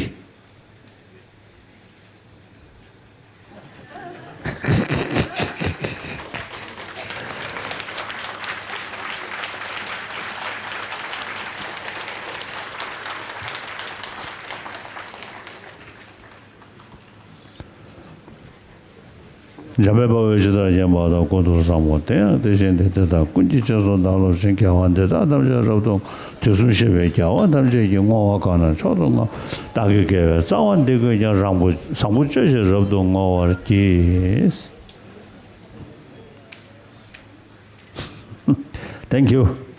འཇམ་དཔལ་དཔའ་བོས་ཇི་ལྟར་མཁྱེན་པ་དང་། ཀུན་ཏུ་བཟང་པོ་དེ་ཡང་དེ་བཞིན་ཏེ། དེ་དག་ཀུན་གྱི་རྗེས་སུ་བདག་སློབ་ཅིང་། དགེ་བ་འདི་དག་ཐམས་ཅད་རབ་ཏུ། དུས་གསུམ་གཤེགས་པའི་རྒྱལ་བ་ཐམས་ཅད་ཀྱིས། བསྔོ་བ་གང་རྣམས་མཆོག་ཏུ་བསྔོ། བདག་གི་དགེ་བའི་རྩ་བ་འདི་ཀུན་ཀྱང་། རང་བུ་བཟང་པོ་སྤྱོད་ཕྱིར་རབ་ཏུ་བསྔོ་བར་བགྱི། Thank you.